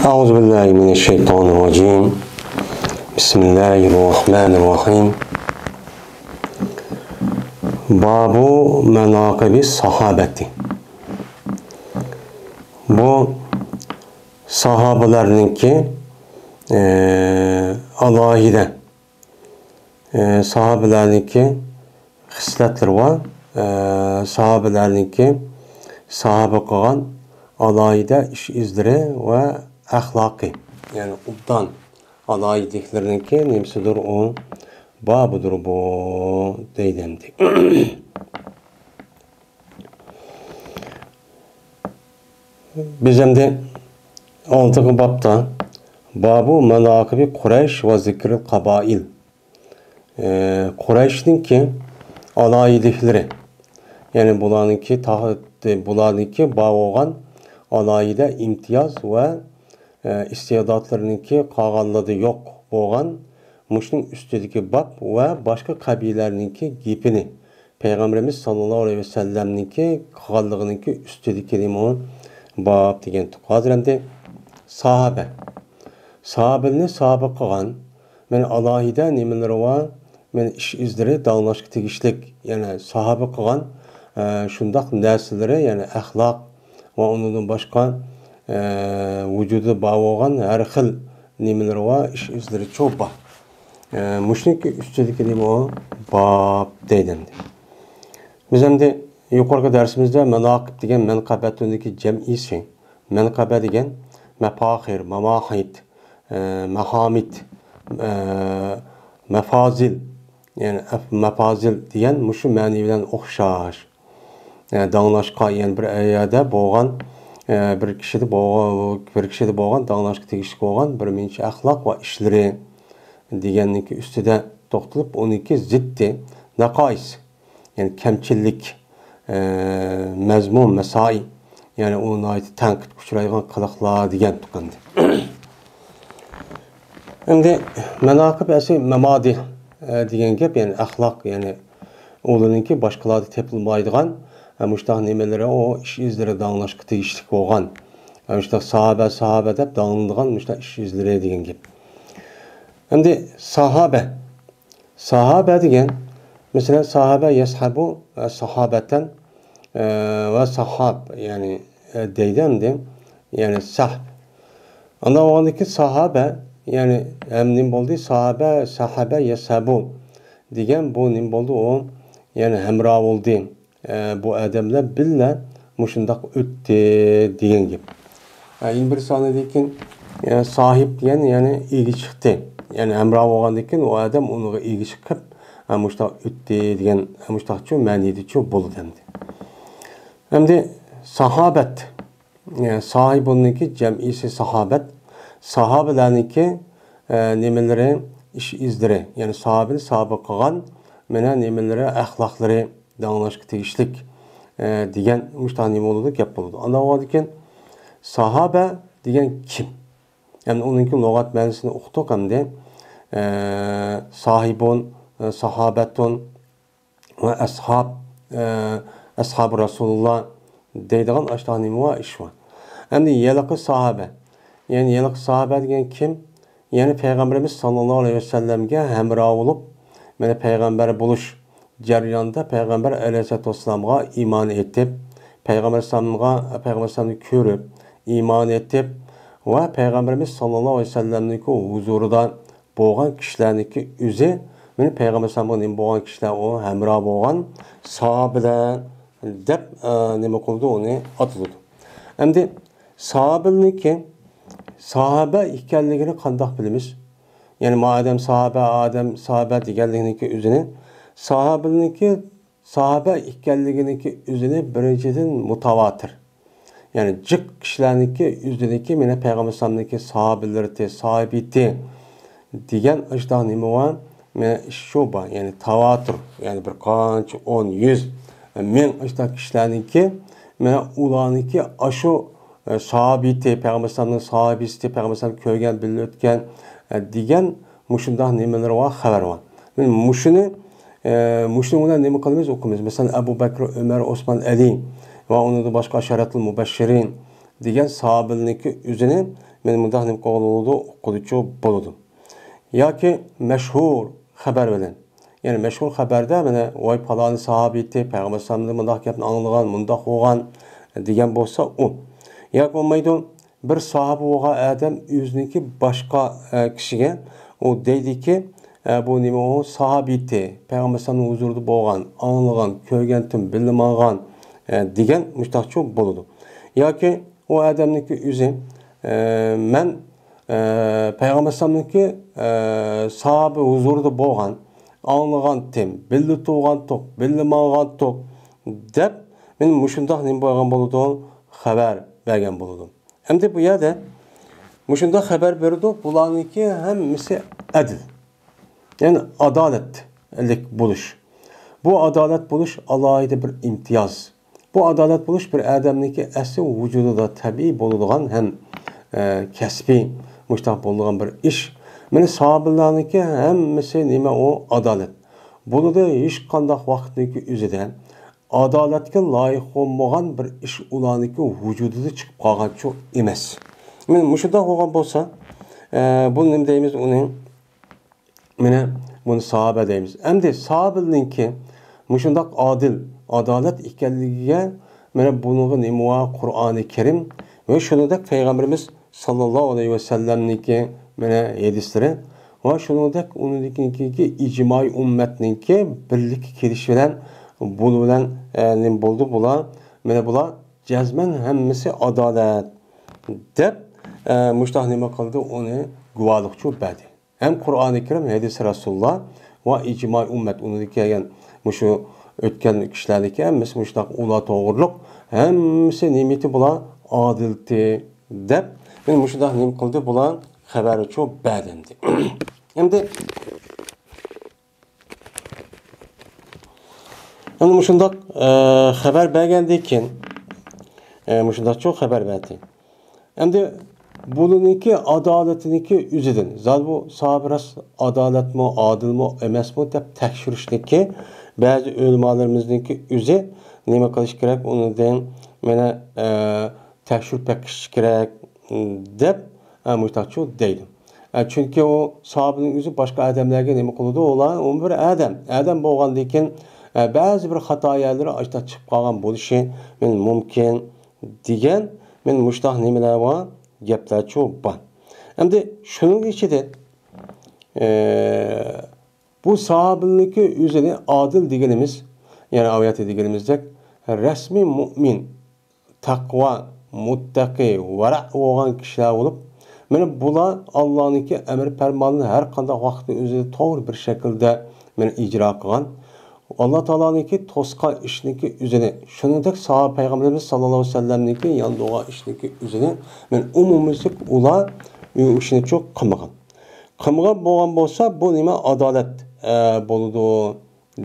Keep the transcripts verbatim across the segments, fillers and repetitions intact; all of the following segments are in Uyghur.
أعوذ بالله من الشيطان الرجيم. بسم الله الرحمن الرحيم. باب مناقب الصحابة. بۇ ساھابىلەرنىڭكى، ئە، ئالاھىدە، ئە، ساھابىلەرنىڭكى خىسلەتلىرى بار. ئە، ساھابىلەرنىڭكى ساھابە قىلغان ئالاھىدە ئىش ئىزلىرى ۋە ئەخلاقى، يەنى ئوبدان ئالاھىدىلىكلىرىنىڭكى نېمىسىدۇر ئۇ، بابىدۇر بۇ، دەيدۇ ئەمدى. بىز ئەمدى ئالدىنقى بابتا، بابۇ ماناقىبى قۇرەيش ۋە زىكرىل قابائىل. ئە، قۇرەيشنىڭكى ئالاھىدىلىكلىرى، يەنى بۇلارنىڭكى تا-، بۇلارنىڭكى بار بولغان ئالاھىدە ئىمتىياز ۋە، ئە، ئىستېداتلىرىنىڭكى قالغانلىرىدا يوق بولغان مۇشۇنىڭ ئۈستىدىكى باب ۋە باشقا قەبىلىلەرنىڭكى گېپىنى، پەيغەمبىرىمىز ساللاللاھۇ ئەلەيھى ۋەسەللەمنىڭكى قىلغانلىقىنىڭكى ئۈستىدىكى نېمە ئۇ؟ باب دېگەنتۇق. ھازىر ئەمدى ساھابە. ساھابىنى ساھابە قىلغان، مانا ئالاھىدە نېمىلىرى بار، مانا ئىش ئىزلىرى داڭلاشقا تېگىشلىك، يەنى ساھابە قىلغان، ئە، شۇنداق نەرسىلىرى، يەنى ئەخلاق ۋە ئۇنىڭدىن باشقا، ئە، ۋۇجۇدىدا بار بولغان ھەر خىل نېمىلىرى بار، ئىش ئىزلىرى چوپا. ئە، مۇشۇنىڭكى ئۈستىدىكى نېمە ئۇ؟ باب دەيدۇ ئەمدى. بىز ئەمدى يۇقىرىقى دەرسىمىزدە ماناقىب دېگەن مەنقەبەتۇندىكى جەمئىيسى. مەنقەبە دېگەن مەپاخىر، ماماھىد، ئە، مەھامىد، ئە، مەفازىل، يەنى ئەف-، مەفازىل دېگەن مۇشۇ مەنى بىلەن ئوخشاش. ئە، داڭلاشقا، يەنى بىر يەردە بولغان، ئە، بىر كىشىدە بولغان، بىر كىشىدە بولغان داڭلاشقا تېگىشلىك بولغان بىر نەچچە ئەخلاق ۋە ئىشلىرى دېگەننىڭكى ئۈستىدە توختىلىپ، ئۇنىڭكى زىددى، نەقائىس. يەنى كەمچىللىك، ئە، مەزمۇم، مەسائىب، يەنى ئۇ ناھايىتى تەنقىدكە ئۇچرايدىغان قىلىقلار دېگەنتۇق ئەمدى. ئەمدى ماناقىب ئەسلى مەمادى، ئە، دېگەن گەپ، يەنى ئەخلاق، يەنى ئۇلارنىڭكى باشقىلاردا تېپىلمايدىغان، ئە، مۇشۇنداق نېمىلىرى، ئۇ ئىش ئىزلىرى داڭلاشقا تېگىشلىك بولغان. ئە، مۇشۇنداق ساھابە، ساھابە دەپ داڭلىنىدىغان مۇشۇنداق ئىش ئىزلىرى دېگەن گەپ. ئەمدى ساھابە. ساھابە دېگەن، مەسىلەن، ساھابە يەسھەبۇ، ئە، ساھابەتەن، ئە، ۋە ساھاب، يەنى، ئە، دەيدۇ ئەمدى، يەنى سەھب. ئاندىن بولغاندىكى ساھابە، يەنى ھەم نېمە بولدى؟ ساھابە، ساھابە يەسھەبۇ دېگەن بۇ نېمە بولدى؟ ئۇ، يەنى ھەمراھ بولدى. ئە، بۇ ئادەملەر بىللە مۇشۇنداق ئۆتتى دېگەن گەپ. ئە، يەنە بىر سانىدىن كېيىن، ئە، ساھىب دېگەن، يەنى ئىگە چىقتى. يەنى ھەمراھ بولغاندىن كېيىن ئۇ ئادەم ئۇنىڭغا ئىگە چىقىپ، ئە، مۇشۇنداق ئۆتتى دېگەن، ئە، مۇشۇنداقچۇ مەنىدىچۇ بولىدۇ ئەمدى. ئەمدى ساھابەت. ئە، ساھىبۇننىڭكى جەمئىسى ساھابەت. ساھابىلەرنىڭكى، ئە، نېمىلىرى، ئىش ئىزلىرى، يەنى ساھابىنى ساھابە قىلغان، مانا نېمىلىرى، ئەخلاقلىرى، داڭلاشقا تېگىشلىك، ئە، دېگەن مۇشۇنداق نېمە بولىدۇ، گەپ بولىدۇ. ئاندىن بولغاندىكىن، ساھابە دېگەن كىم؟ يەنى ئۇنىڭكى لۇغەت مەنىسىنى ئۇقتۇق ئەمدى. ئە، ساھىبۇن، ئە، ساھابەتۇن ۋە ئەسھاب، ئە، ئەسھابى رەسۇلۇللا دەيدىغان ئاشۇنداق نېمە بار، ئىش بار. ئەمدى ھېلىقى ساھابە. يەنى ھېلىقى ساھابە دېگەن كىم؟ يەنى پەيغەمبىرىمىز ساللاللاھۇ ئەلەيھى ۋەسەللەمگە ھەمراھ بولۇپ، مانا پەيغەمبەر بولۇش جەريانىدا پەيغەمبەر ئەلەيھىسسالاتۇ ۋەسسالامغا ئىمان ئېيتىپ، پەيغەمبەر ئەلەيھىسسالامغا، پەيغەمبەر ئەلەيھىسسالامنى كۆرۈپ، ئىمان ئېيتىپ ۋە پەيغەمبىرىمىز ساللاللاھۇ ئەلەيھى ۋەسەللەمنىڭكى ھۇزۇرىدا بولغان كىشىلەرنىڭكى ئۆزى، مانا پەيغەمبەر ئەلەيھىسسالامغا نېمە بولغان كىشىلەر ئۇ؟ ھەمراھ بولغان ساھابىلەر دەپ، ئە، نېمە قىلىدۇ، ئۇنى ئاتىلىدۇ. ئەمدى ساھابىلىنىڭكى ساھابە ئىكەنلىكىنى قانداق بىلىمىز؟ يەنى ما ئادەم ساھابە، ئادەم ساھابە دېگەنلىكىنىڭكى ئۆزىنى، ساھابىلىنىڭكى ساھابە ئىكەنلىكىنىڭكى ئۆزىنى بىرىنچىدىن مۇتاۋاتىر. يەنى جىق كىشىلەرنىڭكى ئۆزىنىڭكى مانا پەيغەمبەر ئەلەيھىسسالامنىڭكى ساھابىلىرى، ساھابىتى دېگەن ئاشۇنداق نېمە بار؟ مانا شۇ بار. يەنى تاۋاتۇر. يەنى بىر قانچە ئون، يۈز، مىڭ ئاشۇنداق كىشىلەرنىڭكى، مانا ئۇلارنىڭكى ئاشۇ، ئە، ساھابىتى، پەيغەمبەر ئەلەيھىسسالامنىڭ ساھابىسى، پەيغەمبەر ئەلەيھىسسالام كۆرگەن، بىللە ئۆتكەن، ئە، دېگەن مۇشۇنداق نېمىلىرى بار، خەۋەر بار. مانا مۇشۇنى، ئە، مۇشۇنىڭ بىلەن نېمە قىلىمىز، ئوقۇيمىز. مەسىلەن، ئەبۇ بەكرى، ئۆمەر، ئوسمان، ئەلى ۋە ئۇنىڭدىن باشقا ئەشەرەتۇل مۇبەششىرىن، دېگەن ساھابىلىنىڭكى ئۆزىنى مەن مۇنداق نېمە قىلغىلى بولىدۇ، ئۇققىلىچۇ بولىدۇ. ياكى مەشھۇر خەۋەر بىلەن. يەنى مەشھۇر خەۋەردە مانا، ۋاي، پالانى ساھابىيتى، پەيغەمبەر ئەلەيھىسسالامدىن مۇنداق گەپنى ئاڭلىغان، مۇنداق بولغان، دېگەن بولسا ئۇ. ياكى بولمايدۇ، بىر ساھابە بولغان ئادەم ئۆزىنىڭكى باشقا، ئە، كىشىگە ئۇ دەيدىكى، ئە، بۇ نېمە ئۇ؟ ساھابىيتى، پەيغەمبەر ئەلەيھىسسالامنىڭ ھۇزۇرىدا بولغان، ئاڭلىغان، كۆرگەنتىم، بىللە ماڭغان، ئە، دېگەن مۇشتاقچۇ بولىدۇ. ياكى ئۇ ئادەمنىڭكى ئۆزى، ئە، مەن، ئە، پەيغەمبەر ئەلەيھىسسالامنىڭكى، ئە، ساھابە ھۇزۇرىدا بولغان، ئاڭلىغانتىم، بىللە تۇرغانتۇق، بىللە ماڭغانتۇق، دەپ، مەن مۇشۇنداق نېمە بولغان بولىدۇ؟ خەۋەر بەرگەن بولىدۇ. ئەمدى بۇ يەردە مۇشۇنداق خەۋەر بېرىدۇ، بۇلارنىڭكى ھەممىسى ئەدىل. يەنى ئادالەتلىك بولۇش. بۇ ئادالەت بولۇش ئالاھىدە بىر ئىمتىياز. بۇ ئادالەت بولۇش بىر ئادەمنىڭكى ئەسلى ۋۇجۇدىدا تەبىئىي بولىدىغان ھەم، ئە، كەسپىي مۇشتاق بولىدىغان بىر ئىش. مانا ساھابىلارنىڭكى ھەممىسى نېمە ئۇ؟ ئادالەت. بۇلىدا ھېچقانداق ۋاقىتنىڭكى ئۆزىدە ئادالەتكە لايىق بولمىغان بىر ئىش ئۇلارنىڭكى ۋۇجۇدىدا چىقىپ قالغانچۇ ئەمەس. مانا مۇشۇنداق بولغان بولسا، ئە، بۇ نېمە دەيمىز ئۇنى؟ مانا بۇنى ساھابە دەيمىز. ئەمدى ساھابىلىنىڭكى مۇشۇنداق ئادىل، ئادالەت ئىكەنلىكىگە، مانا بۇنىڭغا نېمە بار؟ قۇرئانى كەرىم ۋە شۇنىڭدەك پەيغەمبىرىمىز ساللاللاھۇ ئەلەيھى ۋەسەللەمنىڭكى مانا ھەدىسلىرى ۋە شۇنىڭدەك ئۇنىڭدىكى ئىجمائىي ئۈممەتنىڭكى بىرلىككە كېلىشى بىلەن، بۇ بىلەن، ئە، نېمە بولدى بۇلار؟ مانا بۇلار جەزمەن ھەممىسى ئادالەت دەپ، ئە، مۇشتاق نېمە قىلدى؟ ئۇنى گۇۋاھلىقچۇ بەردى. ھەم قۇرئانى كەرىم، ھەدىسى رەسۇلۇللا ۋە ئىجمائىي ئۈممەت، ئۇنىڭدىن كەلگەن مۇشۇ ئۆتكەن كىشىلەرنىڭكى ھەممىسى مۇشۇنداق ئۇلار توغرۇلۇق، ھەممىسى نېمىتى بۇلار؟ ئادىلتى دەپ، مانا مۇشۇنداق نېمە قىلدى بۇلار؟ خەۋەرچۇ بەردى. ئەمدى، ئەمدى مۇشۇنداق، ئە، خەۋەر بەرگەندىن كېيىن، ئە، مۇشۇنداقچۇ خەۋەر بەردى. ئەمدى بۇلىنىڭكى ئادالىتىنىڭكى ئۆزىدىن، زادى بۇ ساھابە راست ئادالەتمۇ، ئادىلمۇ، ئەمەسمۇ دەپ تەكشۈرۈشنىڭكى بەزى ئۆلىمالىرىمىزنىڭكى ئۆزى نېمە قىلىش كېرەك؟ ئۇنىڭدىن مانا، ئە، تەكشۈرۈپ بېقىش كېرەك، دەپ، ئە، مۇشتاقچۇ دەيدۇ. ئە، چۈنكى ئۇ ساھابىنىڭ ئۆزى باشقا ئادەملەرگە نېمە قىلىدۇ؟ ئۇلار، ئۇ بىر ئادەم. ئادەم بولغاندىن كېيىن، ئە، بەزى بىر خاتا يەرلىرى ئاشتا چىقىپ قالغان بولۇشى مۇمكىن. دېگەن، مانا مۇشۇنداق نېمىلەر بار، گەپلەرچۇ بار. ئەمدى شۇنىڭ ئىچىدە، ئە، بۇ ساھابىلىكى ئۆزىنى ئادىل دېگىنىمىز، يەنى ئايەتتە دېگىنىمىزدەك، رەسمىي مۇئمىن، تەقۋا، مۇتتەقى، ۋەرە بولغان كىشىلەر بولۇپ، مانا بۇلار ئاللانىڭكى ئەمر پەرمانىنى ھەر قانداق ۋاقىتنىڭ ئۆزىدە توغرا بىر شەكىلدە مانا ئىجرا قىلغان. ئاللا تائالانىڭكى توسقان ئىشنىڭكى ئۆزىنى، شۇنىڭدەك ساھابە پەيغەمبىرىمىز ساللاللاھۇ ئەلەيھى ۋەسەللەمنىڭكى ياندۇرغان ئىشنىڭكى ئۆزىنى، مانا ئومۇميۈزلۈك ئۇلار ئۇ ئىشنى چوق قىلمىغان. قىلمىغان بولغان بولسا، بۇ نېمە؟ ئادالەت، ئە، بولىدۇ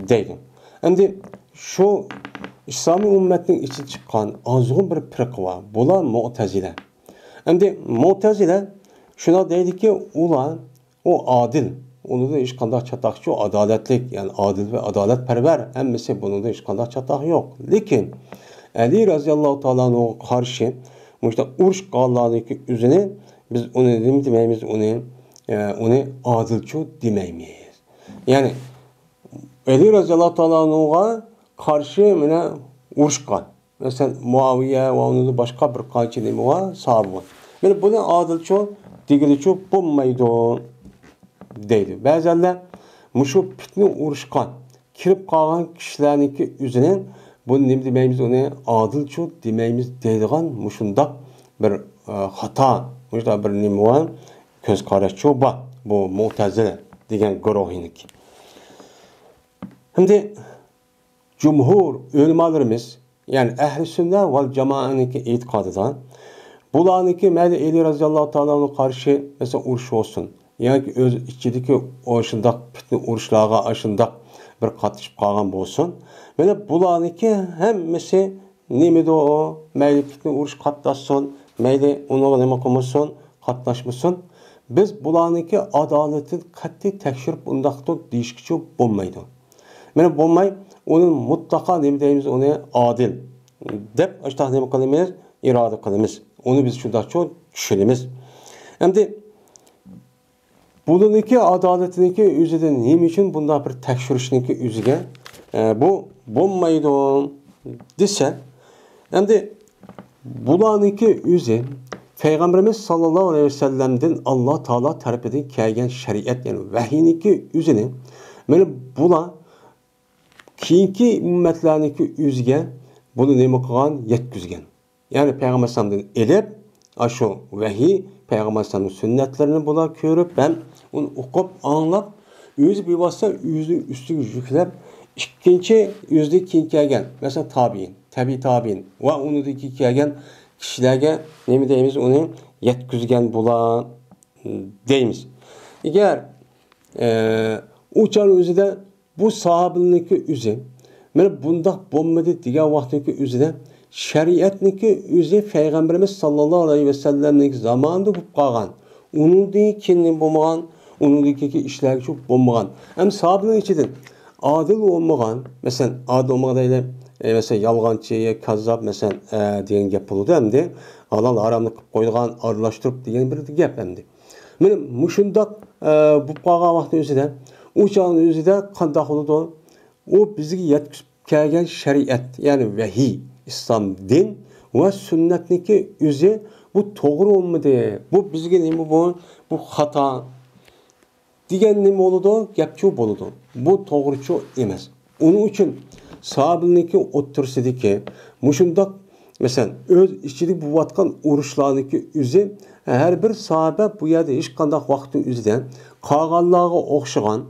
دەيدۇ. ئەمدى شۇ ئىسلامىي ئۈممەتنىڭ ئىچىدىن چىققان ئازغۇن بىر پىرقە بار. بۇلار مۇئتەزىلە. ئەمدى مۇئتەزىلە شۇنداق دەيدىكى، ئۇلار ئۇ ئادىل. ئۇنىڭدا ھېچقانداق چاتاقچۇ، ئادالەتلىك، يەنى ئادىل ۋە ئادالەتپەرۋەر، ھەممىسى بۇنىڭدا ھېچقانداق چاتاق يوق. لېكىن ئەلى رەزىياللاھۇ تائالا ئەنھۇغا قارشى مۇشۇنداق ئۇرۇش قىلغانلارنىڭكى ئۆزىنى بىز ئۇنى نېمە دېمەيمىز؟ ئۇنى، ئە، ئۇنى ئادىلچۇ دېمەيمىز. يەنى ئەلى رەزىياللاھۇ تائالا ئەنھۇغا قارشى مانا ئۇرۇشقان. مەسىلەن، مۇئاۋىيە ۋە ئۇنىڭدىن باشقا بىر قانچە نېمە بار، ساھابە بار. مانا بۇنى ئادىلچۇ دېگىلىچۇ بولمايدۇ دەيدۇ. بەزەنلەر مۇشۇ پىتنە ئۇرۇشقا كىرىپ قالغان كىشىلەرنىڭكى ئۆزىنى بۇنى نېمە دېمەيمىز، ئۇنى ئادىلچۇ دېمەيمىز دەيدىغان مۇشۇنداق بىر، ئە، خاتا، مۇشۇنداق بىر نېمە بار، كۆز قاراشچۇ بار بۇ مۇئتەزىلە دېگەن گۇرۇھىنىڭكى. ئەمدى جۇمھۇر ئۆلىمالىرىمىز، يەنى ئەھلى سۈننە ۋەل جامائەنىڭكى ئېتىقادىدا، بۇلارنىڭكى مەيلى ئەلى رەزىياللاھۇ تائالا ئەنھۇغا قارشى، مەسىلەن، ئۇرۇش بولسۇن، ياكى ئۆز ئىچىدىكى ئاشۇنداق پىتنە ئۇرۇشلارغا ئاشۇنداق بىر قاتنىشىپ قالغان بولسۇن، مانا بۇلارنىڭكى ھەممىسى نېمىدۇ ئۇ؟ مەيلى پىتنە ئۇرۇش قاتناشسۇن، مەيلى ئۇنىڭغا نېمە قىلمىسۇن، قاتناشمىسۇن. بىز بۇلارنىڭكى ئادالىتىنى قەتئىي تەكشۈرۈپ ئۇنداقتۇر دېيىشكىچۇ بولمايدۇ. مانا بولماي، ئۇنى مۇتلەقا نېمە دەيمىز، ئۇنى ئادىل دەپ ئاشۇنداق نېمە قىلىمىز، ئىرادە قىلىمىز. ئۇنى بىز شۇنداقچۇ چۈشىنىمىز. ئەمدى بۇلىنىڭكى ئادالىتىنىڭكى ئۆزىدىن نېمە ئۈچۈن بۇنداق بىر تەكشۈرۈشنىڭكى ئۆزىگە، ئە، بۇ بولمايدۇ دېسە، ئەمدى بۇلارنىڭكى ئۆزى پەيغەمبىرىمىز ساللاللاھۇ ئەلەيھى ۋەسەللەمدىن ئاللا تائالا تەرىپىدىن كەلگەن شەرىئەت، يەنى ۋەھىينىڭكى ئۆزىنى، مانا بۇلار كېيىنكى ئۈممەتلەرنىڭكى ئۆزىگە بۇنى نېمە قىلغان؟ يەتكۈزگەن. يەنى پەيغەمبەر ئەلەيھىسسالامدىن ئېلىپ، ئاشۇ ۋەھىي، پەيغەمبەر ئەلەيھىسسالامنىڭ سۈننەتلىرىنى بۇلار كۆرۈپ ھەم ئۇنى ئوقۇپ، ئاڭلاپ، ئۆزى بىۋاسىتە ئۆزىنىڭ ئۈستىگە يۈكلەپ، ئىككىنچى ئۆزىدىن كېيىن كەلگەن، مەسىلەن، تابىئىن، تەبىئىي تابىئىن ۋە ئۇنىڭدىن كېيىن كەلگەن كىشىلەرگە نېمە دەيمىز؟ ئۇنى يەتكۈزگەن بۇلار دەيمىز. ئەگەر، ئە، ئۇ چاغنىڭ ئۆزىدە بۇ ساھابىلەرنىڭكى ئۆزى، مانا بۇنداق بولمىدى دېگەن ۋاقىتنىڭكى ئۆزىدە شەرىئەتنىڭكى ئۆزى پەيغەمبىرىمىز ساللاللاھۇ ئەلەيھى ۋەسەللەمنىڭ زامانىدا بولۇپ قالغان. ئۇنىڭدىن كېيىن بولمىغان، ئۇنىڭدىن كېيىنكى ئىشلارغىچە بولمىغان. ئەمما ساھابىلەرنىڭ ئىچىدىن ئادىل بولمىغان، مەسىلەن، ئادىل بولمىغان دەيلى، ئە، مەسىلەن، يالغانچى، كاززاپ، مەسىلەن، ئە، دېگەن گەپ بولىدۇ ئەمدى. ھالال ھارامنى قىلىپ قويىدىغان، ئارىلاشتۇرۇپ دېگەن بىر گەپ ئەمدى. مانا مۇشۇنداق، ئە، بولۇپ قالغان ۋاقىتنىڭ ئۆزىدە، ئۇ چاغنىڭ ئۆزىدە قانداق بولىدۇ؟ ئۇ بىزگە يەتكۈزۈپ كەلگەن شەرىئەت، يەنى ۋەھىي، ئىسلام دىن ۋە سۈننەتنىڭكى ئۆزى بۇ توغرا بولمىدى. بۇ بىزگە نېمە بۇ؟ بۇ خاتا. دېگەن نېمە بولىدۇ؟ گەپچۇ بولىدۇ. بۇ توغرىچۇ ئەمەس. ئۇنىڭ ئۈچۈن ساھابىلەرنىڭكى ئوتتۇرىسىدىكى مۇشۇنداق، مەسىلەن، ئۆز ئىچىدە بولۇۋاتقان ئۇرۇشلارنىڭكى ئۆزى، ھەر بىر ساھابە بۇ يەردە ھېچقانداق ۋاقىتنىڭ ئۆزىدە قالغانلارغا ئوخشىغان،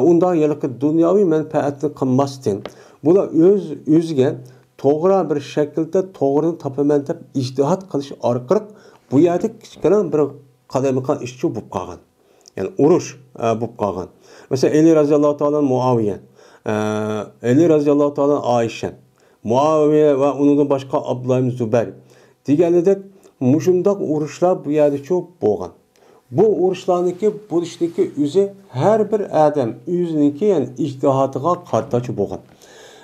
ئۇنداق ھېلىقى دۇنياۋى مەنپەئەتنى قىلماستىن، بۇلار ئۆز ئۆزىگە توغرا بىر شەكىلدە توغرىنى تاپىمەن دەپ ئىجتىھات قىلىش ئارقىلىق بۇ يەردە كىچىككىنە بىر قالايمىقان ئىشچۇ بولۇپ قالغان. يەنى ئۇرۇش، ئە، بولۇپ قالغان. مەسىلەن، ئەلى رەزىياللاھۇ تائالا مۇئاۋىيە، ئە، ئەلى رەزىياللاھۇ تائالا ئائىشە، مۇئاۋىيە ۋە ئۇنىڭدىن باشقا ئابدۇللا ئىبن زۇبەير دېگەنىدەك مۇشۇنداق ئۇرۇشلار بۇ يەردىچۇ بولغان. بۇ ئۇرۇشلارنىڭكى بولۇشنىڭكى ئۆزى ھەر بىر ئادەم ئۆزىنىڭكى، يەنى ئىجتىھاتىغا قارىتاچۇ بولغان.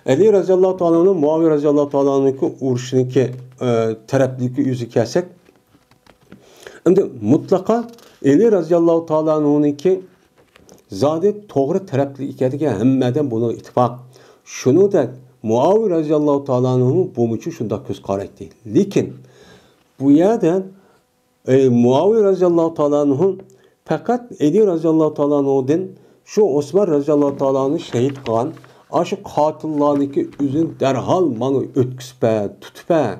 ئەلى رەزىياللاھۇ تائالا ئەنھۇ، مۇئاۋىيە رەزىياللاھۇ تائالا ئەنھۇنىڭكى ئۇرۇشىنىڭكى، ئە، تەرەپلىكى ئۆزىگە كەلسەك، ئەمدى مۇتلەقا ئەلى رەزىياللاھۇ تائالا ئەنھۇنىڭكى زادى توغرا تەرەپلىك ئىكەنلىكى ھەممە ئادەم بۇنىڭغا ئىتتىپاق. شۇنىڭدەك مۇئاۋىيە رەزىياللاھۇ تائالا ئەنھۇ بۇمۇچۇ شۇنداق كۆز قارايتتى. لېكىن بۇ يەردە، ئەي، مۇئاۋىيە رەزىياللاھۇ تائالا ئەنھۇ پەقەت ئەلى رەزىياللاھۇ تائالا ئەنھۇدىن شۇ ئوسمان رەزىياللاھۇ تائالا ئەنھۇنى شېھىت قىلغان ئاشۇ قاتىللارنىڭكى ئۆزىنى دەرھال ماڭا ئۆتكۈزۈپ بەر، تۇتۇپ بەر،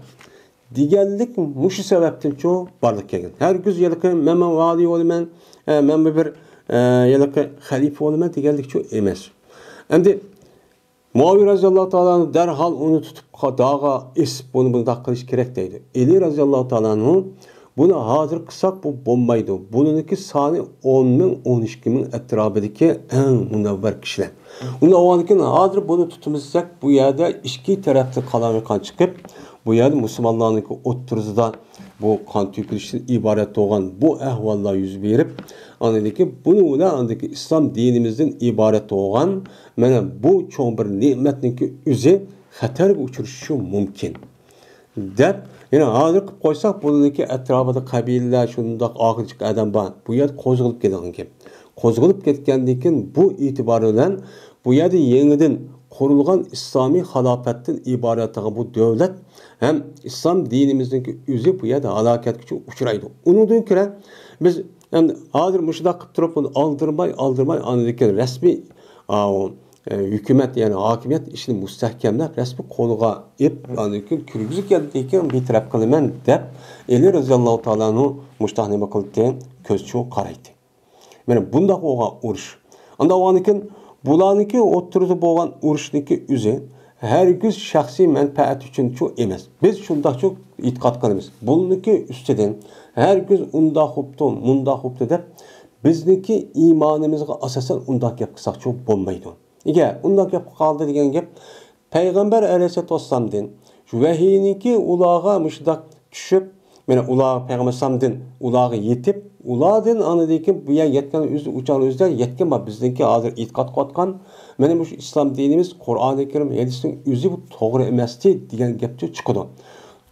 دېگەنلىك مۇشۇ سەۋەبتىنچۇ بارلىققا كەلگەن. ھەرگىز ھېلىقى مەن، مەن ۋالىي بولىمەن، ئە، مەن بىر، ئە، ھېلىقى خەلىپە بولىمەن دېگەنلىكچۇ ئەمەس. ئەمدى مۇئاۋىيە رەزىياللاھۇ تائالا ئەنھۇ دەرھال ئۇنى تۇتۇپ قا-، داغا ئېسىپ بۇنى بۇنداق قىلىش كېرەك دەيدۇ. ئەلى رەزىياللاھۇ تائالا ئەنھۇ بۇنى ھازىر قىلساق بۇ بولمايدۇ. بۇنىڭكى سانى ئون مىڭ، ئون ئىككى مىڭ ئەتراپىدىكى ئەڭ مۇنەۋۋەر كىشىلەر. ئۇنداق بولغاندىكىن ھازىر بۇنى تۇتىمىز دېسەك، بۇ يەردە ئىككى تەرەپتىن قالايمىقان چىقىپ، بۇ يەردە مۇسۇلمانلارنىڭكى ئوتتۇرىسىدا بۇ قان تۆكۈلۈشتىن ئىبارەت بولغان بۇ ئەھۋاللار يۈز بېرىپ، ئاندىن كېيىن بۇنىڭ بىلەن ئاندىن كېيىن ئىسلام دىنىمىزدىن ئىبارەت بولغان مانا بۇ چوڭ بىر نېمەتنىڭكى ئۆزى خەتەرگە ئۇچرىشىشى مۇمكىن. دەپ، يەنە ھازىر قىلىپ قويساق، بۇنىڭكى ئەتراپىدا قەبىلىلەر، شۇنداق ئاغىنىچلىق ئادەم بار. بۇ يەردە قوزغىلىپ كېتىدىغان گەپ. قوزغىلىپ كەتكەندىن كېيىن، بۇ ئېتىبار بىلەن بۇ يەردە يېڭىدىن قۇرۇلغان ئىسلامىي خىلاپەتتىن ئىبارەت بۇ دۆلەت ھەم ئىسلام دىنىمىزنىڭكى ئۆزى بۇ يەردە ھالاكەتكە ئۇچرايدۇ. ئۇنىڭدىن كۆرە بىز ئەمدى ھازىر مۇشۇنداق قىلىپ تۇرۇپ، بۇنى ئالدىرماي، ئالدىرماي، ئاندىن كېيىن رەسمىي، ئاۋۇ، ئە، ھۆكۈمەت، يەنى ھاكىمىيەت ئىشىنى مۇستەھكەملەپ، رەسمىي قولغا ئېلىپ، ئاندىن كېيىن كىرگۈزگەندىن كېيىن بىتەرەپ قىلىمەن دەپ، ئەلى رەزىياللاھۇ تائالا ئەنھۇ مۇشۇنداق نېمە قىلدى؟ كۆزچۇ قارايتتى. مانا بۇنداق بولغان ئۇرۇش. ئانداق بولغاندىكىن بۇلارنىڭكى ئوتتۇرىدا بولغان ئۇرۇشنىڭكى ئۆزى ھەرگىز شەخسىي مەنپەئەت ئۈچۈنچۇ ئەمەس. بىز شۇنداقچۇ ئېتىقاد قىلىمىز. بۇنىڭكى ئۈستىدىن ھەرگىز ئۇنداق بوپتۇ، مۇنداق بوپتۇ دەپ بىزنىڭكى ئىمانىمىزغا ئاساسەن ئۇنداق گەپ قىلساقچۇ بولمايدۇ. ئەگەر ئۇنداق گەپ قىلىپ قالدى دېگەن گەپ، پەيغەمبەر ئەلەيھىسسالاتۇ ۋەسسالامدىن شۇ ۋەھىينىڭكى ئۇلارغا مۇشۇنداق چۈشۈپ، مانا ئۇلار پەيغەمبەر ئەلەيھىسسالامدىن ئۇلارغا يېتىپ، ئۇلاردىن ئاندىن كېيىن بۇ يەرگە يەتكەن ئۆزى، ئۇچان ئۆزىدە يەتكەن بار. بىزنىڭكى ھازىر ئېتىقاد قىلىۋاتقان مانا مۇشۇ ئىسلام دىنىمىز، قۇرئانى كەرىم، ھەدىسنىڭ ئۆزى بۇ توغرا ئەمەستى دېگەن گەپچۇ چىقىدۇ.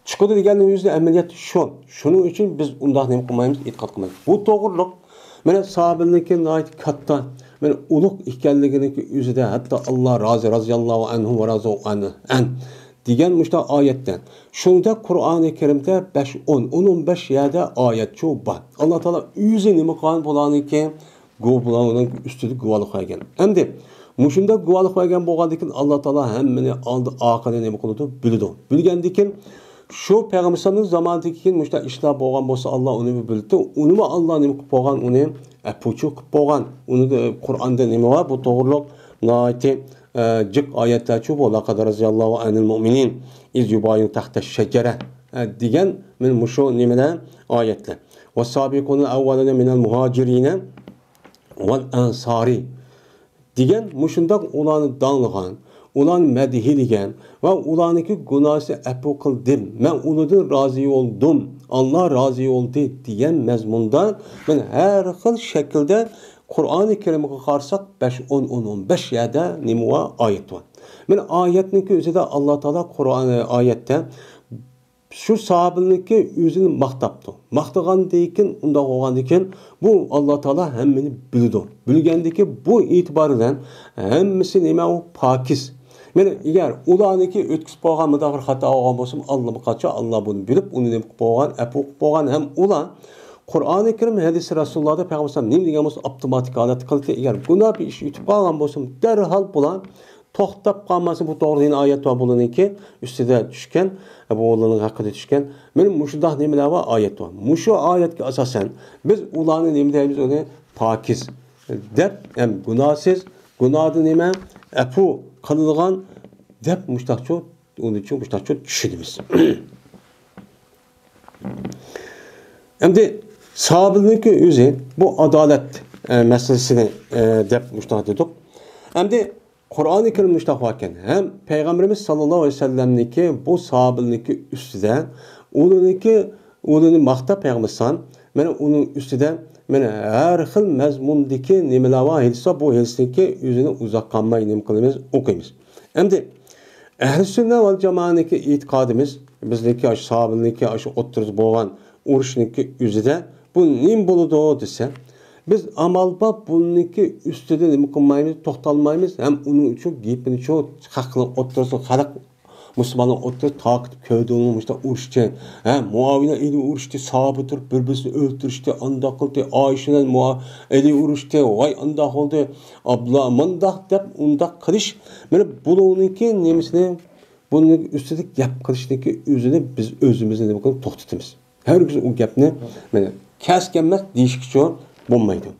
چىقىدۇ دېگەننىڭ ئۆزى ئەمەلىيەت شۇ. شۇنىڭ ئۈچۈن بىز ئۇنداق نېمە قىلمايمىز، ئېتىقاد قىلمايمىز. بۇ توغرىلىق مانا ساھابىنىڭكى ناھايىتى كاتتا، مانا ئۇلۇغ ئىكەنلىكىنىڭكى ئۆزىدە، ھەتتا ئاللا رازى، رازىياللاھۇ ئەنھۇ ۋە رازى ئەن، ئەن دېگەن مۇشۇنداق ئايەتتە. شۇنىڭدەك قۇرئانى كەرىمدە بەش، ئون، ئون، ئون بەش يەردە ئايەتچۇ بار. ئاللا تائالا ئۆزى نېمە قىلغان بۇلارنىڭكى گۇ-، بۇلارنىڭ ئۈستىدە گۇۋاھلىق بەرگەن. ئەمدى مۇشۇنداق گۇۋاھلىق بەرگەن بولغاندىكىن، ئاللا تائالا ھەممىنى ئالدى ئارقىنى نېمە قىلىدۇ؟ بىلىدۇ. بىلگەندىكىن، شۇ پەيغەمبەرنىڭ زامانىدىن كېيىن مۇشۇنداق ئىشلار بولغان بولسا، ئاللا ئۇنى بىلىدۇ. ئۇنىمۇ ئاللا نېمە قىلىپ بولغان؟ ئۇنى ئەپۇچۇ قىلىپ بولغان. ئۇنى قۇرئاندا نېمە بار؟ بۇ توغرۇلۇق ناھايىتى، ئە، جىق ئايەتلەرچۇ بۇ. لەقەد رەزىيەللاھۇ ئەنىل مۇئمىنىن ئىز يۇبايىئۇكە تەھتەش شەجەرە، ئە، دېگەن مانا مۇشۇ نېمىلەر ئايەتلەر. ۋەسسابىقۇنەل ئەۋۋەلۇنە مىنەل مۇھاجىرىنە ۋەل ئەنسارى دېگەن مۇشۇنداق ئۇلارنى داڭلىغان، ئۇلارنى مەدھىيلىگەن ۋە ئۇلارنىڭكى گۇناھىنى ئەپۇ قىلدىم، مەن ئۇلاردىن رازى بولدۇم، ئاللا رازى بولدى دېگەن مەزمۇندا مانا ھەر خىل شەكىلدە قۇرئانى كەرىمگە قارىساق، بەش، ئون، ئون، ئون بەش يەردە نېمە بار؟ ئايەت بار. مانا ئايەتنىڭكى ئۆزىدە ئاللا تائالا قۇرئان ئايەتتە شۇ ساھابىنىڭكى ئۆزىنى ماختاپتۇ. ماختىغاندىن كېيىن، ئۇنداق بولغاندىن كېيىن، بۇ ئاللا تائالا ھەممىنى بىلىدۇ. بىلگەندىن كېيىن، بۇ ئېتىبار بىلەن ھەممىسى نېمە؟ ئۇ پاكىز. مانا ئەگەر ئۇلارنىڭكى ئۆتكۈزۈپ بولغان مۇنداق بىر خاتا بولغان بولسا، ئاللىقاچان ئاللا بۇنى بىلىپ، ئۇنى نېمە قىلىپ بولغان؟ ئەپۇ قىلىپ بولغان. ھەم ئۇلار قۇرئانى كەرىم، ھەدىسى رەسۇلۇللاھدا پەيغەمبەر نېمە دېگەن بولسا، ئاپتوماتىك ھالەتتە قىلىدۇ. ئەگەر گۇناھ بىر ئىش ئۆتۈپ قالغان بولسا، دەرھال بۇلار توختاپ قالماستىن، بۇ توغرىدا يەنە ئايەت بار، بۇلارنىڭكى ئۈستىدە چۈشكەن، بۇلارنىڭ ھەققىدە چۈشكەن. مانا مۇشۇنداق نېمىلەر بار، ئايەت بار. مۇشۇ ئايەتكە ئاساسەن بىز ئۇلارنى نېمە دەيمىز؟ ئۇنى پاكىز دەپ، ھەم گۇناھسىز، گۇناھدىن نېمە؟ ئەپۇ قىلىدىغان دەپ مۇشتاقچۇ، ئۇنىچۇ مۇشتاقچۇ چۈشىنىمىز. ئەمدى ساھابىنىڭكى ئۆزى بۇ ئادالەت، ئە، مەسىلىسىنى، ئە، دەپ مۇشتاق دېدۇق. ئەمدى قۇرئانى كەرىم مۇشتاق باركەن، ھەم پەيغەمبىرىمىز ساللاللاھۇ ئەلەيھى ۋەسەللەمنىڭكى بۇ ساھابىنىڭكى ئۈستىدە، ئۇنىڭكى، ئۇنى ماختاپ پەيغەمبەر، مانا ئۇنىڭ ئۈستىدە، مانا ھەر خىل مەزمۇندىكى نېمىلەر بار، ھەدىس بار، بۇ ھەدىسنىڭكى ئۆزىنى ئۇزاق قالماي نېمە قىلىمىز؟ ئوقۇيمىز. ئەمدى ئەھلى سۈننە ۋەل جامائەنىڭكى ئېتىقادىمىز، بىزنىڭكى ئاشۇ ساھابىنىڭكى ئاشۇ ئوتتۇرىسىدا بولغان ئۇرۇشنىڭكى ئۆزىدە بۇ نېمە بولىدۇ دېسە، بىز ئامال بار بۇنىڭكى ئۈستىدە نېمە قىلمايمىز، توختالمايمىز ھەم ئۇنىڭ ئۈچۈن گېپىنى شۇ خەقنىڭ ئوتتۇرىسىدا، خەلق مۇسۇلماننىڭ ئوتتۇرىسىدا تارقىتىپ كۆردۈڭمۇ مۇشۇنداق ئۇرۇشچى، ھە، مۇئاۋىيە ئېلى ئۇرۇشتى، ساھابە تۇرۇپ بىر-بىرسىنى ئۆلتۈرۈشتى، ئانداق قىلدى، ئائىشە بىلەن مۇئا-، ئېلى ئۇرۇشتى، ۋاي ئانداق بولدى، ئابلا مۇنداق دەپ ئۇنداق قىلىش، مانا بۇلارنىڭكى نېمىسىنى، بۇنىڭ ئۈستىدە گەپ قىلىشنىڭكى ئۆزىنى بىز ئۆزىمىزنى نېمە قىلىپ توختىتىمىز. ھەرگىز ئۇ گەپنى مانا كەس كەلمەس دېيىشكىچۇ بولمايدۇ.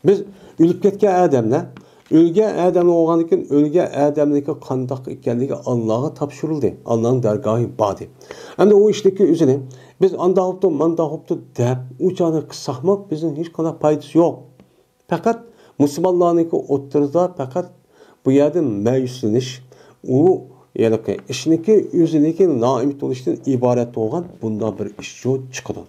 بىز ئۆلۈپ كەتكەن ئادەملەر، ئۆلگەن ئادەملەر بولغاندىن كېيىن، ئۆلگەن ئادەمنىڭكى قانداق ئىكەنلىكى ئاللاغا تاپشۇرۇلدى، ئاللانىڭ دەرگاھى باردى. ئەمدى ئۇ ئىشنىڭكى ئۆزىنى بىز ئانداق بوپتۇ، مانداق بوپتۇ دەپ ئۇ چاغدا قىلساقمۇ بىزنىڭ ھېچقانداق پايدىسى يوق. پەقەت مۇسۇلمانلارنىڭكى ئوتتۇرىدا پەقەت بۇ يەردە مەيۈسلىنىش، ئۇ ھېلىقى ئىشنىڭكى ئۆزىنىڭكى نائۈمىد بولۇشتىن ئىبارەت بولغان بۇنداق بىر ئىشچۇ چىقىدۇ.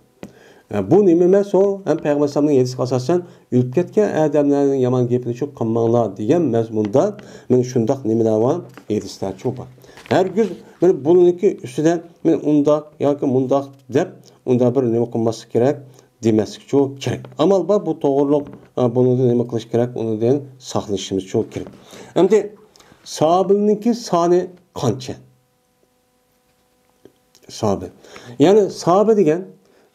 ئە، بۇ نېمە ئەمەس ئۇ؟ ھەم پەيغەمبەر ئەلەيھىسسالامنىڭ ھەدىسىگە ئاساسەن، ئۆلۈپ كەتكەن ئادەملەرنىڭ يامان گېپىنى شۇ قىلماڭلار دېگەن مەزمۇندا مانا شۇنداق نېمىلەر بار، ھەدىسلەرچۇ بار. ھەرگىز مانا بۇنىڭكى ئۈستىدە مانا ئۇنداق ياكى مۇنداق دەپ ئۇنداق بىر نېمە قىلماسلىق كېرەك. دېمەسلىكچۇ كېرەك. ئامال بار بۇ توغرۇلۇق، ئا، بۇنىڭدىن نېمە قىلىش كېرەك؟ ئۇنىڭدىن ساقلىنىشىمىزچۇ كېرەك. ئەمدى ساھابىنىڭكى سانى قانچە؟ ساھابە. يەنى ساھابە دېگەن،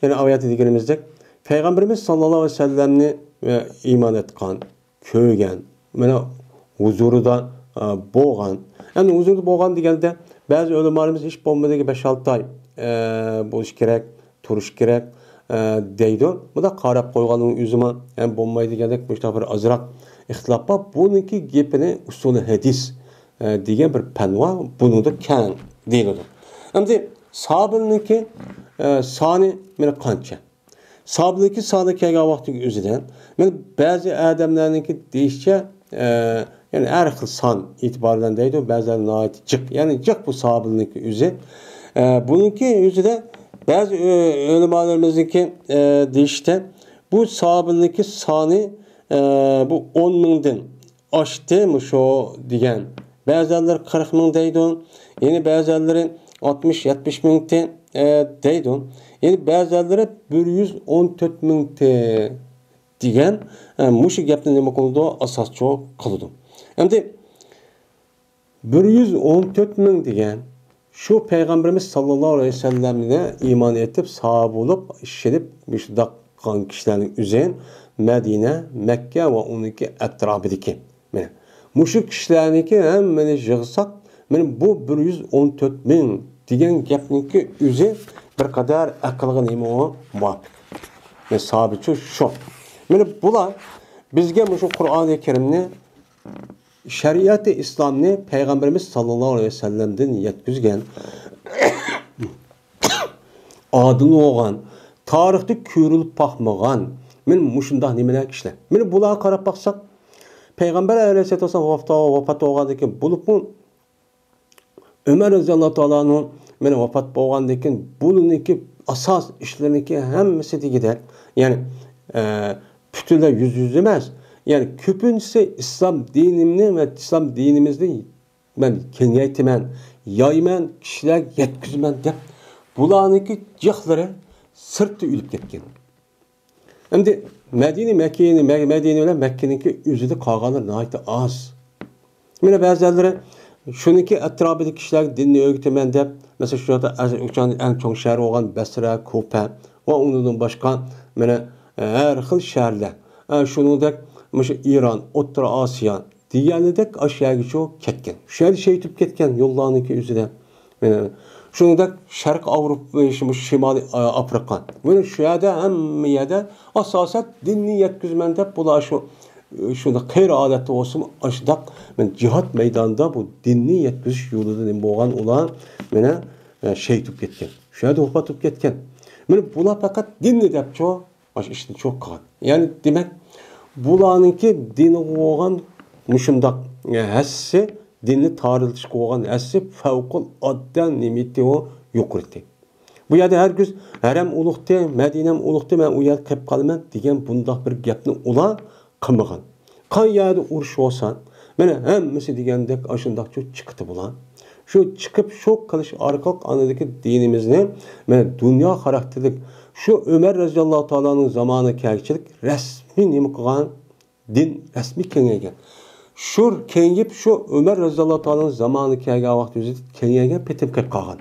يەنى ئايەتتە دېگىنىمىزدەك، پەيغەمبىرىمىز ساللاللاھۇ ئەلەيھى ۋەسەللەمنى، ئە، ئىمان ئېيتقان، كۆرگەن، مانا ھۇزۇرىدا، ئە، بولغان. ئەمدى ھۇزۇرىدا بولغان دېگەندە، بەزى ئۆلىمالىرىمىز ھېچ بولمىدى بەش-ئالتە ئاي، ئە، بولۇش كېرەك، تۇرۇش كېرەك، ئە، دەيدۇ. بۇنداق قاراپ قويغاننىڭ ئۆزىمۇ، ئە، بولمايدۇ دېگەندەك مۇشۇنداق بىر ئازراق ئىختىلاپ بار. بۇنىڭكى گېپىنى ئۇسۇلى ھەدىس، ئە، دېگەن بىر پەن بار. بۇنىڭدا كەڭ دېيىلىدۇ. ئەمدى ساھابىنىڭكى، ئە، سانى مانا قانچە؟ ساھابىنىڭكى سانى كەلگەن ۋاقتىنىڭ ئۆزىدە، مانا بەزى ئادەملەرنىڭكى دېيىشىچە، ئە، يەنى ھەر خىل سان ئېتىبارى بىلەن دەيدۇ، بەزىلەر ناھايىتى جىق، يەنى جىق بۇ ساھابىنىڭكى ئۆزى. ئە، بۇنىڭكى ئۆزىدە بەزى ئۆ-، ئۆلىمالىرىمىزنىڭكى، ئە، دېيىشىچە، بۇ ساھابىنىڭكى سانى، ئە، بۇ ئون مىڭدىن ئاشتى مۇشۇ دېگەن. بەزەنلىرى قىرىق مىڭ دەيدۇ. يەنە بەزەنلىرى ئاتمىش، يەتمىش مىڭتى، ئە، دەيدۇ. يەنى بەزىلەرلىرى بىر يۈز ئون تۆت مىڭتى دېگەن، ئە، مۇشۇ گەپنى نېمە قىلىدۇ؟ ئاساسچۇ قىلىدۇ. ئەمدى بىر يۈز ئون تۆت مىڭ دېگەن شۇ پەيغەمبىرىمىز ساللاللاھۇ ئەلەيھى ۋەسەللەمگە ئىمان ئېيتىپ، ساھابە بولۇپ، ئىشىنىپ، مۇشۇنداق قىلغان كىشىلەرنىڭ ئۆزى مەدىنە، مەككە ۋە ئۇنىڭكى ئەتراپىدىكى. مانا مۇشۇ كىشىلەرنىڭكى ھەممىنى يىغساق، مانا بۇ بىر يۈز ئون تۆت مىڭ دېگەن گەپنىڭكى ئۆزى بىر قەدەر ئەقىلگە نېمە ئۇ مۇۋاپىق. مانا ساھابىچۇ شۇ. مانا بۇلار بىزگە مۇشۇ قۇرئانى كەرىمنى شەرىئەتى ئىسلامنى پەيغەمبىرىمىز ساللاللاھۇ ئەلەيھى ۋەسەللەمدىن يەتكۈزگەن، ئادىل بولغان، تارىختا كۆرۈلۈپ باقمىغان، مانا مۇشۇنداق نېمىلەر كىشىلەر. مانا بۇلارغا قاراپ باقساق، پەيغەمبەر ئەلەيھىسسالاتۇ ۋەسسالام ۋاپات، ۋاپات بولغاندىن كېيىن، بولۇپمۇ ئۆمەر رەزىياللاھۇ تائالا ئەنھۇ مانا ۋاپات بولغاندىن كېيىن، بۇنىڭكى ئاساس ئىشلىرىنىڭكى ھەممىسى دېگۈدەك، يەنى، ئە، پۈتۈنلەي يۈزدە يۈز ئەمەس، يەنى كۆپىنچىسى ئىسلام دىنىمنى ۋە ئىسلام دىنىمىزنى مەن كېڭەيتىمەن، يايىمەن، كىشىلەرگە يەتكۈزىمەن دەپ، بۇلارنىڭكى جىقلىرى سىرتتا ئۆلۈپ كەتكەن. ئەمدى مەدىنە، مەككىنى، مە-، مەدىنە بىلەن مەككىنىڭكى ئۆزىدە قالغانلار ناھايىتى ئاز. مانا بەزىلەرلىرى شۇنىڭكى ئەتراپىدىكى كىشىلەرگە دىننى ئۆگىتىمەن دەپ، مەسىلەن، شۇ يەردە ئەز-، ئەڭ چوڭ شەھەر بولغان بەسرە، كۇفە ۋە ئۇنىڭدىن باشقا، مانا، ھەر خىل شەھەرلەر، ئە، شۇنىڭدەك مۇشۇ ئىران، ئوتتۇرا ئاسىيا دېگەنىدەك ئاشۇ يەرگىچۇ كەتكەن. شۇ يەردە شېھىت بولۇپ كەتكەن يوللارنىڭكى ئۆزىدە. مانا شۇنىڭدەك شەرقىي ئاۋروپا، شۇ شىمالىي، ئە، ئافرىقا. مانا شۇ يەردە ھەممە يەردە ئاساسەن دىننى يەتكۈزىمەن دەپ، بۇلار شۇ، شۇنداق قېرى ھالەتتە بولسىمۇ، ئاشۇنداق مانا جىھاد مەيدانىدا بۇ دىننى يەتكۈزۈش يولىدا نېمە بولغان ئۇلار، مانا، ئە، شېھىت بولۇپ كەتكەن. شۇ يەردە ۋاپات بولۇپ كەتكەن. مانا بۇلار پەقەت دىننى دەپچۇ، مانا ئىشتىن چوق قىلغان. يەنى دېمەك، بۇلارنىڭكى دىنىغا بولغان مۇشۇنداق، ئە، ھەسسىسى، دىننى تارىلىتىشقا بولغان ھەسسىسى فەۋقۇلئاددە نېمىتى ئۇ يۇقىرىتى. بۇ يەردە ھەرگىز ھەرەم ئۇلۇغتى، مەدىنەم ئۇلۇغتى، مەن ئۇ يەردە قېلىپ قالىمەن دېگەن بۇنداق بىر گەپنى ئۇلار قىلمىغان. قان يەردە ئۇرۇش بولسا، مانا ھەممىسى دېگەندەك ئاشۇنداقچۇ چىقتى بۇلار. شۇ چىقىپ شۇ قىلىش ئارقىلىق ئانىدىكى دىنىمىزنى، مانا دۇنيا خاراكتېرلىك، شۇ ئۆمەر رەزىياللاھۇ تائالانىڭ زامانىغا كەلگۈچىلىك رەسمىي نېمە قىلغان، دىن رەسمىي كېڭەيگەن. شۇ كېڭىيىپ، شۇ ئۆمەر رەزىياللاھۇ تائالانىڭ زامانىغا كەلگەن ۋاقىت ئۆزىدە كېڭەيگەن، پېتىم قېلىپ قالغان.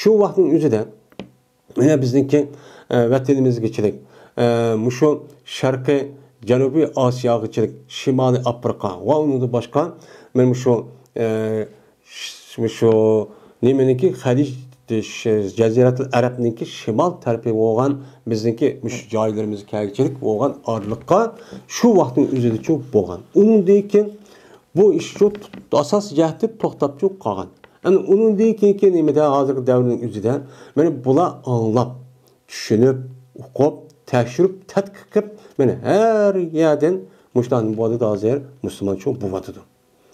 شۇ ۋاقىتنىڭ ئۆزىدە، مانا بىزنىڭكى، ئە، ۋەتىنىمىزگىچىلىك، ئە، مۇشۇ شەرقىي جەنۇبىي ئاسىياغىچىلىك، شىمالىي ئافرىقا ۋە ئۇنىڭدىن باشقا، مانا مۇشۇ، ئە، ش-، مۇشۇ نېمىنىڭكى، خەلىج، ش-، جەزىرەتۇل ئەرەبنىڭكى شىمال تەرىپى بولغان بىزنىڭكى مۇشۇ جايلىرىمىزغا كەلگۈچىلىك بولغان ئارىلىققا شۇ ۋاقىتنىڭ ئۆزىدىچۇ بولغان. ئۇنىڭدىن كېيىن بۇ ئىشچۇ ئاساسىي جەھەتتە توختاپچۇ قالغان. ئەنە ئۇنىڭدىن كېيىنكى نېمىدە، ھازىرقى دەۋرنىڭ ئۆزىدە، مانا بۇلار ئاڭلاپ، چۈشىنىپ، ئۇقۇپ، تەكشۈرۈپ، تەتقىق قىلىپ، مانا ھەر يەردىن مۇشۇنداق نېمە بولۇۋاتىدۇ، ھازىر مۇسۇلمانچۇ بولۇۋاتىدۇ.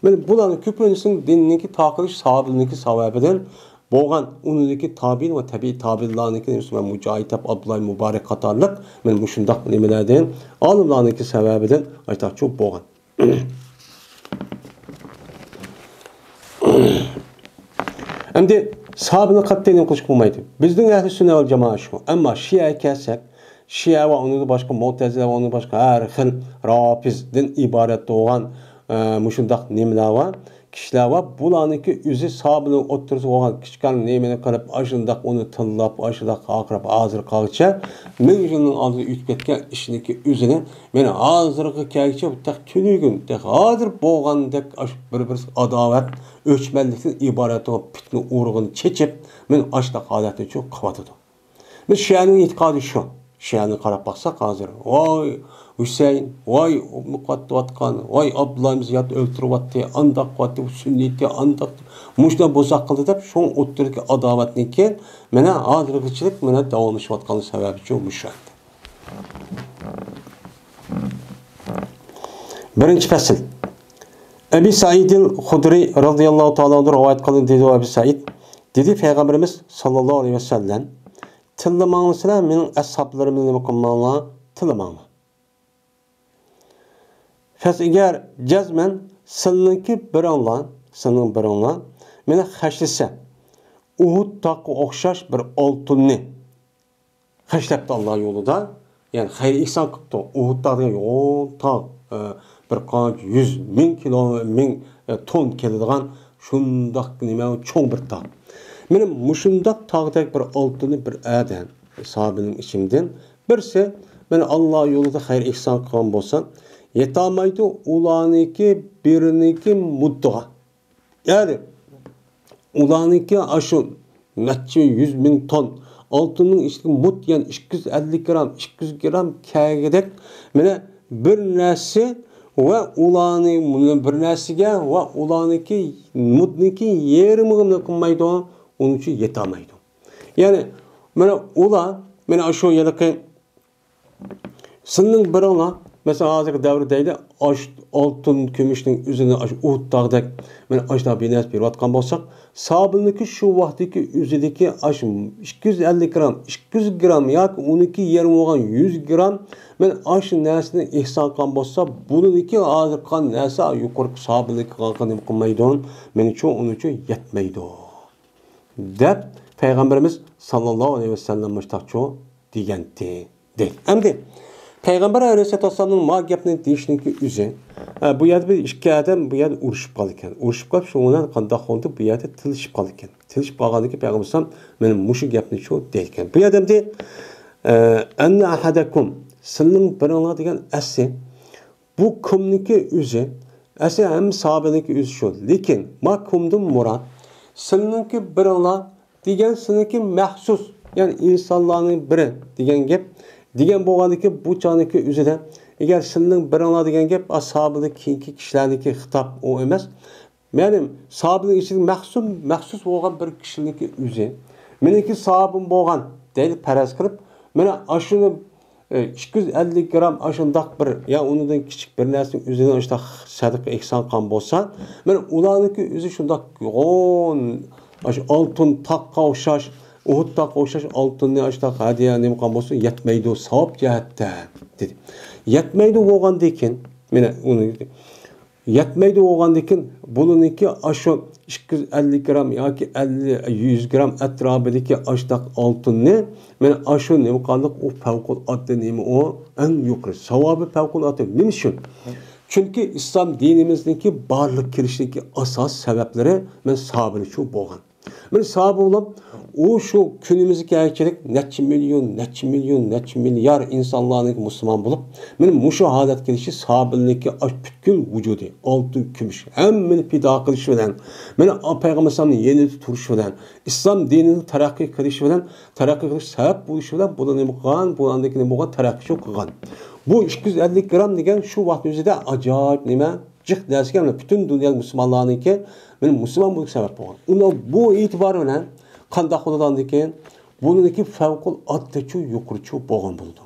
مانا بۇلارنىڭ كۆپىنچىسىنىڭ دىننىڭكى تارقىلىش سەۋەبىنىڭكى سەۋەبىدىن بولغان، ئۇنىڭدىكى تابىئىن ۋە تەبىئىي تابىئىنلارنىڭكى، مۇجاھىد دەپ، ئابدۇللا مۇبارەك قاتارلىق، مانا مۇشۇنداق نېمىلەردىن، ئالىملارنىڭكى سەۋەبىدىن ئاشۇنداقچۇ بولغان. ئەمدى ساھابىنى قەتئىي نېمە قىلىشقا بولمايدۇ. بىزنىڭ ئەھلى سۈننە ۋەل جامائە شۇ. ئەمما شىئەگە كەلسەك، شىئە ۋە ئۇنىڭدىن باشقا مۇئتەزىلە ۋە ئۇنىڭدىن باشقا ھەر خىل رافىزدىن ئىبارەت بولغان، ئە، مۇشۇنداق نېمىلەر بار، كىشىلەر بار. بۇلارنىڭكى ئۆزى ساھابىنىڭ ئوتتۇرىسىدا بولغان كىچىككىنە نېمىنى قىلىپ، ئاشۇنداق ئۇنى تىللاپ، ئاشۇنداق ھاقىراپ، ھازىر قالغىچە مىڭ يىلنىڭ ئالدىدا ئۆتۈپ كەتكەن ئىشنىڭكى ئۆزىنى مانا ھازىرغا كەلگۈچە تېخى تۈنۈگۈن، تېخى ھازىر بولغاندەك ئاشۇ بىر-بىرسىگە ئاداۋەت، ئۆچمەنلىكتىن ئىبارەت بولغان پىتنە ئۇرۇقىنى چېچىپ، مانا ئاشۇنداق ھالەتنى چۈ قىلىۋاتىدۇ. بىز شىئەنىڭ ئېتىقادى شۇ. شىئەنى قاراپ باقساق ھازىر، ۋاي ھۈسەيىن، ۋاي ئۇمۇ قاتتىۋاتقان، ۋاي ئابدۇللاھىمىز يات ئۆلتۈرۈۋاتتى، ئانداق قىلىۋاتتى، بۇ سۈننىتى، ئانداق، مۇشۇنداق بوزەك قىلدى دەپ، شۇنىڭ ئوتتۇرىدىكى ئاداۋەتنىڭكى مانا ھازىرغىچىلىك مانا داۋاملىشىۋاتقان سەۋەبى شۇ، مۇشۇ ئەمدى. بىرىنچى پەسىل. ئەبى سەئىدىل خۇدرى رەزىياللاھۇ تائالا ئەنھۇ رىۋايەت قىلدى، دېدى ئەبى سەئىد، دېدى پەيغەمبىرىمىز ساللاللاھۇ ئەلەيھى ۋەسەللەم، تىللىماڭلار سىلەر مېنىڭ ئەسھابلىرىمنى نېمە قىلماڭلار، تىللىماڭلار. پەس ئەگەر جەزمەن سىلىنىڭكى بىرىڭلار، سىلىنىڭ بىرىڭلار مېنى خەشلىسە، ئۇھۇد تاغقا ئوخشاش بىر ئالتۇننى خەجلەپتۇ ئاللا يولىدا. يەنى خەير ئېھسان قىپتۇ. ئۇھۇد تاغ دېگەن يوغان تاغ، ئە، بىر قانچە يۈز مىڭ كىلو، مىڭ، ئە، تون كېلىدىغان شۇنداق نېمە چوڭ بىر تاغ. مانا مۇشۇنداق تاغدەك بىر ئالتۇننى بىر ئادەم ساھابىنىڭ ئىچىمدىن بىرسى مانا ئاللا يولىدا خەير ئېھسان قىلغان بولسا، يېتەلمەيدۇ ئۇلارنىڭكى بىرىنىڭكى مۇددىغا. يەنى ئۇلارنىڭكى ئاشۇ نەچچە يۈز مىڭ تون ئالتۇننىڭ ئىچىدىكى مۇت، يەنى ئىككى يۈز ئەللىك گرام، ئىككى يۈز گرام كەلگۈدەك مانا بىر نەرسە ۋە ئۇلارنىڭ بۇنى بىر نەرسىگە ۋە ئۇلارنىڭكى مۇتنىڭكى يېرىمىغا نېمە قىلمايدۇ، ئۇنىڭ ئۈچۈن يېتەلمەيدۇ. يەنى مانا ئۇلار مانا ئاشۇ ھېلىقى سىلىنىڭ بىرىڭلار، مەسىلەن، ھازىرقى دەۋردە دەيلى، ئاش-، ئالتۇن، كۈمۈشنىڭ ئۆزىنى ئاشۇ ئۇھۇد تاغدەك، مانا ئاشۇنداق بىر نەرسە بېرىۋاتقان بولساق، ساھابىنىڭكى شۇ ۋاقىتتىكى ئۆزىدىكى ئاشۇ ئىككى يۈز ئەللىك گرام، ئىككى يۈز گرام ياكى ئۇنىڭكى يېرىمى بولغان يۈز گرام، مانا ئاشۇ نەرسىنى ئېھسان قىلغان بولسا، بۇنىڭكى ھازىر قىلغان نەرسە يۇقىرىقى ساھابىنىڭكى قىلغانغا نېمە قىلمايدۇ، مېنىڭچۇ ئۇنىڭچۇ يەتمەيدۇ. دەپ پەيغەمبىرىمىز ساللاللاھۇ ئەلەيھى ۋەسەللەم مۇشتاقچۇ دېگەنتى، دەيدۇ. ئەمدى پەيغەمبەر ئەلەيھىسسالاتۇ ۋەسسالامنىڭ ما گەپنى دېيىشنىڭكى ئۆزى، ئە، بۇ يەردە بىر ئىككى ئادەم بۇ يەردە ئۇرۇشۇپ قالىدىكەن. ئۇرۇشۇپ قېلىپ، شۇ بىلەن قانداق بولدى؟ بۇ يەردە تىللىشىپ قالىدىكەن. تىللىشىپ قالغاندىن كېيىن پەيغەمبەر ئەلەيھىسسالام مانا مۇشۇ گەپنىچۇ دەيدىكەن. بۇ يەردە ئەمدى، ئە، ئەننە ئەھەدەكۇم، سىلىنىڭ بىرىڭلار دېگەن ئەسلى بۇ كۇمنىڭكى ئۆزى، ئەسلى ھەممە ساھابىنىڭكى ئۆزى شۇ. لېكىن ما كۇمدىن مۇراد، سىلىنىڭكى بىرىڭلار دېگەن سىلىنىڭكى مەخسۇس، يەنى ئىنسانلارنىڭ بىرى دېگەن گەپ. دېگەن بولغاندىكىن بۇ چاغنىڭكى ئۆزىدە، ئەگەر سىلىنىڭ بىرىڭلار دېگەن گەپ، ئا، ساھابىدىن كېيىنكى كىشىلەرنىڭكى خىتاب ئۇ ئەمەس. مەلۇم، ساھابىنىڭ ئىچىدە مەخسۇس، مەخسۇس بولغان بىر كىشىنىڭكى ئۆزى. مېنىڭكى ساھابىم بولغان دەيلى پەرەز قىلىپ، مانا ئاشۇنى، ئە، ئىككى يۈز ئەللىك گرام ئاشۇنداق بىر، يا ئۇنىڭدىن كىچىك بىر نەرسىنىڭ ئۆزىنى ئاشۇنداق سەدىقە ئېھسان قىلغان بولسا، مانا ئۇلارنىڭكى ئۆزى شۇنداق يوغان، ئاشۇ ئالتۇن تاغقا ئوخشاش، ئۇھۇد تاغقا ئوخشاش ئالتۇننى ئاشۇنداق ھەدىيە نېمە قىلغان بولسا يەتمەيدۇ، ساۋاب جەھەتتە، دېدى. يەتمەيدۇ بولغاندىن كېيىن، مانا ئۇنى يەتمەيدۇ بولغاندىكىن، بۇلىنىڭكى ئاشۇ ئىككى يۈز ئەللىك گرام ياكى ئەللىك، يۈز گرام ئەتراپىدىكى ئاشۇنداق ئالتۇننى، مانا ئاشۇ نېمە قىلغانلىق، ئۇ پەۋقۇلئاددە نېمە ئۇ، ئەڭ يۇقىرى ساۋابى پەۋقۇلئاددە. نېمە ئۈچۈن؟ چۈنكى ئىسلام دىنىمىزنىڭكى بارلىققا كېلىشىدىكى ئاساس سەۋەبلىرى مانا ساھابىلەرچۇ بولغان. مانا ساھابە بولۇپ، ئۇ شۇ كۈنىمىزگە كەلگۈچىلىك نەچچە مىليون، نەچچە مىليون، نەچچە مىليار ئىنسانلارنىڭ مۇسۇلمان بولۇپ، مانا مۇشۇ ھالەتكە كېلىشى ساھابىلەرنىڭكى ئاش-، پۈتكۈل ۋۇجۇدى، ئالتۇن، كۈمۈش، ھەممىنى پىدا قىلىشى بىلەن، مانا پەيغەمبەر ئەلەيھىسسالامنىڭ يېنىدا تۇرۇشى بىلەن، ئىسلام دىنىنىڭ تەرەققىي قىلىشى بىلەن، تەرەققىي قىلىش سەۋەب بولۇشى بىلەن بۇلار نېمە قىلغان؟ بۇلاردىن كېيىن نېمە بولغان؟ تەرەققىي شۇ قىلغان. بۇ ئىككى يۈز ئەللىك گرام دېگەن شۇ ۋاقىتنىڭ ئۆزىدە ئاجايىپ نېمە؟ جىق نەرسىگە پۈتۈن دۇنيا مۇسۇلمانلارنىڭكى، مانا مۇسۇلمان بولۇشقا سەۋەب بولغان. ئۇنىڭ بۇ ئېتىبارى بىلەن قانداق بولىدىغاندىكىن، بۇنىڭكى پەۋقۇلئاددىچۇ يۇقىرىچۇ بولغان بولىدۇ.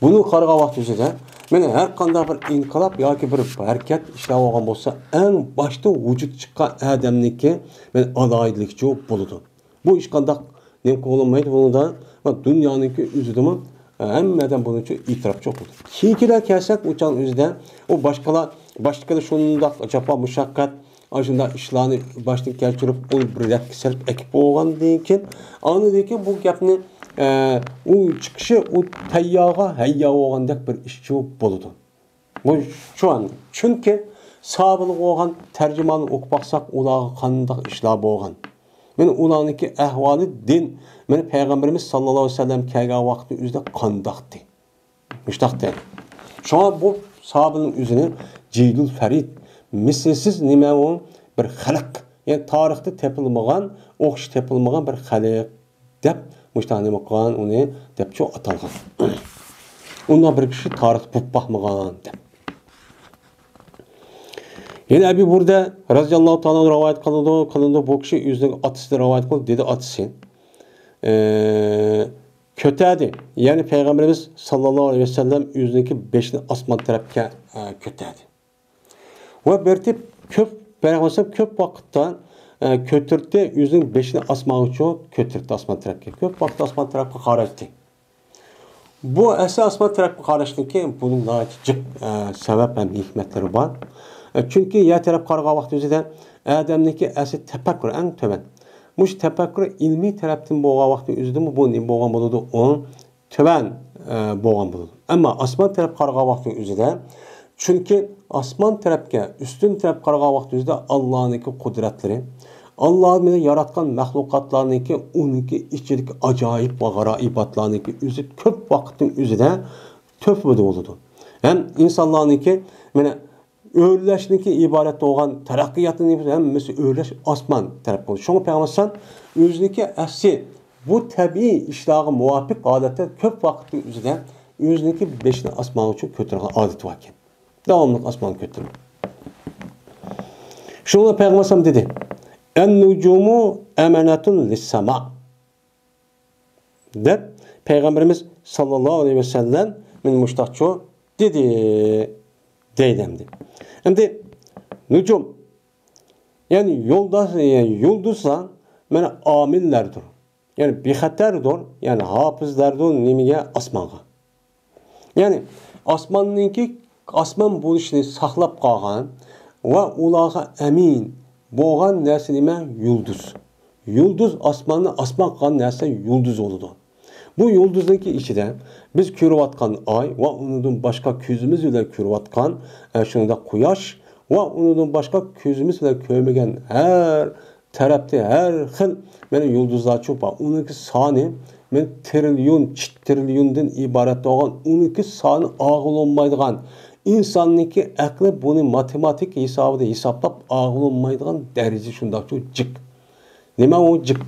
بۇنى قارىغان ۋاقتىمىزدا، مانا ھەر قانداق بىر ئىنقىلاب ياكى بىر ھەرىكەت ئىشلەپ بولغان بولسا، ئەڭ باشتا ۋۇجۇدقا چىققان ئادەمنىڭكى، مانا ئالاھىدىلىكىچۇ بولىدۇ. بۇ ھېچقانداق نېمە قىلىنمايدۇ بۇنىڭدا. ۋە دۇنيانىڭكى ئۆزىدىمۇ، ئە، ھەممە ئادەم بۇنىڭ ئۈچۈن ئېتىراپچى بولىدۇ. كېيىنكىلەر كەلسەك، ئۇ چاغنىڭ ئۆزىدە ئۇ باشقىلار، باشتىكىلا شۇنداق جاپا مۇشەققەت، ئاشۇنداق ئىشلارنى باشتىن كەچۈرۈپ، ئۇنى بىر رەتكە سېلىپ ئەكىپ بولغاندىن كېيىن، ئاندىن كېيىن بۇ گەپنى، ئە، ئۇ چىقىشى، ئۇ تەييارغا ھەييار بولغاندەك بىر ئىشچۇ بولىدۇ. بۇ شۇ ئەمدى. چۈنكى ساھابىلەرگە بولغان تەرجىماننى ئوقۇپ باقساق، ئۇلارغا قانداق ئىشلار بولغان. مانا ئۇلارنىڭكى ئەھۋالى دىن، مانا پەيغەمبىرىمىز ساللاللاھۇ ئەلەيھى ۋەسەللەم كەلگەن ۋاقىتنىڭ ئۆزىدە قانداقتى؟ مۇشتاقتى. شۇڭا بۇ ساھابىنىڭ ئۆزىنى جىلدۇل فەرىد، مىسلىسىز نېمە ئۇ؟ بىر خەلق. يەنى تارىختا تېپىلمىغان، ئوخشىشى تېپىلمىغان بىر خەلق. دەپ مۇشۇنداق نېمە قىلغان ئۇنى دەپچۇ ئاتالغان. ئۇنداق بىر كىشى تارىختا بولۇپ باقمىغان دەپ. يەنە ئەبى بۇردە رەزىياللاھۇ تائالا ئەنھۇ رىۋايەت قىلىدۇ، قىلىنىدۇ. بۇ كىشى ئۆزىنىڭ ئاتىسىدىن رىۋايەت قىلىدۇ، دېدى ئاتىسى، ئى، كۆتەردى. يەنى پەيغەمبىرىمىز ساللاللاھۇ ئەلەيھى ۋەسەللەم ئۆزىنىڭكى بېشىنى ئاسمان تەرەپكە، ئى، كۆتەردى. ۋە بىر تېپ كۆپ، پەيغەمبەر كۆپ ۋاقىتتا، ئە، كۆتۈرتتى، ئۆزىنىڭ بېشىنى ئاسمانغىچۇ كۆتۈرتتى، ئاسمان تەرەپكە. كۆپ ۋاقىت ئاسمان تەرەپكە قاراشتى. بۇ ئەسلى ئاسمان تەرەپكە قاراشنىڭكى بۇنىڭ ناھايىتى جىق، ئە، سەۋەب ھەم ھېكمەتلىرى بار. ئە، چۈنكى يەر تەرەپ قارىغان ۋاقتى ئۆزىدە ئادەمنىڭكى ئەسلى تەپەككۇر ئەڭ تۆۋەن. مۇشۇ تەپەككۇر ئىلمىي تەرەپتىن بولغان ۋاقتى ئۆزىدىمۇ بۇ نېمە بولغان بولىدۇ؟ ئۇ تۆۋەن، ئە، بولغان بولىدۇ. ئەمما ئاسمان تەرەپ قارىغان ۋاقتى ئۆزىدە، چۈنكى ئاسمان تەرەپكە، ئۈستۈن تەرەپ قارىغان ۋاقتى ئۆزىدە ئاللانىڭكى قۇدرەتلىرى، ئاللا بىلەن ياراتقان مەخلۇقاتلارنىڭكى، ئۇنىڭكى ئىچىدىكى ئاجايىپ ۋە غارايىباتلارنىڭكى ئۆزى كۆپ ۋاقىتنىڭ ئۆزىدە تۆھپىدە بولىدۇ. ھەم ئىنسانلارنىڭكى، مانا، ئۆرلەشنىڭكى ئىبارەت بولغان تەرەققىياتنىڭ ھەممىسى ئۆرلەش ئاسمان تەرەپ بولىدۇ. شۇڭا پەيغەمبەر ئەلەيھىسسالام ئۆزىنىڭكى ئەسلى بۇ تەبىئىي ئىشلارغا مۇۋاپىق ھالەتتە كۆپ ۋاقىتنىڭ ئۆزىدە ئۆزىنىڭكى بېشىنى ئاسمانغا چوق كۆتۈرگەن ئادىتى باركەن. داۋاملىق ئاسمانغا كۆتۈرۈپ. شۇڭا پەيغەمبەر ئەلەيھىسسالام دېدى، «ئەن نۇجۇمۇ ئەمەنەتۇن لىسساما» دەپ، پەيغەمبىرىمىز ساللاللاھۇ ئەلەيھى ۋەسەللەم مانا مۇشتاقچۇ دېدى، دەيدۇ ئەمدى. ئەمدى نۇجۇم، يەنى يولداش، يەنى يۇلدۇزلار مانا ئامىنلاردۇر. يەنى بىخەتەردۇر، يەنى ھاپىزلاردۇر نېمىگە؟ ئاسمانغا. يەنى ئاسماننىڭكى ئاسمان بولۇشىنى ساقلاپ قالغان ۋە ئۇلارغا ئەمىن بولغان نەرسە نېمە؟ يۇلدۇز. يۇلدۇز ئاسماننى ئاسمان قىلغان نەرسە يۇلدۇز بولىدۇ. بۇ يۇلدۇزنىڭكى ئىچىدە بىز كۆرۈۋاتقان ئاي ۋە ئۇنىڭدىن باشقا كۆزىمىز بىلەن كۆرۈۋاتقان، ئە، شۇنداق قۇياش ۋە ئۇنىڭدىن باشقا كۆزىمىز بىلەن كۆرمىگەن ھەر تەرەپتە ھەر خىل مانا يۇلدۇزلارچۇ بار. ئۇنىڭكى سانى مانا تىرىليون، چىت تىرىليوندىن ئىبارەت بولغان، ئۇنىڭكى سانى ئاغىلانمايدىغان، ئىنساننىڭكى ئەقلى بۇنى ماتېماتىكا ھېسابىدا ھېسابلاپ ئاغىلانمايدىغان دەرىجىدە شۇنداقچۇ جىق. نېمە ئۇ جىق؟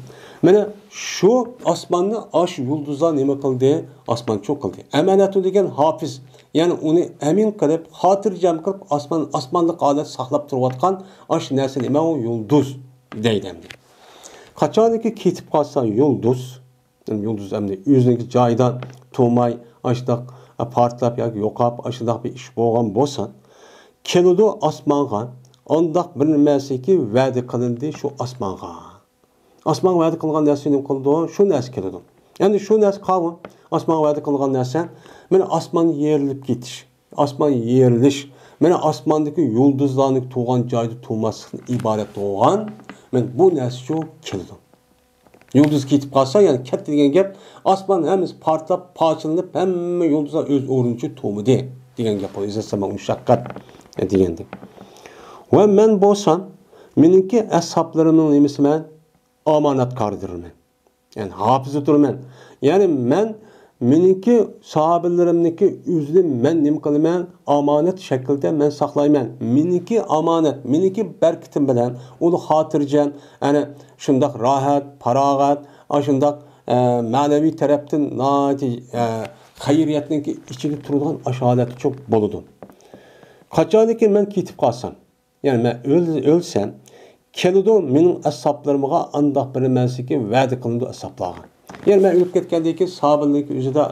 مانا شۇ ئاسماننى ئاشۇ يۇلدۇزلار نېمە قىلدى؟ ئاسمانچۇ قىلدى. ئەمەنەتۇ دېگەن ھاپىز، يەنى ئۇنى ئەمىن قىلىپ، خاتىرجەم قىلىپ، ئاسمان، ئاسمانلىق ھالەتتە ساقلاپ تۇرۇۋاتقان ئاشۇ نەرسە نېمە ئۇ؟ يۇلدۇز دەيدۇ ئەمدى. قاچانكى كېتىپ قالسا يۇلدۇز، يۇلدۇز ئەمدى ئۆزىنىڭكى جايىدا تۇرماي، ئاشۇنداق پارتلاپ ياكى يوقاپ، ئاشۇنداق بىر ئىش بولغان بولسا، كېلىدۇ ئاسمانغا، ئانداق بىر نېمەسىكى ۋەدە قىلىندى شۇ ئاسمانغا. ئاسمانغا ۋەدە قىلغان نەرسە نېمە قىلىدۇ؟ شۇ نەرسە كېلىدۇ. ئەمدى شۇ نەرسە قاۋۇ؟ ئاسمانغا ۋەدە قىلغان نەرسە، مانا ئاسمان يېرىلىپ كېتىش، ئاسمان يېرىلىش، مانا ئاسماندىكى يۇلدۇزلارنىڭ تۇرغان جايىدا تۇرماسلىقتىن ئىبارەت بولغان، مانا بۇ نەرسىچۇ كېلىدۇ. يۇلدۇز كېتىپ قالسا، يەنى كەتتى دېگەن گەپ، ئاسمان ھەممىسى پارتلاپ، پارچىلىنىپ، ھەممە يۇلدۇزلار ئۆز ئورنىچە تۇرمىدى دېگەن گەپ بولىدۇ. ئىزا سەما مۇشەققەت دېگەندەك. ۋە مەن بولسام، مېنىڭكى ئەسھابلىرىمنىڭ نېمىسىمەن؟ ئامانەتكارىدۇرمەن. يەنى ھاپىزىدۇرمەن. يەنى مەن مېنىڭكى ساھابىلىرىمنىڭكى ئۆزىنى مەن نېمە قىلىمەن؟ ئامانەت شەكلىدە مەن ساقلايمەن. مېنىڭكى ئامانەت، مېنىڭكى بەرىكىتىم بىلەن ئۇلار خاتىرجەم، ئەنە شۇنداق راھەت، پاراغەت، ئاشۇنداق، ئە، مەنىۋى تەرەپتىن ناھايىتى، ئە، خەيرىيەتنىڭكى ئىچىدە تۇرىدىغان ئاشۇ ھالەتتە بولىدۇ. قاچانكى مەن كېتىپ قالسام، يەنى مەن ئۆل-، ئۆلسەم، كېلىدۇ مېنىڭ ئەسھابلىرىمغا ئانداق بىر نېمەسىكى ۋەدە قىلىنىدۇ ئەسھابلارغا. يەنى مەن ئۆلۈپ كەتكەندىن كېيىن ساھابىلەرنىڭكى ئۆزىدە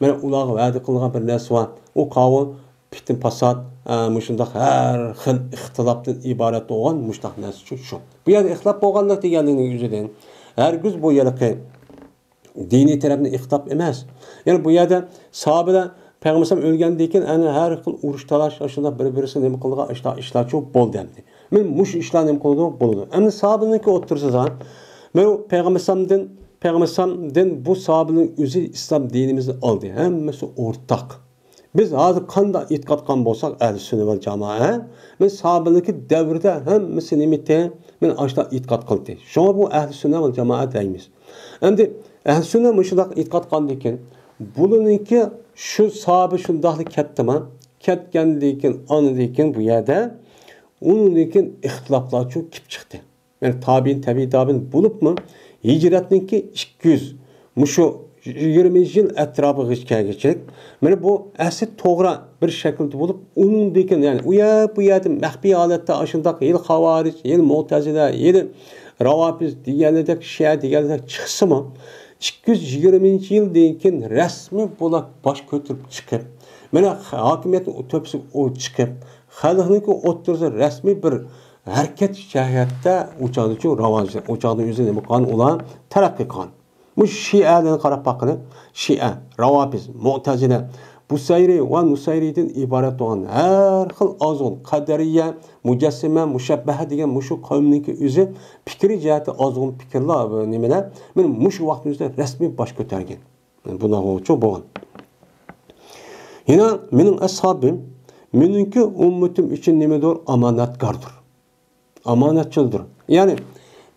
مانا ئۇلارغا ۋەدە قىلىنغان بىر نەرسە بار. ئۇ قاۋۇل پىتنە پاسات، ئە، مۇشۇنداق ھەر خىل ئىختىلاپتىن ئىبارەت بولغان مۇشۇنداق نەرسە شۇ. بۇ يەردە ئىختىلاپ بولغانلىق دېگەنلىكنىڭ ئۆزىدىن ھەرگىز بۇ ھېلىقى دىنىي تەرەپنى ئىختىلاپ ئەمەس. يەنى بۇ يەردە ساھابىلەر پەيغەمبەر ئەلەيھىسسالام ئۆلگەندىن كېيىن، ئەنە ھەر خىل ئۇرۇش تالاش، ئاشۇنداق بىر-بىرسىنى نېمە قىلغان ئىشلار، ئىشلارچۇ بولدى ئەمدى. مانا مۇشۇ ئىشلار نېمە قىلىدۇ؟ بولىدۇ. ئەمدى ساھابىنىڭكى ئوتتۇرىسىدا، مانا پەيغەمبەر ئەلەيھىسسالامدىن، پەيغەمبەر ئەلەيھىسسالامدىن بۇ ساھابىنىڭ ئۆزى ئىسلام دىنىمىزنى ئالدى. ھەممىسى ئورتاق. بىز ھازىر قانداق ئېتىقاد قىلغان بولساق، ئەھلى سۈننە ۋەل جامائە، مانا ساھابىنىڭكى دەۋرىدە ھەممىسى نېمىتى؟ مانا ئاشۇنداق ئېتىقاد قىلدى. شۇڭا بۇ ئەھلى سۈننە ۋەل جامائە دەيمىز. ئەمدى ئەھلى سۈننە مۇشۇنداق ئېتىقاد قىلغاندىن كېيىن، بۇلىنىڭكى شۇ ساھابە شۇنداقلا كەتتىما؟ كەتكەندىن كېيىن، ئاندىن كېيىن بۇ يەردە ئۇنىڭدىن كېيىن ئىختىلاپلارچۇ كېلىپ چىقتى. يەنى تابىئىن، تەبىئىي تابىئىن بولۇپمۇ ھىجرەتنىڭكى ئىككى يۈز، مۇشۇ يىگىرمىنچى يىل ئەتراپىغىچە كەلگۈچە، مانا بۇ ئەسلى توغرا بىر شەكىلدە بولۇپ، ئۇنىڭدىن كېيىن، يەنى ئۇ يەر، بۇ يەردە مەخپىي ھالەتتە ئاشۇنداق ھېلى خاۋارىج، ھېلى مۇئتەزىلە، ھېلى راۋاپىز دېگەنلەردەك، شىئە دېگەنلەردەك چىقسىمۇ، ئىككى يۈز يىگىرمىنچى يىلدىن كېيىن رەسمىي بۇلار باش كۆتۈرۈپ چىقىپ، مانا ھاكىمىيەتنىڭ تۆپىسىگە ئۇ چىقىپ، خەلقنىڭكى ئوتتۇرىسىدا رەسمىي بىر ھەرىكەت جەھەتتە ئۇ چاغدىچۇ راۋاج، ئۇ چاغدا ئۆزى نېمە قىلغان، ئۇلار تەرەققىي قىلغان. مۇشۇ شىئەلەرنى قاراپ باققىلى، شىئە، راۋاپىز، مۇئتەزىلە، بۇسەيرى ۋە نۇسەيرىدىن ئىبارەت بولغان ھەر خىل ئازغۇن، قەدەرىيە، مۇجەسسىمە، مۇشەببەھە دېگەن مۇشۇ قەۋمنىڭكى ئۆزى پىكرىي جەھەتتە ئازغۇن پىكىرلەر، نېمىلەر، مانا مۇشۇ ۋاقىتنىڭ ئۆزىدە رەسمىي باش كۆتەرگەن. بۇنداق بولغۇچە بولغان. يەنە مېنىڭ ئەسھابىم، مېنىڭكى ئۈممىتىم ئۈچۈن نېمىدۇر؟ ئامانەتكاردۇر. ئامانەتچىلدۇر. يەنى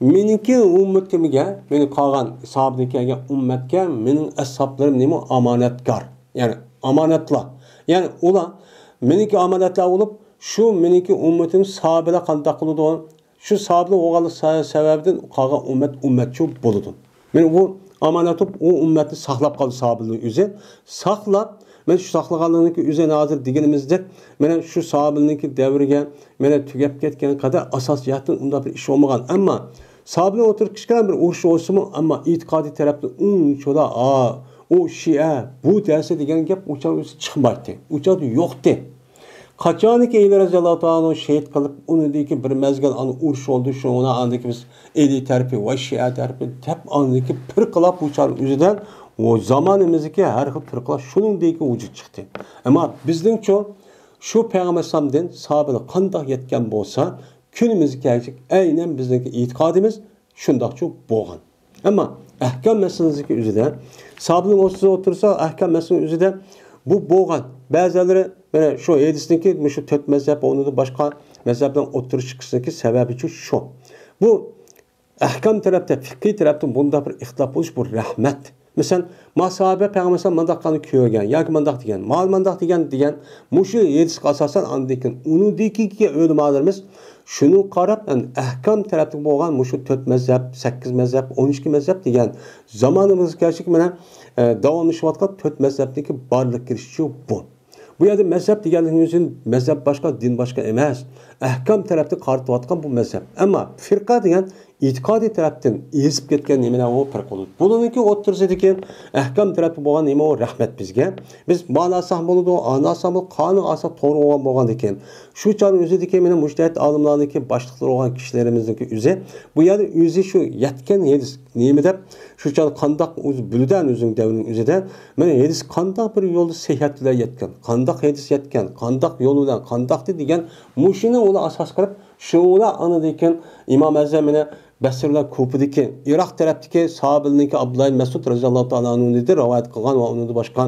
مېنىڭكى ئۈممىتىمگە، مېنىڭ قالغان ساھابىدىن كەلگەن ئۈممەتكە مېنىڭ ئەسھابلىرىم نېمە؟ ئامانەتكار. يەنى ئامانەتلار. يەنى ئۇلار مېنىڭكى ئامانەتلار بولۇپ، شۇ مېنىڭكى ئۈممىتىم ساھابىلەر قانداق قىلىدۇ؟ شۇ ساھابىلەر بولغانلىق سە-، سەۋەبىدىن قالغان ئۈممەت ئۈممەتچۇ بولىدۇ. مانا بۇ ئامانەت بولۇپ، ئۇ ئۈممەتنى ساقلاپ قالدى ساھابىلەرنىڭ ئۆزى. ساقلاپ، مانا شۇ ساقلىغانلىقىنىڭكى ئۆزى ھازىر دېگىنىمىزدەك، مانا شۇ ساھابىلەرنىڭكى دەۋرىگە مانا تۈگەپ كەتكەن قەدەر ئاساسىي جەھەتتىن ئۇنداق بىر ئىش بولمىغان. ئەمما ساھابىلەر ئوتتۇرىغا كىچىككىنە بىر ئۇرۇش بولسىمۇ، ئەمما ئېتىقادىي تەرەپتىن ئۇنچىلا، ئا، ئۇ شىئە، بۇ دەرسى دېگەن گەپ ئۇ چاغدا چىقمايتتى. ئۇ چاغدا يوقتى. قاچانكى ئەلى رەزىياللاھۇ تائالا ئەنھۇ شېھىت قىلىپ، ئۇنىڭدىن كېيىن بىر مەزگىل ئانا ئۇرۇش بولدى، شۇنىڭ بىلەن ئاندىن كېيىن بىز ئەلى تەرىپى ۋە شىئە تەرىپى دەپ ئاندىن كېيىن پىرقىلار بۇ چاغنىڭ ئۆزىدە ئۇ زامانىمىزدىكى ھەر خىل پىرقىلار شۇنىڭدىن كېيىن ۋۇجۇد چىقتى. ئەمما بىزنىڭچۇ شۇ پەيغەمبەر ئەلەيھىسسالامدىن ساھابىلەر قانداق يەتكەن بولسا، كۈنىمىزگە كەلگۈچە ئەينەن بىزنىڭكى ئېتىقادىمىز شۇنداقچۇ بولغان. ئەمما ئەھكام مەسىلىسىدىكى ئۆزىدە، ساھابىلەرنىڭ ئوتتۇرىسىدا ئەھكام مەسىلىنىڭ ئۆزىدە بۇ بولغان. بەزىلىرى مانا شۇ ھەدىسنىڭكى مۇشۇ تۆت مەزھەپ، ئۇنىڭدىن باشقا مەزھەپنىڭ ئوتتۇرىغا چىقىشىدىكى سەۋەبىچۇ شۇ. بۇ ئەھكام تەرەپتە، فىقھىي تەرەپتىن بۇنداق بىر ئىختىلاپ بولۇش، بۇ رەھمەت. مىسال، ما ساھابە پەيغەمبەر ئەلەيھىسسالام مانداق قىلغان كۆرگەن ياكى مانداق دېگەن، مال مانداق دېگەن، دېگەن مۇشۇ ھەدىسكە ئاساسەن ئاندىن كېيىن ئۇنىڭدىكى ئۆلىمالىرىمىز شۇنىڭغا قاراپ، ئەمدى ئەھكام تەرەپتە بولغان مۇشۇ تۆت مەزھەپ، سەككىز مەزھەپ، ئون ئىككى مەزھەپ دېگەن زامانىمىزغا كەلسەك، مانا، ئە، داۋاملىشىۋاتقان تۆت مەزھەپنىڭكى بارلىققا كېلىشىچۇ بۇ. بۇ يەردە مەزھەپ دېگەنلىكنىڭ ئۆزى مەزھەپ باشقا، دىن باشقا ئەمەس. ئەھكام تەرەپتىن قارىتىۋاتقان بۇ مەزھەپ. ئەمما فىرقە دېگەن ئېتىقادىي تەرەپتىن ئېزىپ كەتكەن نېمىلەر ئۇ پىرقە بولىدۇ. بۇلارنىڭكى ئوتتۇرىسىدىكى ئەھكام تەرەپتە بولغان نېمە ئۇ رەھمەت بىزگە. بىز مانا ئالساق بولىدۇ، ئانا ئالساق بولىدۇ، قانۇن ئالساق توغرا بولغان بولغاندىكىن. شۇ چاغنىڭ ئۆزىدىكى مېنىڭ مۇجتەھىد ئالىملارنىڭكى باشلىقلىرى بولغان كىشىلىرىمىزنىڭكى ئۆزى، بۇ يەردە ئۆزى شۇ يەتكەن ھەدىس نېمە دەپ، شۇ چاغ قانداق ئۆزى بىلىدۇ ئۆزىنىڭ دەۋرىنىڭ ئۆزىدە، مانا ھەدىس قانداق بىر يولدا سىھھەت بىلەن يەتكەن، قانداق ھەدىس يەتكەن، قانداق يول بىلەن، قانداقتى دېگەن مۇشۇنى ئۇلار ئاساس قىلىپ، شۇ ئۇلار ئاندىن كېيىن ئىمام ئەزەم مانا بەسرىلەر كۇفىدىكى، ئىراق تەرەپتىكى ساھابىلىرىنىڭكى ئابدۇللا ئىبن مەسئۇد رەزىياللاھۇ تائالا ئەنھۇدىن رىۋايەت قىلغان ۋە ئۇنىڭدىن باشقا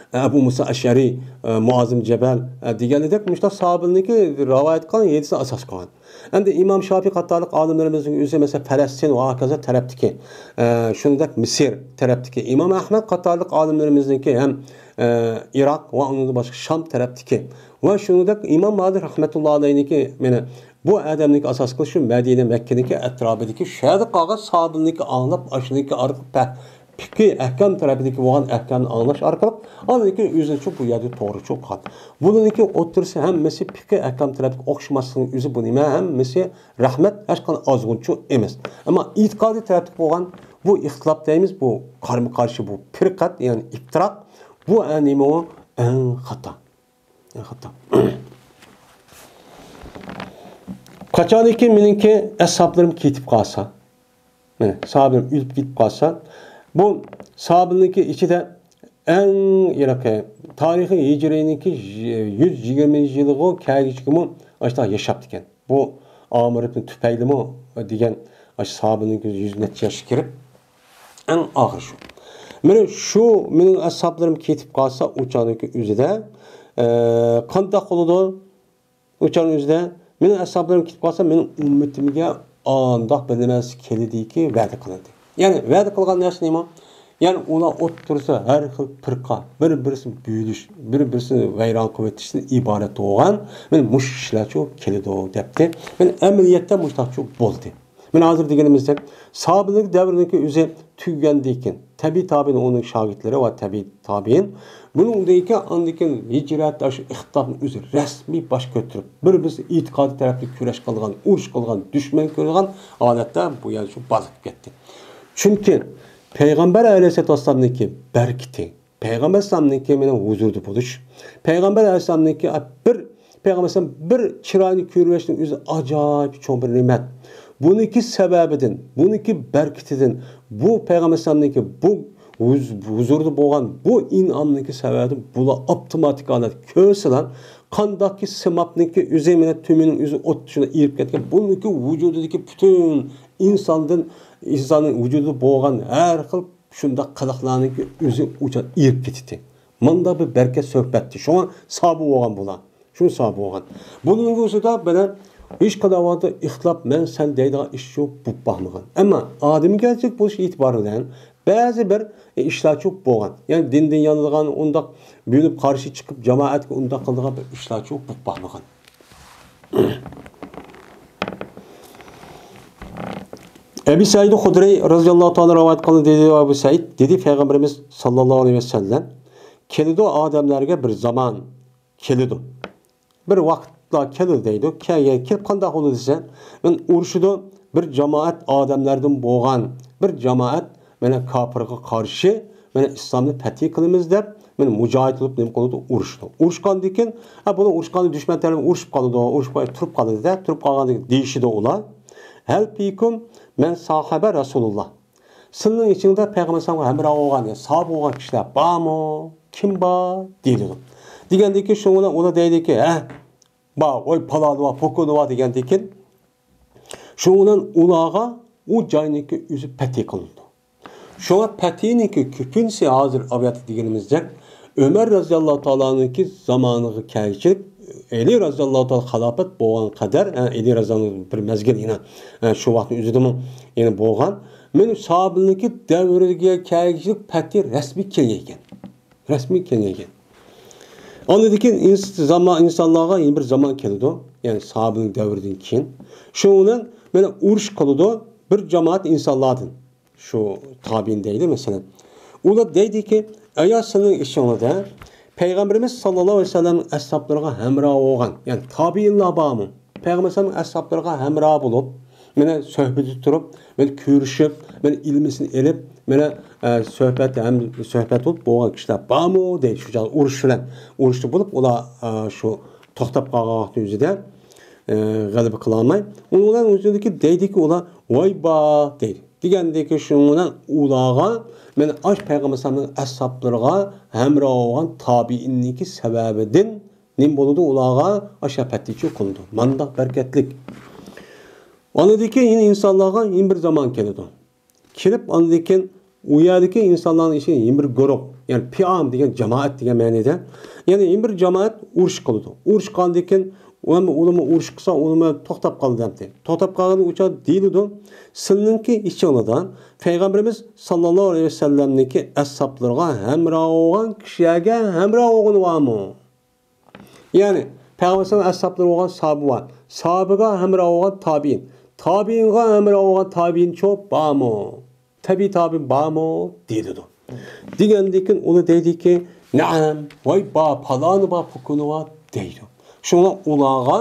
ئەبۇ مۇسا ئەشئەرى، ئە، مۇئاز ئىبن جەبەل، ئە، دېگەنلىدەك مۇشۇنداق ساھابىلىرنىڭكى رىۋايەت قىلغان ھەدىسىنى ئاساس قىلغان. ئەمدى ئىمام شافىي قاتارلىق ئالىملىرىمىزنىڭ ئۆزى، مەسىلەن، پەلەستىن ۋە ھاكازا تەرەپتىكى، ئە، شۇنىڭدەك مىسىر تەرەپتىكى ئىمام ئەھمەد قاتارلىق ئالىملىرىمىزنىڭكى ھەم، ئە، ئىراق ۋە ئۇنىڭدىن باشقا شام تەرەپتىكى ۋە شۇنىڭدەك ئىمام مالىك رەھمەتۇللا ئەلەيھنىڭكى، يەنە بۇ ئادەمنىڭكى ئاساس قىلىش شۇ مەدىنە، مەككىنىڭكى ئەتراپىدىكى شۇ يەردە قالغان ساھابىلىرىنىڭكى ئاڭلاپ، ئاشۇنىڭكى ئارقىلىق پە-، پىقھى ئەھكام تەرەپىدىكى بولغان ئەھكامنى ئاڭلاش ئارقىلىق، ئاندىن كېيىن ئۆزىنىڭچۇ بۇ يەردە توغرىچۇ قىلغان. بۇنىڭكى ئوتتۇرىسى ھەممىسى پىقھى ئەھكام تەرەپكە ئوخشىماسلىقنىڭ ئۆزى بۇ نېمە؟ ھەممىسى رەھمەت، ھېچقانداق ئازغۇنچۇ ئەمەس. ئەمما ئېتىقادىي تەرەپتىكى بولغان بۇ ئىختىلاپ دەيمىز، بۇ قارىمۇ قارشى، بۇ پىرقەت، يەنى ئىپتىراق، بۇ ئەنىمۇ ئەڭ خاتا. ئەڭ خاتا. قاچانكى مېنىڭكى ئەسھابلىرىم كېتىپ قالسا، مانا، ساھابىلىرىم ئۆلۈپ كېتىپ قالسا، بۇ ساھابىلىرنىڭكى ئىچىدە ئەڭ يېقىنقى تارىخىي ھىجرىينىڭكى يۈز يىگىرمىنچى يىلىغا كەلگۈچىگىمۇ ئاشۇنداق ياشاپتىكەن. بۇ ئامىر ئىبن تۇپەيلمۇ دېگەن ئاشۇ ساھابىنىڭكى يۈز نەچچە ياشقا كىرىپ، ئەڭ ئاخىرى شۇ. مانا شۇ مېنىڭ ئەسھابلىرىم كېتىپ قالسا، ئۇ چاغنىڭكى ئۆزىدە، ئە، قانداق بولىدۇ؟ ئۇ چاغنىڭ ئۆزىدە مېنىڭ ئەسھابلىرىم كېتىپ قالسا، مېنىڭ ئۈممىتىمگە ئانداق بىر نەرسە كېلىدىكى ۋەدە قىلىندى. يەنى ۋەدە قىلغان نەرسە نېمە؟ يەنى ئۇلار ئوتتۇرىسىدا ھەر خىل پىرقە، بىر-بىرسىنى بۆلۈش، بىر-بىرسىنى ۋەيران قىلىۋېتىشتىن ئىبارەت بولغان مانا مۇشۇ ئىشلارچۇ كېلىدۇ دەپتۇ. مانا ئەمەلىيەتتە مۇشۇنداقچۇ بولدى. مانا ھازىر دېگىنىمىزدەك، ساھابىلىك دەۋرىنىڭكى ئۆزى تۈگىگەندىن كېيىن، تەبىئىي تابىئىن، ئۇنىڭ شاگىرتلىرى ۋە تەبىئىي تابىئىن، بۇنىڭدىن كېيىن، ئاندىن كېيىن ھىجرەت، ئاشۇ ئىختىلاپنىڭ ئۆزى رەسمىي باش كۆتۈرۈپ، بىر-بىرسى ئېتىقادىي تەرەپتىن كۈرەش قىلغان، ئۇرۇش قىلغان، دۈشمەن كۆرىدىغان ھالەتتە بۇ يەر شۇ بارلىق كەتتى. چۈنكى پەيغەمبەر ئەلەيھىسسالاتۇ ۋەسسالامنىڭكى بەرىكىتى، پەيغەمبەر ئەلەيھىسسالامنىڭكى مېنىڭ ھۇزۇردا بولۇش، پەيغەمبەر ئەلەيھىسسالامنىڭكى بىر، پەيغەمبەر ئەلەيھىسسالام بىر چىرايىنى كۆرۈۋېلىشنىڭ ئۆزى ئاجايىپ چوڭ بىر نېمەت. بۇنىڭكى سەۋەبىدىن، بۇنىڭكى بەرىكىتىدىن، بۇ پەيغەمبەر ئەلەيھىسسالامنىڭكى بۇ ھۇز-، ھۇزۇردا بولغان بۇ ئىنئامنىڭكى سەۋەبىدىن بۇلار ئاپتوماتىك ھالەتتە كۆرسىلا، قانداقكى سىمابنىڭكى ئۆزى مېنى تۆمۈننىڭ ئۆزى ئوت ئىچىدە ئېرىپ كەتكەن، بۇنىڭكى ۋۇجۇدىدىكى پۈتۈن ئىنساندىن، ئىنساننىڭ ۋۇجۇدىدا بولغان ھەر خىل شۇنداق قىلىقلارنىڭكى ئۆزى ئوچان ئېرىپ كېتىتتى. مانداق بىر بەرىكەت سۆھبەتتى. شۇڭا سابىر بولغان بۇلار. شۇ سابىر بولغان. بۇنىڭ ئۆزىدە بىلەن ھېچقانداق ۋاقىتتا ئىختىلاپ، مەن، سەن دەيدىغان ئىش شۇ بولۇپ باقمىغان. ئەمما ئادەمگەرچىلىك بولۇش ئېتىبارى بىلەن بەزى بىر ئىشلار شۇ بولغان. يەنى دىندىن يانىدىغان، ئۇنداق بۆلۈپ قارشى چىقىپ، جامائەتكە ئۇنداق قىلىدىغان بىر ئىشلار شۇ بولۇپ باقمىغان. ئەبى سەئىد خۇدرىي رەزىياللاھۇ تائالا رىۋايەت قىلدى، دېدى، ئەبۇ سەئىد، دېدى، پەيغەمبىرىمىز ساللاللاھۇ ئەلەيھى ۋەسەللەم، كېلىدۇ ئادەملەرگە بىر زامان، كېلىدۇ. بىر ۋاقىتلار كېلىدۇ دەيدۇ. كەلگەن، كېلىپ قانداق بولىدۇ دېسە، مەن ئۇرۇشىدۇ بىر جامائەت ئادەملەردىن بولغان بىر جامائەت، مانا، كاپىرغا قارشى، مانا، ئىسلامنى پەتھى قىلىمىز دەپ، مانا، مۇجاھىد بولۇپ نېمە قىلىدۇ؟ ئۇرۇشىدۇ. ئۇرۇشقاندىن كېيىن، ھە، بۇلار ئۇرۇشقاندا دۈشمەن تەرىپى ئۇرۇشۇپ قالىدۇ، ئۇرۇشۇپ تۇرۇپ قالىدۇ دە، تۇرۇپ قالغاندىن كېيىن دېيىشىدۇ ئۇلار. ھەل فىكۇم مەن ساھەبە رەسۇلۇللاھ. سىلىنىڭ ئىچىڭدە پەيغەمبەر ئەلەيھىسسالامغا ھەمراھ بولغان، يا ساھابە بولغان كىشىلەر بارمۇ؟ كىم بار؟ دېيىلىدۇ. دېگەندىن كېيىن شۇنىڭ بىلەن ئۇلار دەيدىكى، ھە، بار، ۋاي پالانى بار، پوكۇنى بار دېگەندىن كېيىن شۇنىڭ بىلەن ئۇلارغا ئۇ جاينىڭكى ئۆزى پەتھى قىلىنىدۇ. شۇڭا پەتھىنىڭكى كۆپىنچىسى ھازىر ئاۋياتتا دېگىنىمىزدەك ئۆمەر رەزىياللاھۇ تائالانىڭكى زامانىغا كەلگۈچىلىك، ئەلى رەزىياللاھۇ تائالا خىلاپەت بولغان قەدەر، ھە، ئەلى رەزىياللاھۇ بىر مەزگىل يەنە، ھە، شۇ ۋاقىتنىڭ ئۆزىدىمۇ يەنە بولغان. مانا ساھابىنىڭكى دەۋرىگە كەلگۈچىلىك پەتھى رەسمىي كەلگەن ئىكەن. رەسمىي كەلگەن ئىكەن. ئاندىن كېيىن ئىنس-، زامان، ئىنسانلارغا يەنە بىر زامان كېلىدۇ. يەنى ساھابىنىڭ دەۋرىدىن كېيىن. شۇنىڭ بىلەن مانا ئۇرۇش قىلىدۇ بىر جامائەت ئىنسانلاردىن. شۇ تابىئىن دەيلى، مەسىلەن. ئۇلار دەيدىكى، ئايا سىلىنىڭ ئىچىڭلاردا پەيغەمبىرىمىز ساللاللاھۇ ئەلەيھى ۋەسەللەمنىڭ ئەسھابلىرىغا ھەمراھ بولغان، يەنى تابىئىنلار بارمۇ؟ پەيغەمبەر ئەلەيھىسسالامنىڭ ئەسھابلىرىغا ھەمراھ بولۇپ، مانا سۆھبىتى تۇرۇپ، مانا كۆرۈشۈپ، مانا ئىلمىسىنى ئېلىپ، مانا، ئە، سۆھبەت ھەم سۆھبەت بولۇپ بولغان كىشىلەر بارمۇ دەيدۇ. شۇ چاغدا ئۇرۇش بىلەن، ئۇرۇشتا بولۇپ، ئۇلار، ئە، شۇ توختاپ قالغان ۋاقىتنىڭ ئۆزىدە، ئە، غەلىبە قىلالماي. ئۇنىڭ بىلەن ئۆزىدىكى دەيدىكى ئۇلار، ۋاي با دەيدۇ. دېگەندىكى شۇنىڭ بىلەن ئۇلارغا، مانا ئاش پەيغەمبەر ئەلەيھىسسالامنىڭ ئەسھابلىرىغا ھەمراھ بولغان تابىئىننىڭكى سەۋەبىدىن نېمە بولىدۇ؟ ئۇلارغا ئاشۇ پەتھى قىلىنىدۇ. مانداق بەرىكەتلىك. ئاندىن كېيىن يەنە ئىنسانلارغا يەنە بىر زامان كېلىدۇ. كېلىپ، ئاندىن كېيىن ئۇ يەردىكى ئىنسانلارنىڭ ئىچىدە يەنە بىر گۇرۇھ، يەنى پىئام دېگەن جامائەت دېگەن مەنىدە، يەنى يەنە بىر جامائەت ئۇرۇش قىلىدۇ. ئۇرۇش قىلغاندىن كېيىن ئۇلارمۇ، ئۇلارمۇ ئۇرۇش قىلسا، ئۇلارمۇ توختاپ قالىدۇ دەمدى. توختاپ قالغاندا ئۇ چاغدا دېيىلىدۇ، سىلىنىڭكى ئىچىڭلاردا پەيغەمبىرىمىز ساللاللاھۇ ئەلەيھى ۋەسەللەمنىڭكى ئەسھابلىرىغا ھەمراھ بولغان كىشىلەرگە ھەمراھ بولغىنى بارمۇ؟ يەنى پەيغەمبەر ئەلەيھىسسالام ئەسھابلىرى بولغان ساھابە بار. ساھابىغا ھەمراھ بولغان تابىئىن. تابىئىنغا ھەمراھ بولغان تابىئىنچۇ بارمۇ؟ تەبىئىي تابىئىن بارمۇ؟ دېيىلىدۇ. دېگەندىن كېيىن ئۇلار دەيدىكى، نەئەم، ۋاي بار، پالانى بار، پۇكۇنى بار دەيدۇ. شۇڭا ئۇلارغا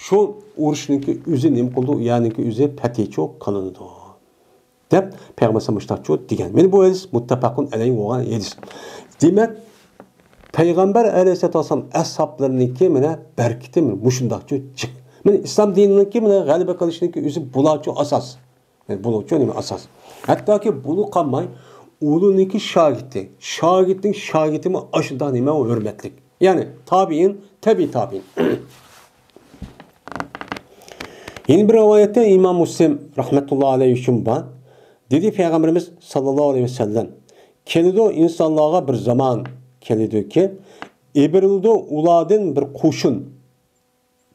شۇ ئۇرۇشنىڭكى ئۆزى نېمە قىلىدۇ؟ ئۇ يەرنىڭكى ئۆزى پەتھىچۇ قىلىنىدۇ. دەپ پەيغەمبەر ئەلەيھىسسالام مۇشۇنداقچۇ دېگەن. مانا بۇ ھەدىس مۇتتەپەقۇن ئەلەيھى بولغان ھەدىس. دېمەك، پەيغەمبەر ئەلەيھىسسالاتۇ ۋەسسالام ئەسھابلىرىنىڭكى مانا بەرىكىتى مۇشۇنداقچۇ جىق. مانا ئىسلام دىنىنىڭكى مانا غەلىبە قىلىشىنىڭكى ئۆزى بۇلارچۇ ئاساس. مانا بۇلارچۇ نېمە ئاساس. ھەتتاكى بۇلا قالماي، ئۇلىنىڭكى شاگىرتى، شاگىرتنىڭ شاگىرتىمۇ ئاشۇنداق نېمە ھۆرمەتلىك. يەنى تابىئىن، تەبىئىي تابىئىن. يەنە بىر رىۋايەتتە ئىمام مۇسلىم رەھمەتۇللا ئەلەيھى ئۈچۈن بار. دېدى پەيغەمبىرىمىز ساللاللاھۇ ئەلەيھى ۋەسەللەم، كېلىدۇ ئىنسانلارغا بىر زامان كېلىدۇكى، ئېبىرىلىدۇ ئۇلاردىن بىر قوشۇن.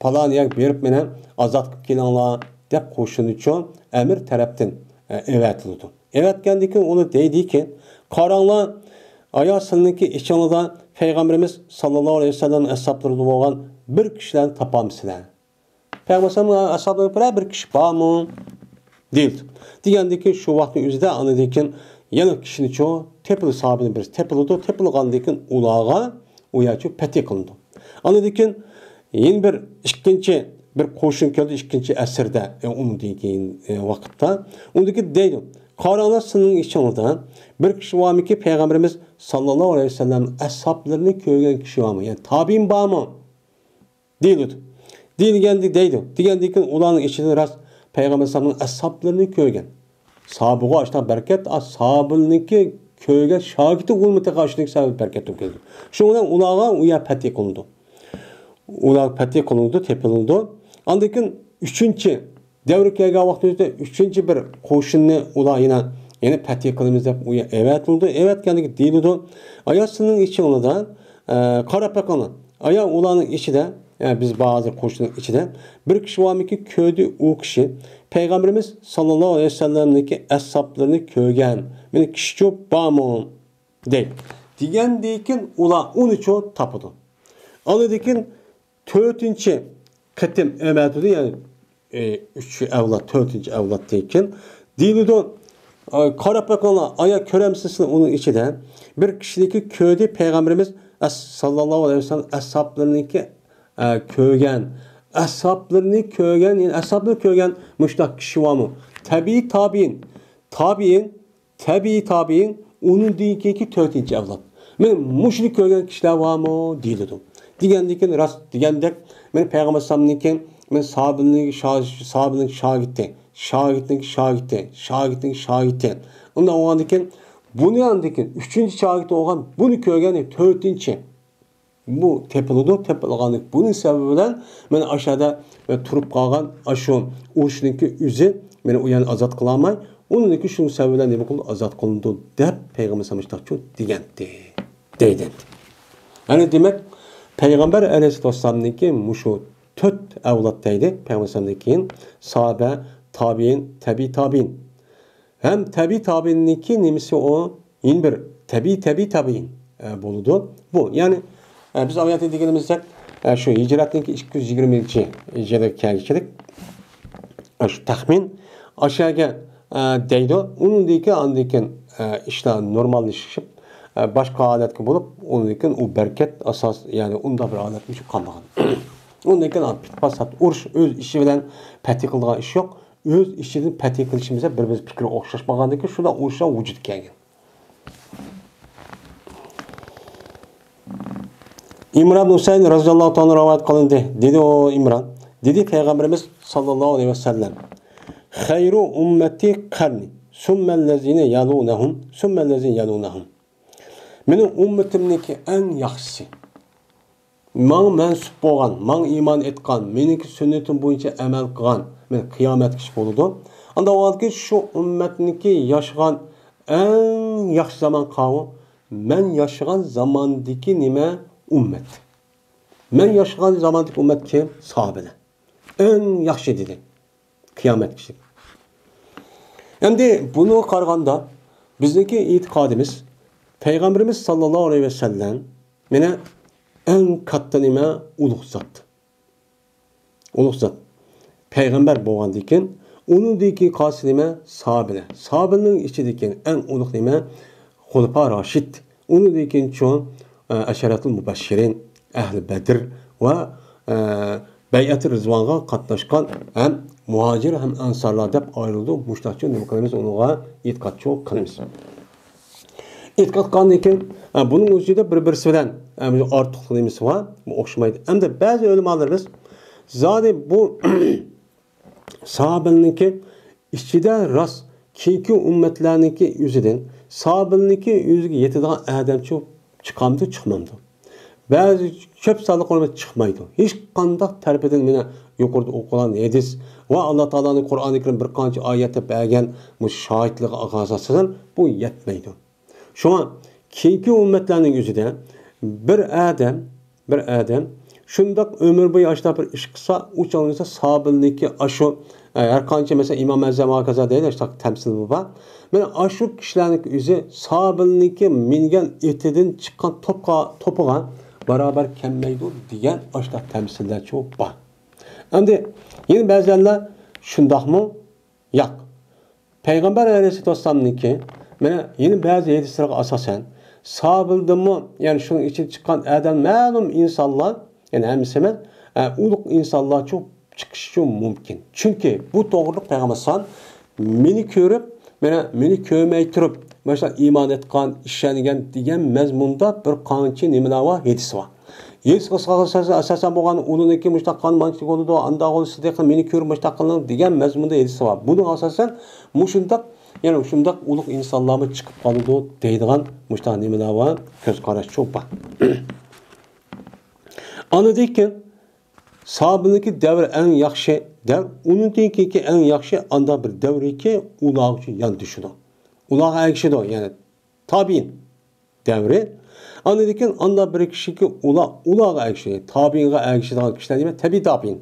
پالان يەرگە بېرىپ مېنى ئازاد قىلىپ كېلىڭلار دەپ قوشۇنىچۇ ئەمىر تەرەپتىن، ئە، ئەۋەتىلىدۇ. ئەۋەتكەندىن كېيىن ئۇلار دەيدىكى، قاراڭلار، ئايا سىلىنىڭكى ئىچىڭلاردا پەيغەمبىرىمىز ساللاللاھۇ ئەلەيھى ۋەسەللەم ئەسھابلىرىدا بولغان بىر كىشىلەرنى تاپامسىلەر؟ پەيغەمبەر ئەلەيھىسسالام ئەسھابلىرى بىرەر بىر كىشى بارمۇ؟ دېيىلدى. دېگەندىن كېيىن شۇ ۋاقىتنىڭ ئۆزىدە ئاندىن كېيىن يەنە كىشىنىچۇ تېپىلدى، ساھابىدىن بىرسى تېپىلىدۇ. تېپىلغاندىن كېيىن ئۇلارغا ئۇ يەرچۇ پەتھى قىلىنىدۇ. ئاندىن كېيىن يەنە بىر ئىككىنچى بىر قوشۇن كەلدى، ئىككىنچى ئەسىردە، ئە، ئۇنىڭدىن كېيىن، ئە، ۋاقىتتا. ئۇندىن كېيىن دەيدۇ، قاراڭلار، سىلىنىڭ ئىچىڭلاردا بىر كىشى بارمىكى، پەيغەمبىرىمىز ساللاللاھۇ ئەلەيھى ۋەسەللەم ئەسھابلىرىنى كۆرگەن كىشى بارمۇ؟ يەنى تابىئىن بارمۇ؟ دېيىلىدۇ. دېيىلگەندە دەيدۇ. دېگەندىن كېيىن ئۇلارنىڭ ئىچىدىن راست پەيغەمبەر ئەلەيھىسسالامنىڭ ئەسھابلىرىنى كۆرگەن. ساھابىغا ئاشۇنداق بەرىكەت، ئا، ساھابىنىڭكى كۆرگەن شاگىرتى ئۇلىمۇ تېخى ئاشۇنىڭ سەۋەبى بەرىكەت بولۇپ كېلىدۇ. شۇنىڭ بىلەن ئۇلارغا ئۇ يەر پەتھى قىلىنىدۇ. ئۇلار پەتھى قىلىنىدۇ، تېپىلىدۇ. ئاندىن كېيىن ئۈچىنچى دەۋرگە كەلگەن ۋاقتىمىزدا ئۈچىنچى بىر قوشۇننى ئۇلار يەنە، يەنە پەتھى قىلىمىز دەپ ئۇ يەر ئەۋەتىلىدۇ. ئەۋەتكەندىكى دېيىلىدۇ، ئايا سىزنىڭ ئىچىڭلاردا، ئە، قاراپ بېقىڭلار. ئايا ئۇلارنىڭ ئىچىدە، ئە، بىز بازى قوشۇننىڭ ئىچىدە بىر كىشى بارمىكى، كۆردى ئۇ كىشى پەيغەمبىرىمىز ساللاللاھۇ ئەلەيھى ۋەسەللەمنىڭكى ئەسھابلىرىنى كۆرگەن، مېنىڭ كىشىچۇ بارمۇ؟ دەيدۇ. دېگەندىن كېيىن ئۇلار ئۇنىچۇ تاپىدۇ. ئاندىن كېيىن تۆتىنچى قېتىم ئەۋەتىدۇ، يەنى، ئى، ئۈچ ئەۋلاد، تۆتىنچى ئەۋلادتىن كېيىن دېيىلىدۇ، ئى، قاراپ بېقىڭلار، ئايا كۆرەمسىز سىلەر ئۇنىڭ ئىچىدە بىر كىشىنىڭكى كۆردى پەيغەمبىرىمىز ئەس-، ساللاللاھۇ ئەلەيھى ۋەسەللەم ئەسھابلىرىنىڭكى، ئە، كۆرگەن، ئەسھابلىرىنى كۆرگەن، يەنى ئەسھابلىرىنى كۆرگەن مۇشۇنداق كىشى بارمۇ؟ تەبىئىي تابىئىن، تابىئىن، تەبىئىي تابىئىن، ئۇنىڭدىن كېيىنكى تۆتىنچى ئەۋلاد. مېنىڭ مۇشۇنى كۆرگەن كىشىلەر بارمۇ؟ دېيىلىدۇ. دېگەندىن كېيىن راست دېگەندەك، مېنىڭ پەيغەمبەر ئەلەيھىسسالامنىڭكى، مېنىڭ ساھابىنىڭ شا-، ساھابىنىڭ شاگىرتى، شاگىرتنىڭ شاگىرتى، شاگىرتنىڭ شاگىرتى. ئۇنداق بولغاندىن كېيىن، بۇنى ئاندىن كېيىن ئۈچىنچى شاگىرتى بولغان، بۇنى كۆرگەن تۆتىنچى. بۇ تېپىلىدۇ، تېپىلغاندىن بۇنىڭ سەۋەبى بىلەن مانا ئاشۇ يەردە، ئە، تۇرۇپ قالغان ئاشۇ ئۇرۇشنىڭكى ئۆزى مېنى ئۇ يەردىن ئازاد قىلالماي، ئۇنىڭدىكى شۇنىڭ سەۋەبى بىلەن نېمە قىلىدۇ؟ ئازاد قىلىنىدۇ دەپ پەيغەمبەر ئەلەيھىسسالام مۇشۇنداق دېگەنتى، دەيدۇ. يەنى دېمەك، پەيغەمبەر ئەلەيھىسسالامنىڭكى مۇشۇ تۆت ئەۋلاد دەيدۇ، پەيغەمبەر ئەلەيھىسسالامدىن كېيىن ساھابە، تابىئىن، تەبىئىي تابىئىن. ھەم تەبىئىي تابىئىننىڭكى نېمىسى ئۇ؟ يەنە بىر تەبىئىي، تەبىئىي تابىئىن، ئە، بولىدۇ. بۇ، يەنى، ئە، بىز ئايەتنى دېگىنىمىزدەك، ئە، شۇ ھىجرەتنىڭكى ئىككى يۈز يىگىرمىنچى يىلىغا كەلگۈچىلىك، ئە، شۇ تەخمىن ئاشۇ يەرگە، ئە، دەيدۇ. ئۇنىڭدىن كېيىن، ئاندىن كېيىن، ئە، ئىشلار نورماللىشىپ، ئە، باشقا ھالەتكە بولۇپ، ئۇنىڭدىن كېيىن ئۇ بەرىكەت ئاساس، يەنى ئۇنداق بىر ھالەتمۇ قالمىغان. ئۇنىڭدىن كېيىن پىت-پاسات ئۇرۇش ئۆز ئىشى بىلەن پەتھى قىلىدىغان ئىش يوق. ئۆز ئىچىدىن پەتھى قىلىشىمىز بىر-بىرىمىز پىكرى ئوخشاشمىغاندىكىن شۇنداق ئۇرۇشلار ۋۇجۇدقا كەلگەن. ئىمران ھۈسەيىن رەزىياللاھۇ تائالا رىۋايەت قىلىندى. دېدى ئۇ ئىمران، دېدى پەيغەمبىرىمىز ساللاللاھۇ ئەلەيھى ۋەسەللەم، خەيرۇ ئۇممەتى قەرنى، سۇممەللەزىنە يەلۇنەھۇم، سۇممەللەزىنە يەلۇنەھۇم. مېنىڭ ئۈممىتىمنىڭكى ئەڭ ياخشىسى. ماڭا مەنسۇپ بولغان، ماڭا ئىمان ئېيتقان، مېنىڭكى سۈننىتىم بويىچە ئەمەل قىلغان، مېنىڭ قىيامەتكىچە بولىدۇ. ئاندىن ئاۋۋالقى شۇ ئۈممەتنىڭكى ياشىغان ئەڭ ياخشى زامان قاۋۇ، مەن ياشىغان زاماندىكى نېمە؟ ئۈممەت. مەن ياشىغان زاماندىكى ئۈممەت كىم؟ ساھابىلەر. ئەڭ ياخشى دېدى. قىيامەتكىچە. ئەمدى بۇنىڭغا قارىغاندا، بىزنىڭكى ئېتىقادىمىز، پەيغەمبىرىمىز ساللاللاھۇ ئەلەيھى ۋەسەللەم، مانا، ئەڭ كاتتا نېمە؟ ئۇلۇغ زات. ئۇلۇغ زات. پەيغەمبەر بولغاندىن كېيىن، ئۇنىڭدىن كېيىن قالسا نېمە؟ ساھابىلەر. ساھابىلەرنىڭ ئىچىدىكى ئەڭ ئۇلۇغ نېمە؟ خۇلىپا راشىد. ئۇنىڭدىن كېيىن چوڭ، ئە، ئەشەرەتۇل مۇبەششىرىن، ئەھلى بەدر ۋە، ئە، بەيئەتى رىزۋانغا قاتناشقان ھەم مۇھاجىر ھەم ئەنسارلار دەپ ئايرىلىدۇ. مۇشۇنداقچۇ نېمە قىلىمىز؟ ئۇنىڭغا ئېتىقادچۇ قىلىمىز. ئېتىقاد قىلغاندىن كېيىن، ئە، بۇنىڭ ئۆزىدە بىر-بىرسى بىلەن، ئە، ئارتۇقلۇق نېمىسى بار، بۇ ئوخشىمايدۇ. ئەمدى بەزى ئۆلىمالىرىمىز زادى بۇ ساھابىلەرنىڭكى ئىچىدە راست كېيىنكى ئۈممەتلەرنىڭكى ئۆزىدىن ساھابىلەرنىڭكى ئۆزىگە يېتىدىغان ئادەمچۇ چىقامدۇ، چىقمامدۇ؟ بەزى كۆپ سانلىق ئۆلىمالار چىقمايدۇ. ھېچقانداق تەرىپىدىن مانا يۇقىرىدا ئوقۇلغان ھەدىس ۋە ئاللا تائالانىڭ قۇرئانى كەرىم بىر قانچە ئايەتتە بەرگەن مۇشۇ شاھىتلىقىغا ئاساسەن بۇ يەتمەيدۇ. شۇڭا كېيىنكى ئۈممەتلەرنىڭ ئۆزىدە بىر ئادەم، بىر ئادەم شۇنداق ئۆمۈر بويى ئاشۇنداق بىر ئىش قىلسا، ئۇ چاغدا ساھابىلىكى ئاشۇ، ئە، ھەر قانچە مەسىلەن ئىمام ئەزەم ھاكازا دەيدۇ، شۇنداق تەمسىل بار. مانا ئاشۇ كىشىلەرنىڭ ئۆزى ساھابىلىكى مىنگەن ئېتىدىن چىققان توپقا، توپىغا باراۋەر كەلمەيدۇ دېگەن ئاشۇنداق تەمسىللەرچۇ بار. ئەمدى يەنە بەزىلەر شۇنداقمۇ؟ ياق. پەيغەمبەر ئەلەيھىسسالاتۇ ۋەسسالامنىڭكى، مانا، يەنە بەزى ھەدىسلەرگە ئاساسەن، ساھابىلىدىنمۇ، يەنى شۇنىڭ ئىچىدىن چىققان ئادەم مەلۇم ئىنسانلار، يەنى ھەممىسى ئەمەس، ئە، ئۇلۇغ ئىنسانلارچۇ چىقىشىچۇ مۇمكىن. چۈنكى بۇ توغرىلىق پەيغەمبەر ئەلەيھىسسالام مېنى كۆرۈپ، مانا، مېنى كۆرمەي تۇرۇپ، مەسىلەن، ئىمان ئېيتقان، ئىشەنگەن دېگەن مەزمۇندا بىر قانچە نېمىلەر بار، ھەدىس بار. ھېس قىلسىغا ئاساسەن بولغان ئۇلۇنىڭكى مۇشتاق قىلغان مانچىلىك بولىدۇ، ئاندا ئۇلۇ سىددىقنى مېنى كۆرۈپ مۇشتاق قىلىڭ دېگەن مەزمۇندا ھەدىس بار. بۇنىڭ ئاساسەن مۇشۇنداق يەنى شۇنداق ئۇلۇغ ئىنسانلارمۇ چىقىپ قالىدۇ دەيدىغان مۇشۇنداق نېمىلەر بار، كۆز قاراشچۇ بار. ئاندىن كېيىن ساھابىنىڭكى دەۋرى ئەڭ ياخشى دەۋر، ئۇنىڭدىن كېيىنكى ئەڭ ياخشى ئانداق بىر دەۋركى ئۇلارغىچە ياندىشىدۇ. ئۇلارغا ئەگىشىدۇ، يەنى تابىئىن دەۋرى. ئاندىن كېيىن ئانداق بىر كىشىكى ئۇلار، ئۇلارغا ئەگىشىدۇ. تابىئىنغا ئەگىشىدىغان كىشىلەر نېمە؟ تەبىئىي تابىئىن.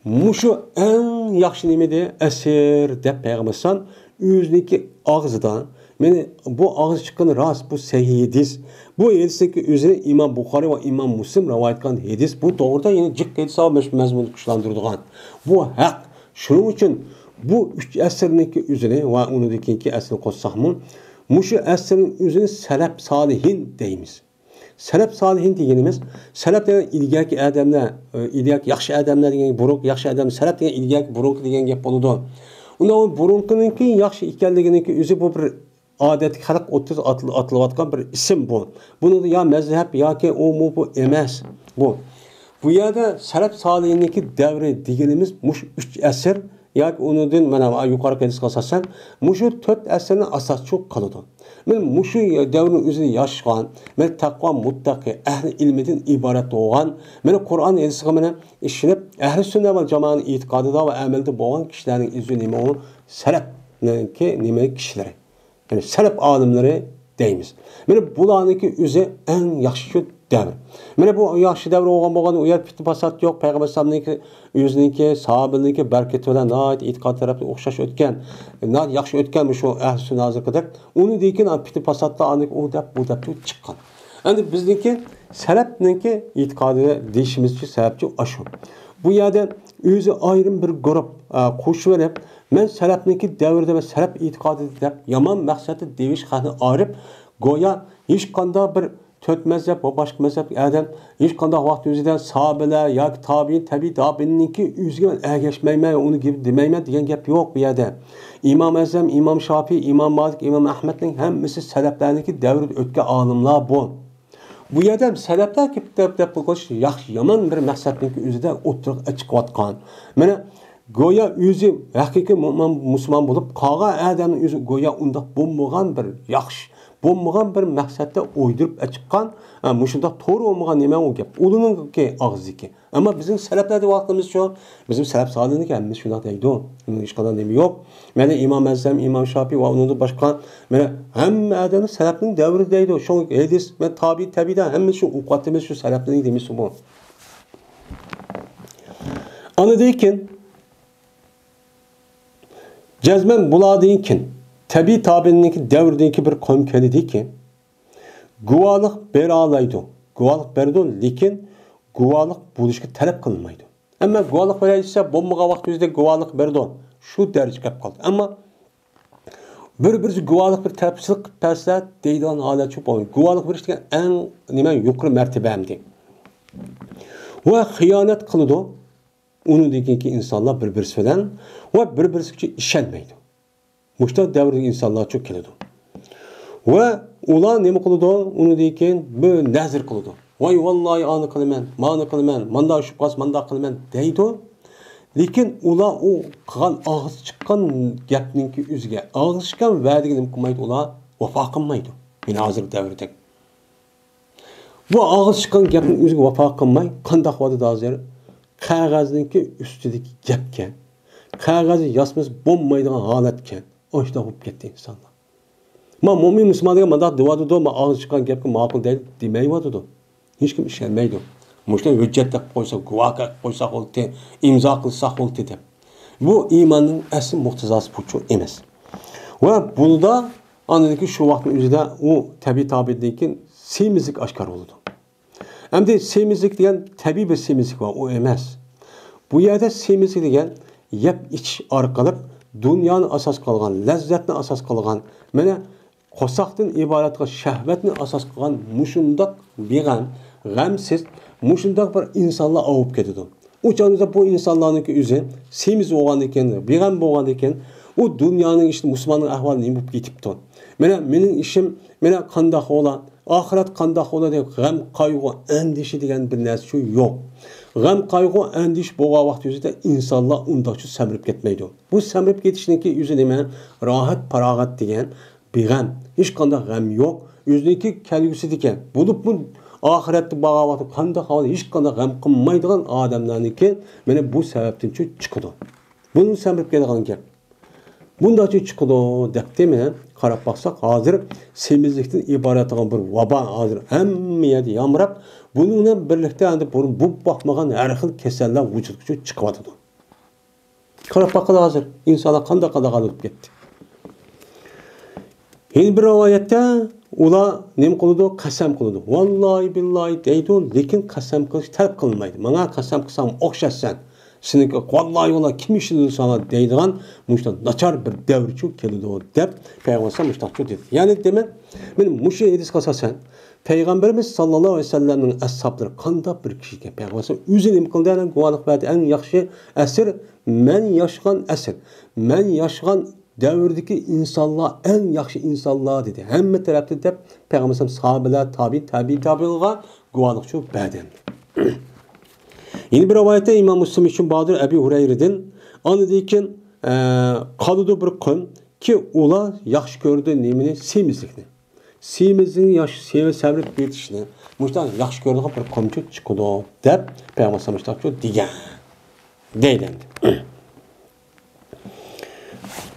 مۇشۇ ئەڭ ياخشى نېمىدى؟ ئەسىر دەپ پەيغەمبەر ئەلەيھىسسالام ئۆزىنىڭكى ئاغزىدا، مېنى بۇ ئاغزى چىققىنى راست، بۇ سەھىھ ھەدىس. بۇ ھەدىسنىڭكى ئۆزىنى ئىمام بۇخارىي ۋە ئىمام مۇسلىم رىۋايەت قىلغان ھەدىس. بۇ توغرىدا يەنە جىق ھەدىس بار، مەز-، مەزمۇننى كۈچلەندۈرىدىغان. بۇ ھەق. شۇنىڭ ئۈچۈن بۇ ئۈچ ئەسىرنىڭكى ئۆزىنى ۋە ئۇنىڭدىن كېيىنكى ئەسىرنى قوشساقمۇ، مۇشۇ ئەسىرنىڭ ئۆزىنى سەلەپ سالىھىن دەيمىز. سەلەپ سالىھىن دېگىنىمىز، سەلەپ دېگەن ئىلگەركى ئادەملەر، ئىلگەركى ياخشى ئادەملەر دېگەن، بۇرۇنقى ياخشى ئادەم، سەلەپ دېگەن ئىلگەركى، بۇرۇنقى دېگەن گەپ بولىدۇ. ئۇنىڭ بۇرۇنقىنىڭكى ياخشى ئىكەنلىكىنىڭكى ئۆزى بۇ بىر ئادەتتىكى خەلق ئوتتۇرىسىغا ئاتىل-، ئاتىلىۋاتقان بىر ئىسىم بۇ. بۇنىڭدا يا مەزھەپ ياكى ئۇمۇ بۇ ئەمەس. بۇ. بۇ يەردە سەلەپ سالىھىننىڭكى دەۋرى دېگىنىمىز مۇشۇ ئۈچ ئەسىر ياكى ئۇنىڭدىن مانا يۇقىرىقى ھەدىسكە ئاساسەن مۇشۇ تۆت ئەسىرنى ئاساسچۇ قىلىدۇ. مانا مۇشۇ دەۋرنىڭ ئۆزىدە ياشىغان، مانا تەقۋا مۇتتەقى، ئەھلى ئىلمىدىن ئىبارەت بولغان، مانا قۇرئان ھەدىسىگە مانا ئىشىنىپ، ئەھلى سۈننە ۋە جامائەتنىڭ ئېتىقادىدا ۋە ئەمەلدە بولغان كىشىلەرنىڭ ئۆزى نېمە ئۇ سەلەپنىڭكى نېمە كىشىلىرى. يەنى سەلەپ ئالىملىرى دەيمىز. مانا بۇلارنىڭكى ئۆزى ئەڭ ياخشى شۇ دەۋر. مانا بۇ ياخشى دەۋر بولغان بولغان، ئۇ يەردە پىتنە پاسات يوق، پەيغەمبەر ئەلەيھىسسالامنىڭكى ئۆزىنىڭكى، ساھابىلىرىنىڭكى بەرىكىتى بىلەن ناھايىتى ئېتىقاد تەرەپتىن ئوخشاش ئۆتكەن، ناھايىتى ياخشى ئۆتكەن مۇشۇ ئەھلى سۈننە ھازىرقىدەك. ئۇنىڭدىن كېيىن پىتنە پاساتلار ئاندىن ئۇ دەپ، بۇ دەپ چىققان. ئەمدى بىزنىڭكى سەلەپنىڭكى ئېتىقادى دېيىشىمىزچە سەۋەبچى ئاشۇ. بۇ يەردە ئۆزى ئايرىم بىر گۇرۇپ، ئە، قوشۇۋېلىپ، مەن سەلەپنىڭكى دەۋرىدە ۋە سەلەپ ئېتىقادىدا دەپ يامان مەقسەتتە دېيىش خەقنى ئايرىپ، گويا ھېچقانداق بىر تۆت مەزھەپ ۋە باشقا مەزھەپ ئادەم ھېچقانداق ۋاقىت ئۆزىدە ساھابىلەر ياكى تابىئىن، تەبىئىي تابىئىننىڭكى ئۆزىگە مەن ئەگەشمەيمەن، ئۇنىڭ گېپىنى دېمەيمەن دېگەن گەپ يوق بۇ يەردە. ئىمام ئەزەم، ئىمام شاپىي، ئىمام مالىك، ئىمام ئەھمەدنىڭ ھەممىسى سەلەپلەرنىڭكى دەۋرىدە ئۆتكەن ئالىملار بۇ. بۇ يەردە سەلەپلەر كېلىپ دەپ، دەپ قويۇش ياخشى، يامان بىر مەقسەتنىڭكى ئۆزىدە ئوتتۇرىغا چىقىۋاتقان. مانا، گويا ئۆزى ھەقىقىي مۇ-، مۇسۇلمان بولۇپ، قالغان ئادەمنىڭ ئۆزى گويا ئۇنداق بولمىغان بىر ياخشى، بولمىغان بىر مەقسەتتە ئويدۇرۇپ ئەچىققان، ھە، مۇشۇنداق توغرا بولمىغان نېمە ئۇ گەپ. ئۇلىنىڭكى ئاغزىدىكى. ئەمما بىزنىڭ سەلەپلەر دەۋاتقىنىمىز شۇ. بىزنىڭ سەلەپ سالىھنىڭكى ھەممىسى شۇنداق دەيدۇ. بۇنىڭ ھېچقانداق نېمە يوق. مانا ئىمام ئەزەم، ئىمام شاپىي ۋە ئۇنىڭدىن باشقا، مانا ھەممە ئادەمنىڭ سەلەپنىڭ دەۋرى دەيدۇ. شۇڭا ھەدىس، مانا تابىئىن، تەبىئىي ھەممە شۇ ئوقۇۋاتىمىز شۇ سەلەپنىڭ دېمىسى بۇ. ئاندىن كېيىن جەزمەن بۇلاردىن كېيىن تەبىئىي تابىئىننىڭكى دەۋرىدىكى بىر قوم كەلدىكى، گۇۋاھلىق بېرەلەيدۇ. گۇۋاھلىق بېرىدۇ، لېكىن گۇۋاھلىق بولۇشقا تەلەپ قىلىنمايدۇ. ئەمما گۇۋاھلىق بېرەي دېسە، بولمىغان ۋاقىت ئۆزىدە گۇۋاھلىق بېرىدۇ. شۇ دەرىجىگە كەپ قالدى. ئەمما بىر-بىرسى گۇۋاھلىق بېرىپ تەرەپچىلىك قىلىپ بەرسە دەيدىغان ھالەت شۇ بولدى. گۇۋاھلىق بېرىش دېگەن ئەڭ نېمە يۇقىرى مەرتىبە ئەمدى. ۋە خىيانەت قىلىدۇ. ئۇنىڭدىن كېيىنكى ئىنسانلار بىر-بىرسى بىلەن ۋە بىر-بىرسىگە ئىشەنمەيدۇ. مۇشۇنداق دەۋردىكى ئىنسانلارچۇ كېلىدۇ. ۋە ئۇلار نېمە قىلىدۇ؟ ئۇنىڭدىن كېيىن بىر نەزىر قىلىدۇ. ۋاي، ۋاللاھى، ئانى قىلىمەن، مانى قىلىمەن، ماندا ئۇشۇپ قالسا، مانداق قىلىمەن دەيدۇ. لېكىن ئۇلار ئۇ قىلغان ئاغزى چىققان گەپنىڭكى ئۆزىگە، ئاغزى چىققان ۋەدىگە نېمە قىلمايدۇ؟ ئۇلار ۋاپا قىلمايدۇ. يەنە ھازىرقى دەۋردەك. بۇ ئاغزى چىققان گەپنىڭ ئۆزىگە ۋاپا قىلماي، قانداق بولدى ھازىر؟ قەغەزنىڭكى ئۈستىدىكى گەپكەن. قەغەزنى ياسىمىسا بولمايدىغان ھالەتكەن. ئاشۇنداق بولۇپ كەتتى ئىنسانلار. ما مۇئمىن مۇسۇلمان دېگەن مانداق دېۋاتىدۇ، ما ئاغزى چىققان گەپكە ماقۇل دەيدۇ دېمەيۋاتىدۇ. ھېچكىم ئىشەنمەيدۇ. مۇشۇنى ھۆججەت قىلىپ قويسا، گۇۋاھ قىلىپ قويساق بولدى، ئىمزا قىلساق بولدى دەپ. بۇ ئىماننىڭ ئەسلى مۇقتىزاسى بۇچۇ ئەمەس. ۋە بۇندا ئاندىن كېيىن شۇ ۋاقىتنىڭ ئۆزىدە ئۇ تەبىئىي تابىئىدىن كېيىن سېمىزلىك ئاشكارا بولىدۇ. ئەمدى سېمىزلىك دېگەن تەبىئىي بىر سېمىزلىك بار، ئۇ ئەمەس. بۇ يەردە سېمىزلىك دېگەن يەپ ئىچىش ئارقىلىق دۇنيانى ئاساس قىلغان، لەززەتنى ئاساس قىلغان، مانا قورساقتىن ئىبارەت قىلغان شەھۋەتنى ئاساس قىلغان مۇشۇنداق بىغەم، غەمسىز، مۇشۇنداق بىر ئىنسانلار ئاۋۇپ كېتىدۇ. ئۇ چاغدا بۇ ئىنسانلارنىڭكى ئۆزى سېمىز بولغاندىكىن، بىغەم بولغاندىكىن، ئۇ دۇنيانىڭ ئىچىدە مۇسۇلماننىڭ ئەھۋالى نېمە بولۇپ كېتىپتۇ؟ مانا مېنىڭ ئىشىم، مانا قانداق بولا؟ ئاخىرەت قانداق بولىدۇ دەپ غەم، قايغۇ، ئەندىشە دېگەن بىر نەرسە شۇ يوق. غەم، قايغۇ، ئەندىشە بولغان ۋاقىت ئۆزىدە ئىنسانلار ئۇنداقچە سەمرىپ كەتمەيدۇ. بۇ سەمرىپ كېتىشنىڭكى ئۆزى نېمە؟ راھەت، پاراغەت دېگەن بىغەم، ھېچقانداق غەم يوق. ئۆزىنىڭكى كەلگۈسىدىكى، بولۇپمۇ ئاخىرەتتە بارغان ۋاقتى قانداق ئەھۋالدا ھېچقانداق غەم قىلمايدىغان ئادەملەرنىڭكى مانا بۇ سەۋەبتىن چىقىدۇ. بۇنى سەمرىپ كېلىدىغان گەپ. بۇنداقچە چىقىدۇ دەپتىمەن. قاراپ باقساق، ھازىر سېمىزلىكتىن ئىبارەت بولغان بىر ۋابا ھازىر ھەممە يەردە يامراپ، بۇنىڭ بىلەن بىرلىكتە ئەمدى بۇرۇن بولۇپ باقمىغان ھەر خىل كېسەللەر ۋۇجۇدقا چىقىۋاتىدۇ. قاراپ باققىلى ھازىر ئىنسانلار قانداق قانداق ھالەت بولۇپ كەتتى. يەنە بىر رىۋايەتتە ئۇلار نېمە قىلىدۇ؟ قەسەم قىلىدۇ. ۋاللاھى بىللاھى دەيدۇ، لېكىن قەسەم قىلىش تەلەپ قىلىنمايدۇ. ماڭا قەسەم قىلساڭ ئوخشاش سەن. سېنىڭكى ۋاللاھى ۋاللاھى كىم ئىشلىدى ساڭا دەيدىغان مۇشۇنداق ناچار بىر دەۋرچۇ كېلىدۇ دەپ پەيغەمبەر مۇشۇنداقچۇ دېدى. يەنى دېمەك، مانا مۇشۇ ھەدىسكە ئاساسەن پەيغەمبىرىمىز ساللاللاھۇ ئەلەيھى ۋەسەللەمنىڭ ئەسھابلىرى قانداق بىر كىشى ئىكەن؟ پەيغەمبەر ئۆزى نېمە قىلدى؟ ئەنە گۇۋاھلىق بەردى. ئەڭ ياخشى ئەسىر مەن ياشىغان ئەسىر. مەن ياشىغان دەۋردىكى ئىنسانلار ئەڭ ياخشى ئىنسانلار دېدى. ھەممە تەرەپتىن دەپ پەيغەمبەر ساھابىلەر، تابىئىن، تابىئىن، تابىئىنغا گۇۋاھلىقچۇ بەردى. يەنە بىر رىۋايەتتە ئىمام مۇسلىم ئۈچۈن باردۇر ئەبى ھۇرەيرىدىن. ئاندىن كېيىن، ئە، قالىدۇ بىر قوم كى ئۇلار ياخشى كۆرىدۇ نېمىنى؟ سېمىزلىكنى. سېمىزنى ياخشى، سېمىز سەمرىپ كېتىشنى مۇشۇنداق ياخشى كۆرىدىغان بىر قومچۇ چىقىدۇ دەپ پەيغەمبەر مۇشۇنداقچۇ دېگەن. دەيدۇ ئەمدى.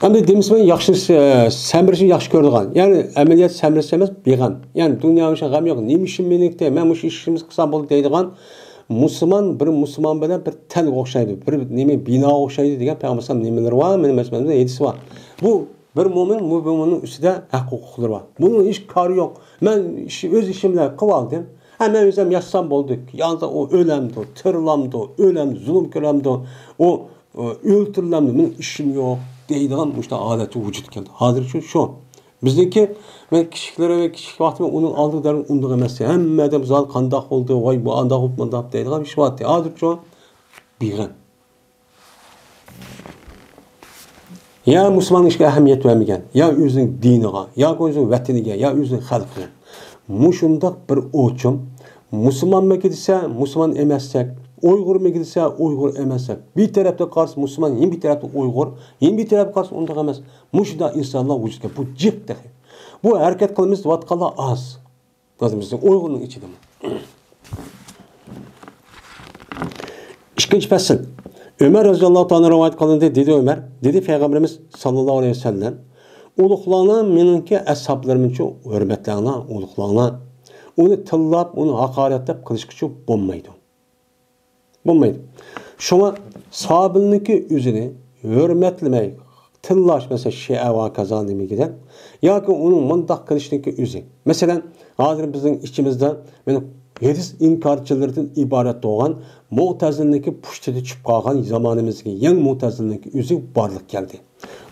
ئەمدى دېمىسىمەن ياخشى، ئە، سەمرىشنى ياخشى كۆرىدىغان. يەنى ئەمەلىيەت سەمرىش ئەمەس، بىغەم. يەنى دۇنيا ئىشى غەم يوق. نېمە ئىشىم مېنىڭكى؟ مەن مۇشۇ ئىشىمنى قىلسام بولدى دەيدىغان مۇسۇلمان بىر مۇسۇلمان بىلەن بىر تەنگە ئوخشايدۇ. بىر نېمە بىناغا ئوخشايدۇ دېگەن پەيغەمبەر ئەلەيھىسسالام نېمىلىرى بار؟ مېنىڭ مەسىلەمدە ھەدىسى بار. بۇ بىر مۆمىن، بۇ مۆمىننىڭ ئۈستىدە ھەق ھوقۇقلىرى بار. بۇنىڭ ھېچ كارى يوق. مەن ئىش، ئۆز ئىشىم بىلەن قىلىۋالدىم. ھە، مەن ئۆزۈم ياتسام بولدى. ياندا ئۇ ئۆلەمدۇ، تىرىلامدۇ، ئۆلەم، زۇلۇم كۆرەمدۇ، ئۇ، ئۇ ئۆلتۈرۈلەمدۇ، مېنىڭ ئىشىم يوق دەيدىغان مۇشۇنداق ھالەتكە ۋۇجۇدقا كەلدى. ھازىرچۇ شۇ. بىزنىڭكى، مەن كىچىكلىرى ۋە كىچىك ۋاقتىمدا ئۇنىڭ ئالدىدا ئۇنداق ئەمەس. ھەممە ئادەم زادى قانداق بولدى، ۋاي، بۇ ئانداق بولۇپ، مۇنداق دەيدىغان ئىش بارتى. ھازىرچۇ بىغەم. يا مۇسۇلمان ئىشقا ئەھمىيەت بەرمىگەن، يا ئۆزىنىڭ دىنىغا، ياكى ئۆزىنىڭ ۋەتىنىگە، يا ئۆزىنىڭ خەلقىگە. مۇشۇنداق بىر ئوچۇم، مۇسۇلمانمىكى دېسە، مۇسۇلمان ئەمەستەك، ئۇيغۇرمىكى دېسە، ئۇيغۇر ئەمەستەك. بىر تەرەپتىن قارىسا مۇسۇلمان، يەنە بىر تەرەپتىن ئۇيغۇر، يەنە بىر تەرەپتىن قارىسا ئۇنداق ئەمەس. مۇشۇنداق ئىنسانلار ۋۇجۇدقا، بۇ جىق تېخى. بۇ ھەرىكەت قىلىمىز دەۋاتقانلار ئاز. لازىم بىزنىڭ ئۇيغۇرنىڭ ئىچىدىمۇ. ئىككىنچى پەسىل. ئۆمەر رەزىياللاھۇ تائالا رىۋايەت قىلىندى، دېدى ئۆمەر، دېدى پەيغەمبىرىمىز ساللاللاھۇ ئەلەيھى ۋەسەللەم، ئۇلۇغلاڭلار مېنىڭكى ئەسھابلىرىمنىچۇ ھۆرمەتلەڭلار، ئۇلۇغلاڭلار. ئۇنى تىللاپ، ئۇنى ھاقارەتلەپ قىلىشقىچۇ بولمايدۇ. بولمايدۇ. شۇڭا ساھابىنىڭكى ئۆزىنى ھۆرمەتلىمەي، تىللاش، مەسىلەن، شىئە ۋە كازا نېمىگىدە، ياكى ئۇنىڭ مۇنداق قىلىشنىڭكى ئۆزى. مەسىلەن، ھازىر بىزنىڭ ئىچىمىزدە مانا ھەدىس ئىنكارچىلىرىدىن ئىبارەت بولغان مۇئتەزىلىنىڭكى پۇشتىدا چۈشۈپ قالغان زامانىمىزدىكى يېڭى مۇئتەزىلىنىڭكى ئۆزى بارلىققا كەلدى.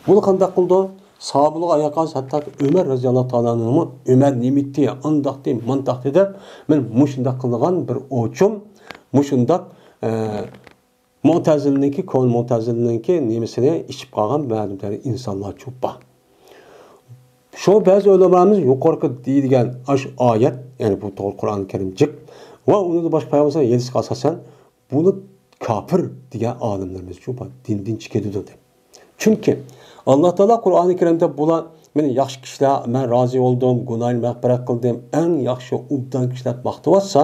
بۇلار قانداق قىلىدۇ؟ ساھابىلارغا ئاياق قالسا، ھەتتا ئۆمەر رەزىياللاھۇ تائالا ئەنھۇمۇ، ئۆمەر نېمە ئېيتتى، ئانداقتى، مانداقتى دەپ، مانا مۇشۇنداق قىلىدىغان بىر ئوچۇم، مۇشۇنداق، ئە، مۇئتەزىلىنىڭكى، كونا مۇئتەزىلىنىڭكى نېمىسىنى ئىچىپ قالغان مەلۇم ئىنسانلارچۇ بار. شۇ بەزى ئۆلىمامىز يۇقىرىقى دېيىلگەن ئاشۇ ئايەت، يەنى بۇ توغرا قۇرئان كەرىم جىق ۋە ئۇنىڭدا باشقا پەيغەمبەر ھەدىسىگە ئاساسەن، بۇنى كاپىر دېگەن ئالىملىرىمىزچۇ بار، دىندىن چىقىدۇ دەپ. چۈنكى ئاللا تائالا قۇرئانى كەرىمدە بۇلار مېنى ياخشى كىشىلەر، مەن رازى بولدۇم، گۇناھىنى مەغپىرەت قىلدىم، ئەڭ ياخشى ئوبدان كىشىلەر دەپ ماختىۋاتسا،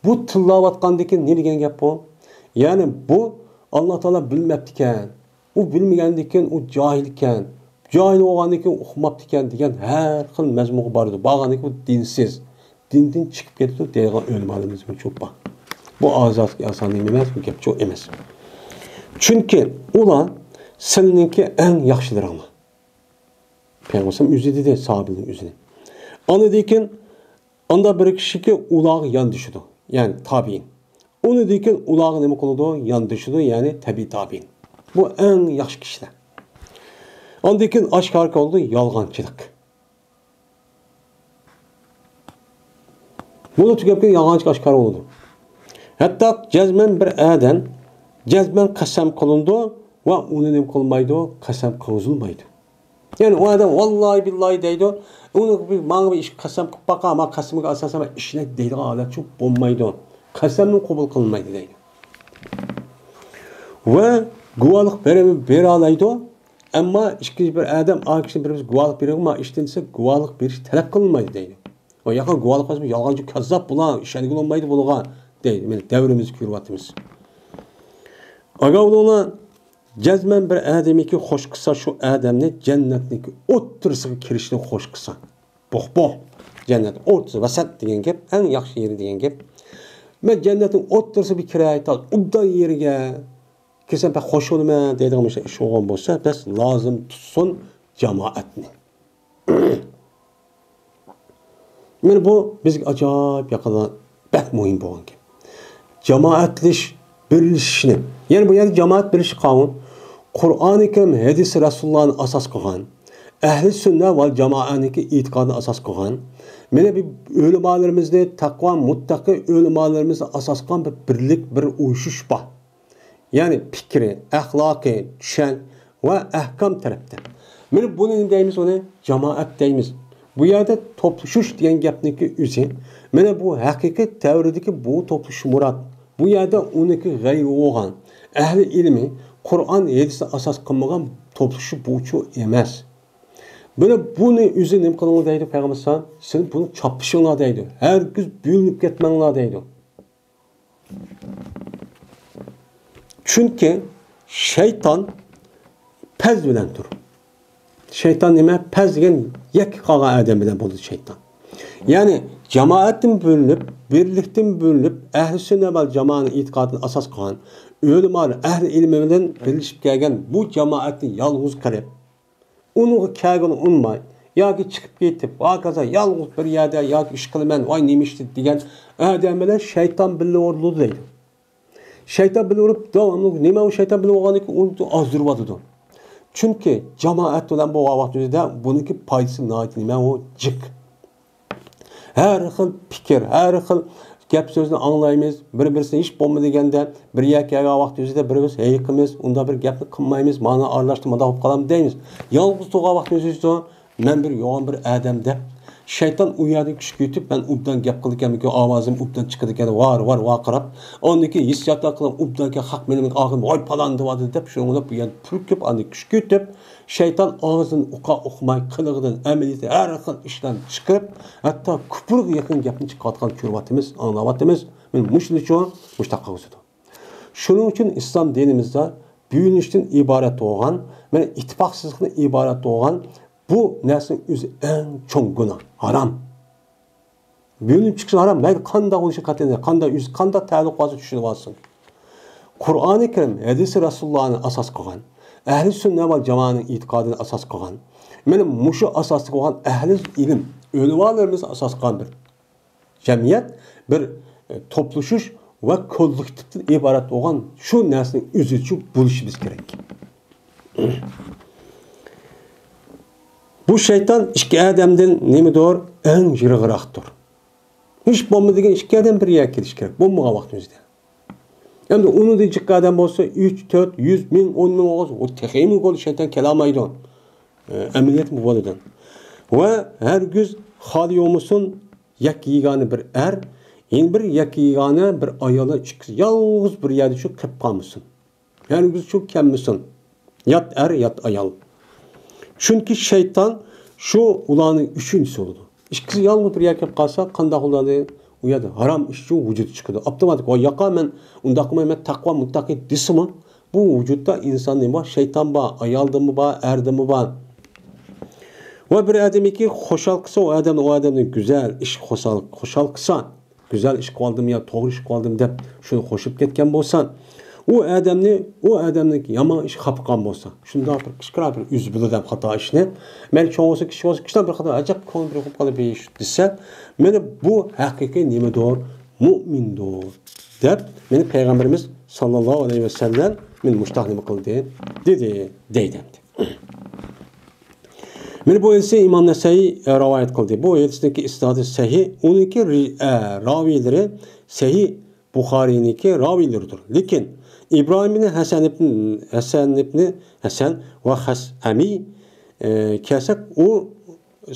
بۇ تىللاۋاتقاندىكىن نېمە دېگەن گەپ بۇ؟ يەنى بۇ ئاللا تائالا بىلمەپتىكەن، ئۇ بىلمىگەندىكىن ئۇ جاھىلكەن، جاھىل بولغاندىكىن ئۇقماپتىكەن دېگەن ھەر خىل مەزمۇنغا بارىدۇ. بارغاندىكىن ئۇ دىنسىز، دىندىن چىقىپ كېتىدۇ دەيدىغان ئۆلىمالىرىمىزمۇ چوپ بار. بۇ ئازادە ئاسان نېمە ئەمەس، بۇ گەپ چوق ئەمەس. چۈنكى ئۇلار سىلىنىڭكى ئەڭ ياخشىلىرىڭلار. پەيغەمبەر ئۆزى دېدى، ساھابىنىڭ ئۆزىنى. ئاندىن كېيىن ئاندا بىر كىشىكى ئۇلارغا ياندىشىدۇ، يەنى تابىئىن. ئۇنىڭدىن كېيىن ئۇلارغا نېمە قىلىدۇ؟ ياندىشىدۇ، يەنى تەبىئىي تابىئىن. بۇ ئەڭ ياخشى كىشىلەر. ئاندىن كېيىن ئاشكارا بولىدۇ يالغانچىلىق. بۇنى تۈگەپ كېيىن يالغانچىلىق ئاشكارا بولىدۇ. ھەتتا جەزمەن بىر ئادەم جەزمەن قەسەم قىلىنىدۇ ۋە ئۇنى نېمە قىلمايدۇ؟ قەسەم قىلغۇزۇلمايدۇ. يەنى ئۇ ئادەم ۋاللاھى بىللاھى دەيدۇ، ئۇنى بىر، ماڭا بىر ئىشقا قەسەم قىلىپ باقاي، ما قەسىمىگە ئاساسەن مەن ئىشىنەي دەيدىغان ھالەت شۇ بولمايدۇ. قەسەممۇ قوبۇل قىلىنمايدۇ دەيدۇ. ۋە گۇۋاھلىق بېرە-، بېرەلەيدۇ. ئەمما ئىككىنچى بىر ئادەم، ئا كىشى بىر گۇۋاھلىق بېرىدۇ، ما ئىشتىن دېسە گۇۋاھلىق بېرىش تەلەپ قىلىنمايدۇ دەيدۇ. ئۇ ياقى گۇۋاھلىق بەرسە يالغانچى، كاززاپ بۇلار، ئىشەنگىلى بولمايدۇ بۇلارغا دەيدۇ. مانا دەۋرىمىزدە كۆرۈۋاتىمىز. ئاگاھ بولۇڭلار، جەزمەن بىر ئادەمكى خوش قىلسا شۇ ئادەمنى جەننەتنىڭكى ئوتتۇرىسىغا كىرىشنى خوش قىلسا. بوخ، بوخ. جەننەت ئوتتۇرىسى، ۋەسەت دېگەن گەپ، ئەڭ ياخشى يېرى دېگەن گەپ. مەن جەننەتنىڭ ئوتتۇرىسىغا بىر كىرەي، تا ئوبدان يېرىگە كىرسەم بەك خوش بولىمەن دەيدىغان مۇشۇنداق ئىش بولغان بولسا، بەس لازىم تۇتسۇن جامائەتنى. مانا بۇ بىزگە ئاجايىپ يېقىندا بەك مۇھىم بولغان گەپ. جامائەتلىشىش، بىرلىشىشنى. يەنى بۇ يەردە جامائەت بىرلىشىش قانۇن، قۇرئانى كەرىم، ھەدىسى رەسۇلۇللانى ئاساس قىلغان، ئەھلى سۈننە ۋەل جامائەنىڭكى ئېتىقادىنى ئاساس قىلغان، مانا بۇ ئۆلىمالىرىمىزنى، تەقۋا مۇتتەقى ئۆلىمالىرىمىزنى ئاساس قىلغان بىر بىرلىك، بىر ئۇيۇشۇش بار. يەنى پىكرى، ئەخلاقى، چۈشەنچە ۋە ئەھكام تەرەپتە. مانا بۇنى نېمە دەيمىز؟ ئۇنى جامائەت دەيمىز. بۇ يەردە توپلىشىش دېگەن گەپنىڭكى ئۆزى، مانا بۇ ھەقىقىي دەۋردىكى بۇ توپلىشىش مۇراد. بۇ يەردە ئۇنىڭكى غەيرى بولغان، ئەھلى ئىلمى، قۇرئان، ھەدىسنى ئاساس قىلمىغان توپلىشىش بۇچۇ ئەمەس. مانا بۇنى ئۆزى نېمە قىلىڭلار دەيدۇ پەيغەمبەر ئەلەيھىسسالام؟ سىلەر بۇنى چاپلىشىڭلار دەيدۇ. ھەرگىز بۆلۈنۈپ كەتمەڭلار دەيدۇ. چۈنكى شەيتان پەز بىلەن تۇر. شەيتان نېمە؟ پەز دېگەن يەككە قالغان ئادەم بىلەن بولىدۇ شەيتان. يەنى جامائەتتىن بۆلۈنۈپ، بىرلىكتىن بۆلۈنۈپ، ئەھلى سۈننە ۋەل جامائەنىڭ ئېتىقادىنى ئاساس قىلغان، ئۆلىمالار، ئەھلى ئىلمى بىلەن بىرلىشىپ كەلگەن بۇ جامائەتنى يالغۇز قىلىپ، ئۇنىڭغا كەلگىنى ئۇنىماي ياكى چىقىپ كېتىپ، ھاكازا يالغۇز بىر يەردە ياكى ئىش قىلىمەن، ۋاي نېمە ئىشتى دېگەن ئادەم بىلەن شەيتان بىللە ئۇرۇلىدۇ دەيدۇ. شەيتان بىللە ئۇرۇپ، داۋاملىق نېمە ئۇ شەيتان بىللە ئۇرغاندىن كېيىن ئۇنى ئازدۇرۇۋاتىدۇ. چۈنكى جامائەت بىلەن بولغان ۋاقتىمىزدا بۇنىڭكى پايدىسى ناھايىتى نېمە ئۇ جىق. ھەر خىل پىكىر، ھەر خىل گەپ سۆزنى ئاڭلايمىز، بىر-بىرسىنى ھېچ بولما دېگەندە، بىر يەرگە كەلگەن ۋاقتىمىزدا بىر-بىرسى ھېيىقىمىز، ئۇنداق بىر گەپنى قىلمايمىز، مانا ئارىلاشتۇرما مۇنداق بولۇپ قالامدۇ دەيمىز. يالغۇز تۇرغان ۋاقتىمىزدا مەن بىر يوغان بىر ئادەم دەپ، شەيتان ئۇ يەردىن كۈچ كۆتۈپ، مەن ئوبدان گەپ قىلىدىكەنمەنكى، ئاۋازىم ئوبدان چىقىدىكەن، ۋار، ۋار، ۋارقىراپ، ئاندىن كېيىن ھېسسىياتلار قىلىپ، ئوبدان خەق مېنى ئاغزىم، ۋاي پالان دېۋاتىدۇ دەپ، شۇنىڭ بىلەن بۇ يەردە پۈركۈپ، ئاندىن كۈچ كۆتۈپ، شەيتان ئاغزىدىن ئوقا ئوقۇماي، قىلىقىدىن، ئەمەلىيىتىدىن ھەر خىل ئىشلارنى چىقىرىپ، ھەتتا كۇپۇرغا يېقىن گەپنى چىقىرىۋاتقان كۆرۈۋاتىمىز، ئاڭلاۋاتىمىز. مانا مۇشۇنىڭ ئۈچۈن مۇشۇنداق قىلغۇزىدۇ. شۇنىڭ ئۈچۈن ئىسلام دىنىمىزدا بۆلۈنۈشتىن ئىبارەت بولغان، مانا ئىتتىپاقسىزلىقتىن ئىبارەت بولغان بۇ نەرسىنىڭ ئۆزى ئەڭ چوڭ گۇناھ، ھارام. بۆلۈنۈپ چىقىش ھارام. مەيلى قانداق بولۇشى قەتئىي، قانداق ئۆزى، قانداق تەلۇق بارسا چۈشىنىۋالسۇن. قۇرئانى كەرىم، ھەدىسى رەسۇلۇللانى ئاساس قىلغان، ئەھلى سۈننە ۋەل جامائەنىڭ ئېتىقادىنى ئاساس قىلغان، مانا مۇشۇ ئاساستا بولغان ئەھلى ئىلىم، ئۆلىمالىرىمىز ئاساس قىلغان بىر جەمئىيەت، بىر، ئە، توپلىشىش ۋە كوللېكتىپتىن ئىبارەت بولغان شۇ نەرسىنىڭ ئۆزىچۇ بولۇشىمىز كېرەك. بۇ شەيتان ئىككى ئادەمدىن نېمىدۇر ئەڭ يىراقراقتۇر. ھېچ بولمىدىغان ئىككى ئادەم بىر يەرگە كېلىشى كېرەك، بولمىغان ۋاقتىمىزدا. ئەمدى ئۇنىڭدىن جىق ئادەم بولسا، ئۈچ، تۆت، يۈز، مىڭ، ئون مىڭ بولغان، ئۇ تېخىمۇ گول شەيتان كېلەلمەيدۇ. ئە، ئەمەلىيەتمۇ بولىدۇ. ۋە ھەرگىز خالى يومىسۇن يەككە يېگانە بىر ئەر، يەنە بىر يەككە يېگانە بىر ئايالنى ئىككىسى يالغۇز بىر يەردە شۇ قېلىپ قالمىسۇن. ھەرگىز شۇ كەلمىسۇن. يات ئەر، يات ئايال. چۈنكى شەيتان شۇ ئۇلارنىڭ ئۈچىنچىسى بولىدۇ. ئىككىسى يالغۇز بىر يەرگە كېلىپ قالسا، قانداق ئۇلارنى ئۇ يەردە ھارام ئىش ئۈچۈن ۋۇجۇدى چىقىدۇ. ئاپتوماتىك، ۋاي ياقا، مەن ئۇنداق قىلماي، مەن تەقۋا مۇتتەقى دېسىمۇ، بۇ ۋۇجۇدتا ئىنسان نېمە بار؟ شەيتان بار، ئايالدىنمۇ بار، ئەردىنمۇ بار. ۋە بىر ئادەمكى خۇشال قىلسا، ئۇ ئادەمنى، ئۇ ئادەمنى گۈزەل ئىش خۇشال، خۇشال قىلسا، گۈزەل ئىش قىلىۋالدىم يا توغرا ئىش قىلىۋالدىم دەپ شۇنى قوشۇپ كەتكەن بولسا، ئۇ ئادەمنى، ئۇ ئادەمنى يامان ئىش خاپا قىلغان بولسا، شۇنداق بىر قىچقىرا بىر ئۆزى بىلىدۇ دەپ خاتا ئىشنى، مەيلى چوڭ بولسا، كىچىك بولسا، كىشىدىن بىر خاتا ئەجەب كۆڭۈل بىر قوپۇپ قالدى بىر ئىش دېسە، مانا بۇ ھەقىقىي نېمىدۇر؟ مۇئمىندۇر دەپ مانا پەيغەمبىرىمىز ساللاللاھۇ ئەلەيھى ۋەسەللەم مانا مۇشتاق نېمە قىلدى؟ دېدى، دەيدۇ ئەمدى. مانا بۇ ھەدىسنى ئىمام نەسەئىي، ئە، رىۋايەت قىلدى. بۇ ھەدىسنىڭكى ئىسنادى سەھىھ. ئۇنىڭكى رى-، ئە، راۋىلىرى سەھىھ بۇخارىينىڭكى راۋىلىرىدۇر. لېكىن ئىبراھىم ئىبنى ھەسەن ئىبن، ھەسەن ئىبنى ھەسەن ۋە خەسئەمى ئە، كەلسەك، ئۇ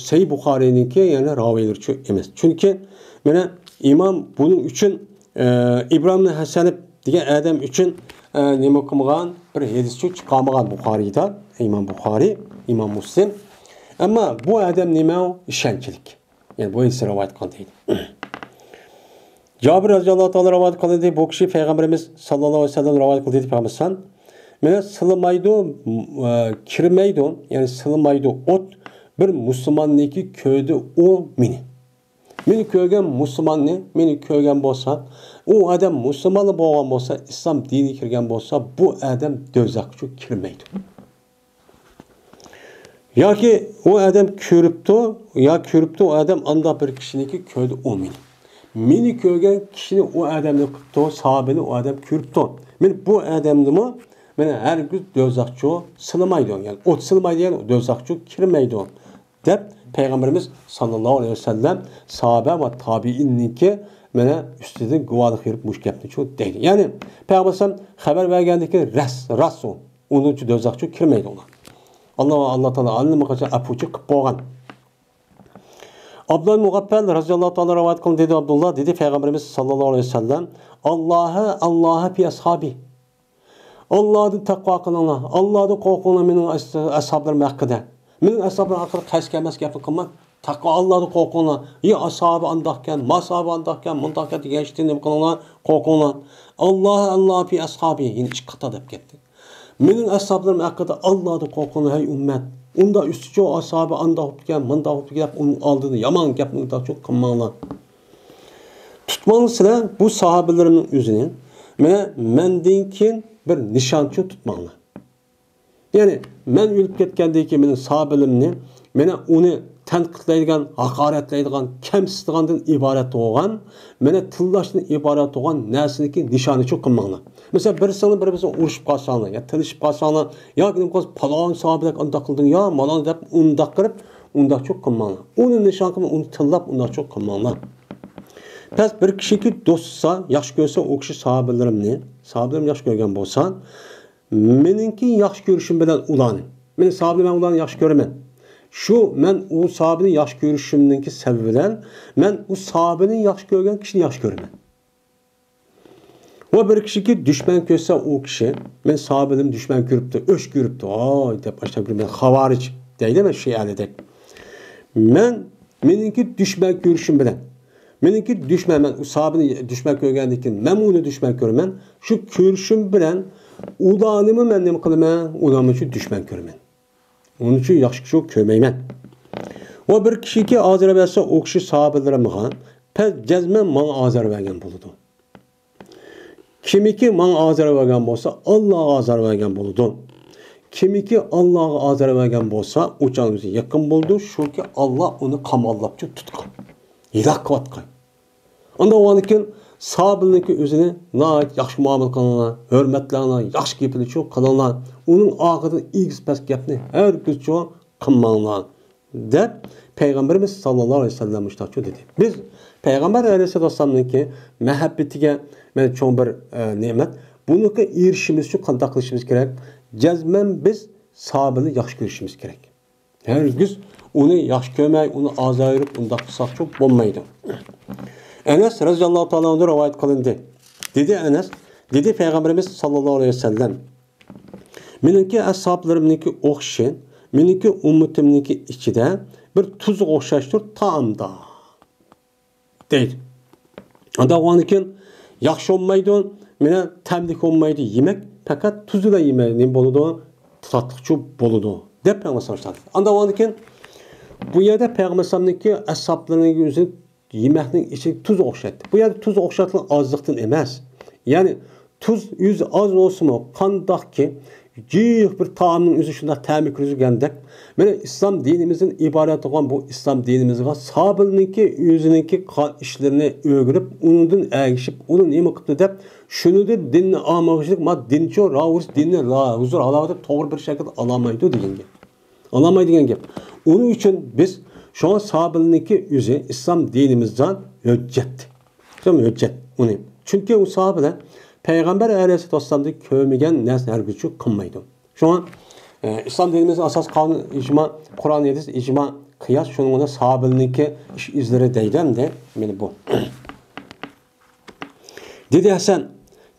سەھىھ بۇخارىينىڭكى، يەنى راۋىيلىرىچۇ ئەمەس. چۈنكى مانا ئىمام بۇنىڭ ئۈچۈن، ئە، ئىبراھىم ھەسەنىپ دېگەن ئادەم ئۈچۈن، ئە، نېمە قىلمىغان؟ بىر ھەدىسچۇ چىقارمىغان بۇخارىيدا، ئىمام بۇخارىي، ئىمام مۇسلىم. ئەمما بۇ ئادەم نېمە؟ ئىشەنچلىك. يەنى بۇ ھەدىسنى رىۋايەت قىلدى. جابىر رەزىياللاھۇ تائالا رىۋايەت قىلدى. بۇ كىشى پەيغەمبىرىمىز ساللاللاھۇ ئەلەيھى ۋەسەللەم رىۋايەت قىلدى دەپ قالمىسام، مانا سىلىمايدۇ، ئە، كىرمەيدۇ، يەنى سىلىمايدۇ ئوت بىر مۇسۇلماننىڭكى كۆردى ئۇ مېنى. مېنى كۆرگەن مۇسۇلماننى، مېنى كۆرگەن بولسا، ئۇ ئادەم مۇسۇلمانلا بولغان بولسا، ئىسلام دىنىگە كىرگەن بولسا، بۇ ئادەم دوزاخقىچۇ كىرمەيدۇ. ياكى ئۇ ئادەم كۆرۈپتۇ، يا كۆرۈپتۇ، ئۇ ئادەم ئانداق بىر كىشىنىكى كۆردى ئۇ مېنى. مېنى كۆرگەن كىشىنى ئۇ ئادەمنى قىپتۇ، ساھابىنى ئۇ ئادەم كۆرۈپتۇ. مېنى بۇ ئادەمنىمۇ مېنى ھەرگىز دوزاخچۇ سىلىمايدۇ. يەنى ئوت سىلىمايدۇ، يەنى دوزاخچۇ كىرمەيدۇ، دەپ پەيغەمبىرىمىز ساللاللاھۇ ئەلەيھى ۋەسەللەم ساھابە ۋە تابىئىننىڭكى مېنى ئۈستىدىن گۇۋاھلىق بېرىپ مۇشۇ گەپنى چۇ دەيدۇ. يەنى پەيغەمبەر خەۋەر بەرگەندىكى راست، راست ئۇ. ئۇنىڭچۇ دوزاخچۇ كىرمەيدۇ ئۇلار. ئاللا، ئاللا تائالا ئاللىماقاچان ئەپۇچۇ قىلىپ بولغان. ئابدۇللا مۇغەپپەل رەزىياللاھۇ تائالا رىۋايەت قىلدى، دېدى ئابدۇللا، دېدى پەيغەمبىرىمىز ساللاللاھۇ ئەلەيھى ۋەسەللەم، ئاللاھە، ئاللاھە پى ئەسھابى. ئاللادىن تەقۋا قىلىڭلار، ئاللادىن قورقۇڭلار مېنىڭ ئەس-، ئەسھابلىرىم ھەققىدە. مېنىڭ ئەسھابلىرىم ھەققىدە قەست كەلمەس گەپنى قىلماڭ. تەقۋا، ئاللادىن قورقۇڭلار. يا ئەسھابى ئانداقكەن، ما ئەسھابى ئانداقكەن، مۇنداقكەن دېگەن ئىشتىن نېمە قىلىڭلار، قورقۇڭلار. ئاللاھە، ئاللاھە پى ئەسھابى، يەنە ئىككى قېتىم دەپ كەتتى. مېنىڭ ئەسھابلىرىم ھەققىدە ئاللادىن قورقۇڭلار، ھەي ئۈممەت. ئۇنداق ئۈستىچۇ ئەسھابى ئانداق بوپتىكەن، مۇنداق بوپتىكەن دەپ ئۇنىڭ ئالدىدا يامان گەپنى ئۇنداقچۇ قىلماڭلار. تۇتماڭلار سىلەر بۇ ساھابىلىرىمنىڭ ئۆزىنى، مانا مەندىن كېيىن بىر نىشانچۇ تۇتماڭلار. يەنى مەن ئۆلۈپ كەتكەندىن كېيىن مېنىڭ ساھابىلىرىمنى، مانا ئۇنى تەنقىدلەيدىغان، ھاقارەتلەيدىغان، كەمسىتىدىغاندىن ئىبارەت بولغان، مانا تىللاشتىن ئىبارەت بولغان نەرسىنىڭكى نىشانىچۇ قىلماڭلار. مەسىلەن، بىرسىڭلار بىر-بىرسىڭلار ئۇرۇشۇپ قالساڭلار، يا تىللىشىپ قالساڭلار، ياكى نېمە قىلسا، پالان ساھابىدەك ئۇنداق قىلدىڭ، يا مانا دەپ ئۇنداق قىلىپ، ئۇنداقچۇ قىلماڭلار. ئۇنى نىشان قىلماي، ئۇنى تىللاپ، ئۇنداقچۇ قىلماڭلار. پەس بىر كىشىكى دوست تۇتسا، ياخشى كۆرسە، ئۇ كىشى ساھابىلىرىمنى، ساھابىلىرىمنى ياخشى كۆرگەن بولسا، مېنىڭكى ياخشى كۆرۈشۈم بىلەن ئۇلارنى، مېنىڭ ساھابىلىرىم، مەن ئۇلارنى ياخشى كۆرىمەن. شۇ مەن ئۇ ساھابىنى ياخشى كۆرۈشۈمنىڭكى سەۋەبى بىلەن مەن ئۇ ساھابىنى ياخشى كۆرگەن كىشىنى ياخشى كۆرىمەن. ۋە بىر كىشىكى دۈشمەن كۆرسە، ئۇ كىشى، مېنى ساھابىلىرىم دۈشمەن كۆرۈپتۇ، ئۆچ كۆرۈپتۇ، ۋاي دەپ ئاشۇنداق كۆرمەي، خاۋارىج دەيدۇ، مەن شىئەلىدەك. مەن، مېنىڭكى دۈشمەن كۆرۈشۈم بىلەن، مېنىڭكى دۈشمەن، مەن ئۇ ساھابىنى دۈشمەن كۆرگەندىن كېيىن، مەنمۇ ئۇنى دۈشمەن كۆرىمەن. شۇ كۆرۈشۈم بىلەن ئۇلارنىمۇ مەن نېمە قىلىمەن؟ ئۇلارنى شۇ دۈشمەن كۆرىمەن. ئۇنى شۇ ياخشى كىشى كۆرمەيمەن. ۋە بىر كىشىكى ئازار بەرسە، ئۇ كىشى ساھابىلىرىمغا، پەس جەزمەن ماڭا ئازار بەرگەن بولىدۇ. كىمكى ماڭا ئازار بەرگەن بولسا، ئاللاغا ئازار بەرگەن بولىدۇ. كىمكى ئاللاغا ئازار بەرگەن بولسا، ئۇ چاغ ئۆزى يېقىن بولىدۇ، شۇكى ئاللا ئۇنى قاماللاپچۇ تۇتقان، ھالاك قىلىۋاتقان. ئاندىن ئۇنىڭدىن كېيىن سابىرنىڭكى ئۆزىنى ناھايىتى ياخشى مۇئامىلە قىلىڭلار، ھۆرمەتلەڭلار، ياخشى گېپىنى شۇ قىلىڭلار. ئۇنىڭ ئارقىدىن ئېگىز پەس گەپنى ھەرگىزچۇ قىلماڭلار، دەپ پەيغەمبىرىمىز ساللاللاھۇ ئەلەيھى ۋەسەللەم مۇشۇنداقچۇ دېدى. بىز پەيغەمبەر ئەلەيھىسسالامنىڭكى مەھەببىتىگە مانا چوڭ بىر، ئە، نېمەت. بۇنىڭغا ئېرىشىشىمىز ئۈچۈن قانداق قىلىشىمىز كېرەك؟ جەزمەن بىز سابىرنى ياخشى كۆرۈشىمىز كېرەك. ھەرگىز ئۇنى ياخشى كۆرمەي، ئۇنى ئازار بېرىپ، ئۇنداق قىلساقچۇ بولمايدۇ. ئەنەس رەزىياللاھۇ تائالا ئەنھۇ رىۋايەت قىلىندى. دېدى ئەنەس، دېدى پەيغەمبىرىمىز ساللاللاھۇ ئەلەيھى ۋەسەللەم، مېنىڭكى ئەسھابلىرىمنىڭكى ئوخشىشى، مېنىڭكى ئۈممىتىمنىڭكى ئىچىدە بىر تۇزغا ئوخشاشتۇر تائامدا، دەيدۇ. ئانداق بولغاندىكىن ياخشى بولمايدۇ، مانا تەملىك بولمايدۇ، يېمەك پەقەت تۇز بىلەن يېمەك نېمە بولىدۇ، تاتلىقچۇ بولىدۇ، دەپ پەيغەمبەر ساللاللاھۇ ئەلەيھى ۋەسەللەم. ئانداق بولغاندىكىن بۇ يەردە پەيغەمبەر ئەلەيھىسسالامنىڭكى ئەسھابلىرىنىڭ ئۆزى يېمەكنىڭ ئىچىگە تۇز ئوخشايتتى. بۇ يەردە تۇز ئوخشاتقان ئازلىقتىن ئەمەس. يەنى تۇز ئۆزى ئاز بولسىمۇ، قانداقكى جىق بىر تائامنىڭ ئۆزى شۇنداق تەمى كىرگۈزگەندەك، مانا ئىسلام دىنىمىزدىن ئىبارەت بولغان بۇ ئىسلام دىنىمىزغا سابىرنىڭكى ئۆزىنىڭكى قىلغان ئىشلىرىنى ئۆگىنىپ، ئۇنىڭدىن ئەگىشىپ، ئۇنى نېمە قىپتۇ دەپ، شۇنىڭدىن دىننى ئالمىغۇچىلىك، ما دىنچۇ راۋۇرۇس دىننى را-، ھۇزۇر ھالاۋىتى توغرا بىر شەكىلدە ئالالمايدۇ دېگەن گەپ. ئالالماي دېگەن گەپ. ئۇنىڭ ئۈچۈن بىز شۇڭا سابىرنىڭكى ئۆزى ئىسلام دىنىمىزدا ھۆججەت. شۇ ھۆججەت ئۇنى. چۈنكى ئۇ سابىرلار پەيغەمبەر ئەلەيھىسسالاتۇ ۋەسسالامدىن كۆرمىگەن نەرسىنى ھەرگىزچۇ قىلمايدۇ. شۇڭا ئە، ئىسلام دىنىمىزنىڭ ئاساسىي قانۇنى ئىجما، قۇرئان، ھەدىس، ئىجما، قىياس، شۇنىڭ بىلەن ساھابىلىرنىڭكى ئىش ئىزلىرى دەيدۇ ئەمدى. مانا بۇ. دېدى ھەسەن،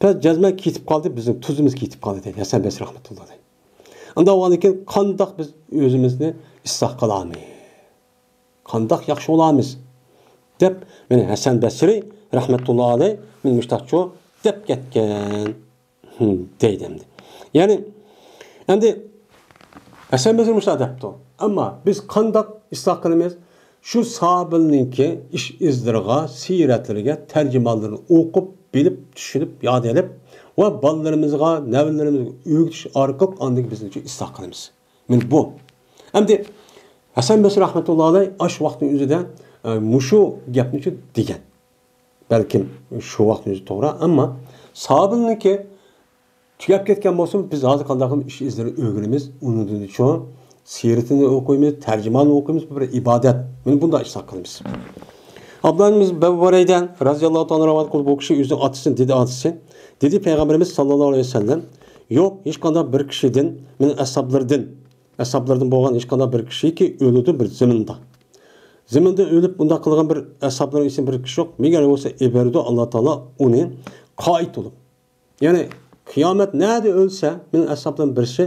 بەس جەزمەن كېتىپ قالدى، بىزنىڭ تۇزىمىز كېتىپ قالدى دەيدۇ ھەسەن بەسرى رەھمەتۇللا ئەلەيھ. ئۇنداق بولغاندىن كېيىن قانداق بىز ئۆزىمىزنى ئىسلاھ قىلامىز؟ قانداق ياخشى بولامىز؟ دەپ، مانا ھەسەن بەسرى رەھمەتۇللا ئەلەيھ مانا مۇشتاقچۇ دەپ كەتكەن. ھىم، دەيدۇ ئەمدى. يەنى، ئەمدى ھەسەن بەسرى مۇشۇنداق دەپتۇ. ئەمما بىز قانداق ئىسلاھ قىلىمىز؟ شۇ ساھابىلەرنىڭكى ئىش ئىزلىرىغا، سىيرەتلىرىگە، تەرجىمانلىرىنى ئوقۇپ، بىلىپ، چۈشىنىپ، ياد ئېلىپ ۋە بالىلىرىمىزغا، نەۋرىلىرىمىزگە ئۆگىتىش ئارقىلىق ئاندىن كېيىن بىز ئىسلاھ قىلىمىز. مانا بۇ. ئەمدى ھەسەن بەسرى رەھمەتۇللا ئەلەيھ ئاشۇ ۋاقىتنىڭ ئۆزىدە، ئە، مۇشۇ گەپنى دېگەن. بەلكىم شۇ ۋاقىتنىڭ ئۆزى توغرا، ئەمما ساھابىلەرنىڭكى تۈگەپ كەتكەن بولسىمۇ، بىز ھازىر قانداق قىلىپ ئىش ئىزلىرىنى ئۆگىنىمىز، ئۇنىڭدىنچۇ سىيرىتىنى ئوقۇيمىز، تەرجىمانىنى ئوقۇيمىز، بۇ بىر ئىبادەت. مانا بۇنداق ئىشلار قىلىمىز. ئابدۇللا ئىبن ئەبۇ بۇرەيدە رازىياللاھۇ تائالا رىۋايەت قىلىدۇ، بۇ كىشى ئۆزىنىڭ ئاتىسىدىن دېدى، ئاتىسى دېدى، پەيغەمبىرىمىز ساللاللاھۇ ئەلەيھى ۋەسەللەم، يوق، ھېچقانداق بىر كىشىدىن، مېنىڭ ئەسھابلىرىدىن، ئەسھابلىرىدىن بولغان ھېچقانداق بىر كىشىكى ئۆلىدۇ بىر زېمىندا. زېمىندا ئۆلۈپ، ئۇنداق قىلغان بىر ئەسھابلىرىم ئىچىدىن بىر كىشى يوق. مەگەر بولسا ئېبەردۇ ئاللا تائالا ئۇنى قايىت بولۇپ. يەنى قىيامەت نەدە ئۆلسە، مېنىڭ ئەسھابلىرىم بىرسى،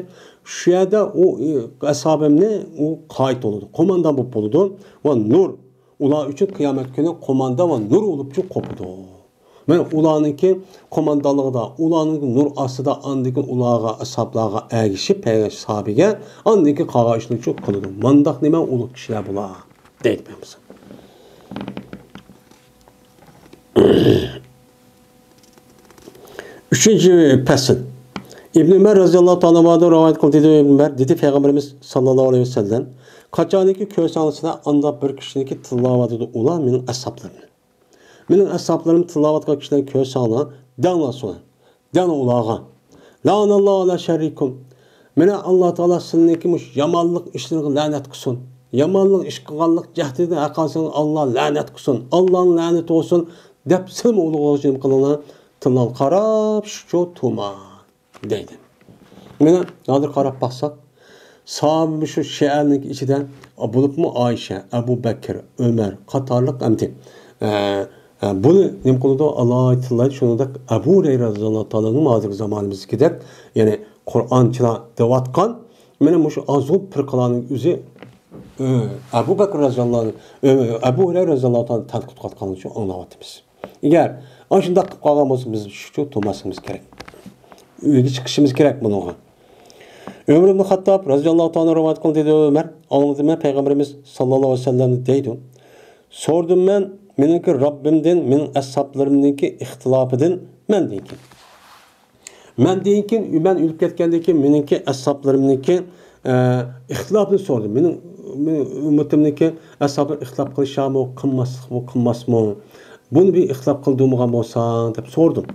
شۇ يەردە ئۇ، ئە، ئەسھابىمنى ئۇ قايىت بولىدۇ، قوماندان بولۇپ بولىدۇ ۋە نۇر ئۇلار ئۈچۈن قىيامەت كۈنى قوماندا ۋە نۇر بولۇپچۇ قوپىدۇ. مانا ئۇلارنىڭكى قوماندانلىقىدا، ئۇلارنىڭ نۇر ئاستىدا، ئاندىن كېيىن ئۇلارغا، ئەسھابلارغا ئەگىشىپ، پەيغەمبەر ساھابىگە، ئاندىن كېيىن قالغان ئىشلارنى كۆپ قىلىدۇ. مانداق نېمە ئۇلۇغ كىشىلەر بۇلار، دەيدۇ پەيغەمبىرىمىز. ئۈچىنچى پەسىل. ئىبن ئۆمەر رازىياللاھۇ تائالا ئەنھۇدىن رىۋايەت قىلدى، دېدى ئىبن ئۆمەر، دېدى پەيغەمبىرىمىز ساللاللاھۇ ئەلەيھى ۋەسەللەم، قاچانكى كۆرسەڭلار سىلەر ئانداق بىر كىشىنىكى تىللاۋاتىدۇ ئۇلار مېنىڭ ئەسھابلىرىمنى. مېنىڭ ئەسھابلىرىم تىللاۋاتقان كىشىلەرنى كۆرسەڭلار، دەڭلار سۇلار. دەڭلار ئۇلارغا. لەئەنەللاھۇ ئەلە شەررىكۇم. مانا ئاللا تائالا سىلىنىڭكى مۇشۇ يامانلىق ئىشلىرىغا لەنەت قىلسۇن. يامانلىق ئىش قىلغانلىق جەھىتىدىن ھەققاسىڭ ئاللا لەنەت قىلسۇن. ئاللانىڭ لەنىتى بولسۇن دەپ سىلمۇ ئۇلۇغ نېمە قىلىڭلار. تىللاڭلار قاراپ شۇچۇ تۇرما. دەيدۇ. مانا ھازىر قاراپ باقساق، ساھابە شۇ شىئەنىڭ ئىچىدە، بولۇپمۇ ئائىشە، ئەبۇ بەكىر، ئۆمەر قاتارلىق ئەمدى، ئە، ئە، بۇنى نېمە قىلىدۇ؟ ئالاھىدە تىللايدۇ. شۇنىڭدەك ئەبۇ ھۇرەيرە رازىياللاھۇ تائالا ئەنھۇ ھازىرقى زامانىمىزدىكىدەك، يەنى قۇرئانچىلار دەۋاتقان، مانا مۇشۇ ئازغۇن پىرقىلارنىڭ ئۆزى، ئە، ئەبۇ بەكىر رازىياللاھۇ ئەنھۇ، ئە، ئەبۇ ھۇرەيرە رازىياللاھۇ تائالا تەنقىد قىلىۋاتقانلىقىنى شۇ ئاڭلاۋاتىمىز. ئەگەر ئاشۇنداق قىلىپ قالغان بولسا، بىز شۇ تۇرماسلىقىمىز كېرەك. ئۆيگە چىقىشىمىز كېرەك بۇنىڭغا. ئۆمەر ئىبن خەتتاب رازىياللاھۇ تائالا رىۋايەت قىلدى، دېدى ئۆمەر، ئاڭلىدىم مەن پەيغەمبىرىمىز ساللاللاھۇ ئەلەيھى ۋەسەللەمنى دەيدۇ. سورىدىم مەن، مېنىڭكى رەببىمدىن، مېنىڭ ئەسھابلىرىمنىڭكى ئىختىلاپىدىن مەندىن كېيىن. مەندىن كېيىن، مەن ئۆلۈپ كەتكەندىن كېيىن مېنىڭكى ئەسھابلىرىمنىڭكى، ئە، ئىختىلاپىنى سورىدىم. مېنىڭ، مېنىڭ ئۈممىتىمنىڭكى ئەسھابلىرى ئىختىلاپ قىلىشامۇ، قىلماسلىقمۇ، قىلماسمۇ؟ بۇنى بىر ئىختىلاپ قىلدۇرمىغان بولساڭ، دەپ سورىدىم.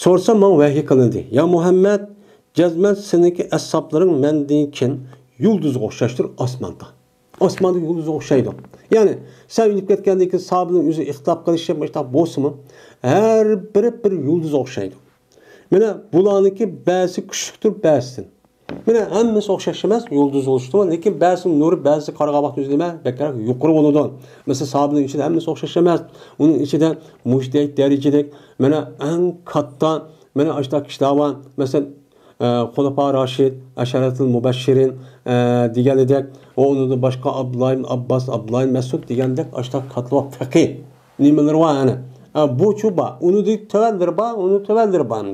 سورىسام، ماڭا ۋەھىي قىلىندى. يا مۇھەممەد، جەزمەن سېنىڭكى ئەسھابلىرىڭ مەندىن كېيىن يۇلدۇزغا ئوخشاشتۇر ئاسماندا. ئاسماندا يۇلدۇزغا ئوخشايدۇ. يەنى، سەن ئۆلۈپ كەتكەندىن كېيىن ساھابىلەرنىڭ ئۆزى ئىختىلاپ قىلىشىپ، مۇشۇنداق بولسىمۇ، ھەر بىرى بىر يۇلدۇزغا ئوخشايدۇ. مانا، بۇلارنىڭكى بەزىسى كۈچلۈكتۇر، بەزىسىدىن. مانا، ھەممىسى ئوخشاش ئەمەس، يۇلدۇز بولۇشتىمۇ، لېكىن بەزىسىنىڭ نۇرى بەزىسىگە قارىغان ۋاقتىمىزدا نېمە، بەكرەك يۇقىرى بولىدۇ. مەسىلەن، ساھابىلەرنىڭ ئىچىدە ھەممىسى ئوخشاش ئەمەس. ئۇنىڭ ئىچىدە مۇجتەھىد دەرىجىلىك، مانا، ئەڭ كاتتا، مانا، ئاشۇنداق كىشىلەر بار. مەسىلەن، ئە، خۇلەپا راشىد، ئەشەرەتۇل مۇبەششىرىن، ئە، دېگەنىدەك، ۋە ئۇنىڭدىن باشقا ئابدۇللا ئىبن ئابباس، ئابدۇللا ئىبن مەسئۇد دېگەندەك ئاشۇنداق كاتتا فەقىھ نېمىلىرى بار، يەنى. ئە، بۇچۇ بار، ئۇنىڭدىن تۆۋەنلىرى بار، ئۇنىڭ تۆۋەنلىرى بار،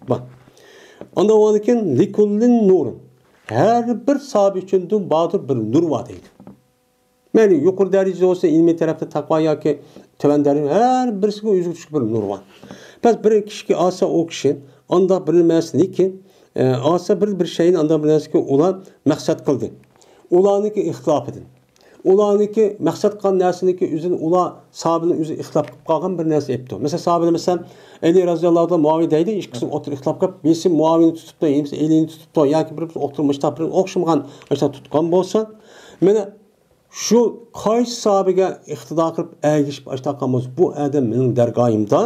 بار. ئاندىن ئۇنىڭدىن كېيىن لىكۇللىن نۇرۇن. ھەر بىر ساھابە ئۈچۈن باردۇر بىر نۇر بار دەيدۇ. مەيلى يۇقىرى دەرىجىدە بولسا، ئىلمىي تەرەپتە تەقۋا ياكى تۆۋەن دەرىجە، ھەر بىرسىگە ئۆزىگە تۇشلۇق بىر نۇر بار. بەس بىر كىشىكى ئالسا، ئۇ كىشى ئانداق بىر نەرسىنىكى، ئە، ئالسا بىر، بىر شەيئىنى ئانداق بىر نەرسىگە ئۇلار مەقسەت قىلدى. ئۇلارنىڭكى ئىختىلاپىدىن. ئۇلارنىڭكى مەقسەت قىلغان نەرسىنىڭكى ئۆزىنى ئۇلار ساھابىنىڭ ئۆزى ئىختىلاپ قىلىپ قالغان بىر نەرسە ئېيتتى. مەسىلەن، ساھابىلەر، مەسىلەن، ئەلى رازىياللاھۇ تائالا مۇئاۋىيە دەيدۇ، ئىككىسى ئوتتۇرا ئىختىلاپ قىلىپ، بىرسى مۇئاۋىيەنى تۇتۇپتۇ، بىرسى ئەلىنى تۇتۇپتۇ ياكى بىر ئوخشىمىغان ئاشۇنداق تۇتقان بولسا، مانا، شۇ قايسى ساھابىگە ئىقتىدا قىلىپ ئەگىشىپ ئاشتاق قىلغان بولسا، بۇ ئادەم مېنىڭ دەرگاھىمدا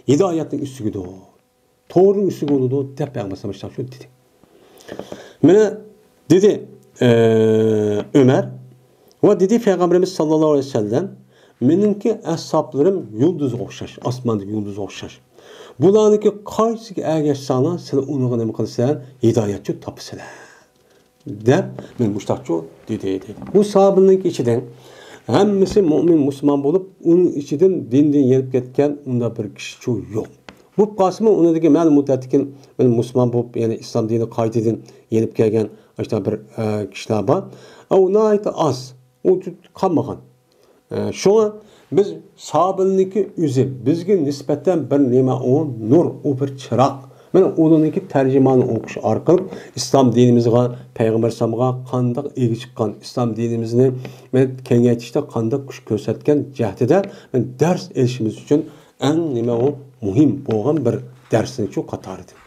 ھىدايەتنىڭ ئۈستىگىدۇر، توغرىنىڭ ئۈستىگە بولىدۇ، دەپ پەيغەمبەر ئەلەيھىسسالام شۇ دېدى. مانا، دېدى، ئە، ئۆمەر، ۋە دېدى پەيغەمبىرىمىز ساللاللاھۇ ئەلەيھى ۋەسەللەم، مېنىڭكى ئەسھابلىرىم يۇلدۇزغا ئوخشاش، ئاسماندىكى يۇلدۇزغا ئوخشاش. بۇلارنىڭكى قايسىسىگە ئەگەشسەڭلار، سىلەر ئۇنىڭغا نېمە قىلىسىلەر؟ ھىدايەتچۇ تاپىسىلەر. دەپ، مەن مۇشتاقچۇ دېدى، دېدى. بۇ ساھابىلەرنىڭكى ئىچىدىن ھەممىسى مۇئمىن مۇسۇلمان بولۇپ، ئۇنىڭ ئىچىدىن دىندىن يېنىپ كەتكەن ئۇنداق بىر كىشىچۇ يوق. بولۇپ قالسىمۇ، ئۇنىڭدىكى مەلۇم مۇددەتتىن كېيىن مەن مۇسۇلمان بولۇپ، يەنى ئىسلام دىنىغا قايتىدىن يېنىپ كەلگەن ئاشۇنداق بىر، ئە، كىشىلەر بار. ئە، ئۇ ناھايىتى ئاز. ئۇ قالمىغان. ئە، شۇڭا بىز ساھابىلەرنىڭكى ئۆزى بىزگە نىسبەتەن بىر نېمە، ئۇ نۇر، ئۇ بىر چىراغ. مانا ئۇلارنىڭكى تەرجىمانىنى ئوقۇش ئارقىلىق ئىسلام دىنىمىزغا، پەيغەمبەر ئەلەيھىسسالامغا قانداق ئىگە چىققان، ئىسلام دىنىمىزنى، مانا، كېڭەيتىشتە قانداق كۈچ كۆرسەتكەن جەھىتىدە، مانا، دەرس ئېلىشىمىز ئۈچۈن ئەڭ نېمە، ئۇ مۇھىم بولغان بىر دەرسنىڭ شۇ قاتارىدىن.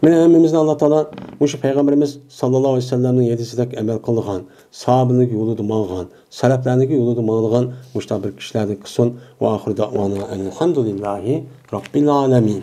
مانا ھەممىمىزنى ئاللا تائالا مۇشۇ پەيغەمبىرىمىز ساللاللاھۇ ئەلەيھى ۋەسەللەمنىڭ ھەدىسىدەك ئەمەل قىلغان، ساھابىلەرنىڭ يولىدا ماڭغان، سەلەفلەرنىڭ يولىدا ماڭىدىغان مۇشۇنداق بىر كىشىلەردىن قىلسۇن. ۋە ئاخىرۇ دەئۋانا ئەنىل ھەمدۇلىللاھى رەببىل ئالەمىن.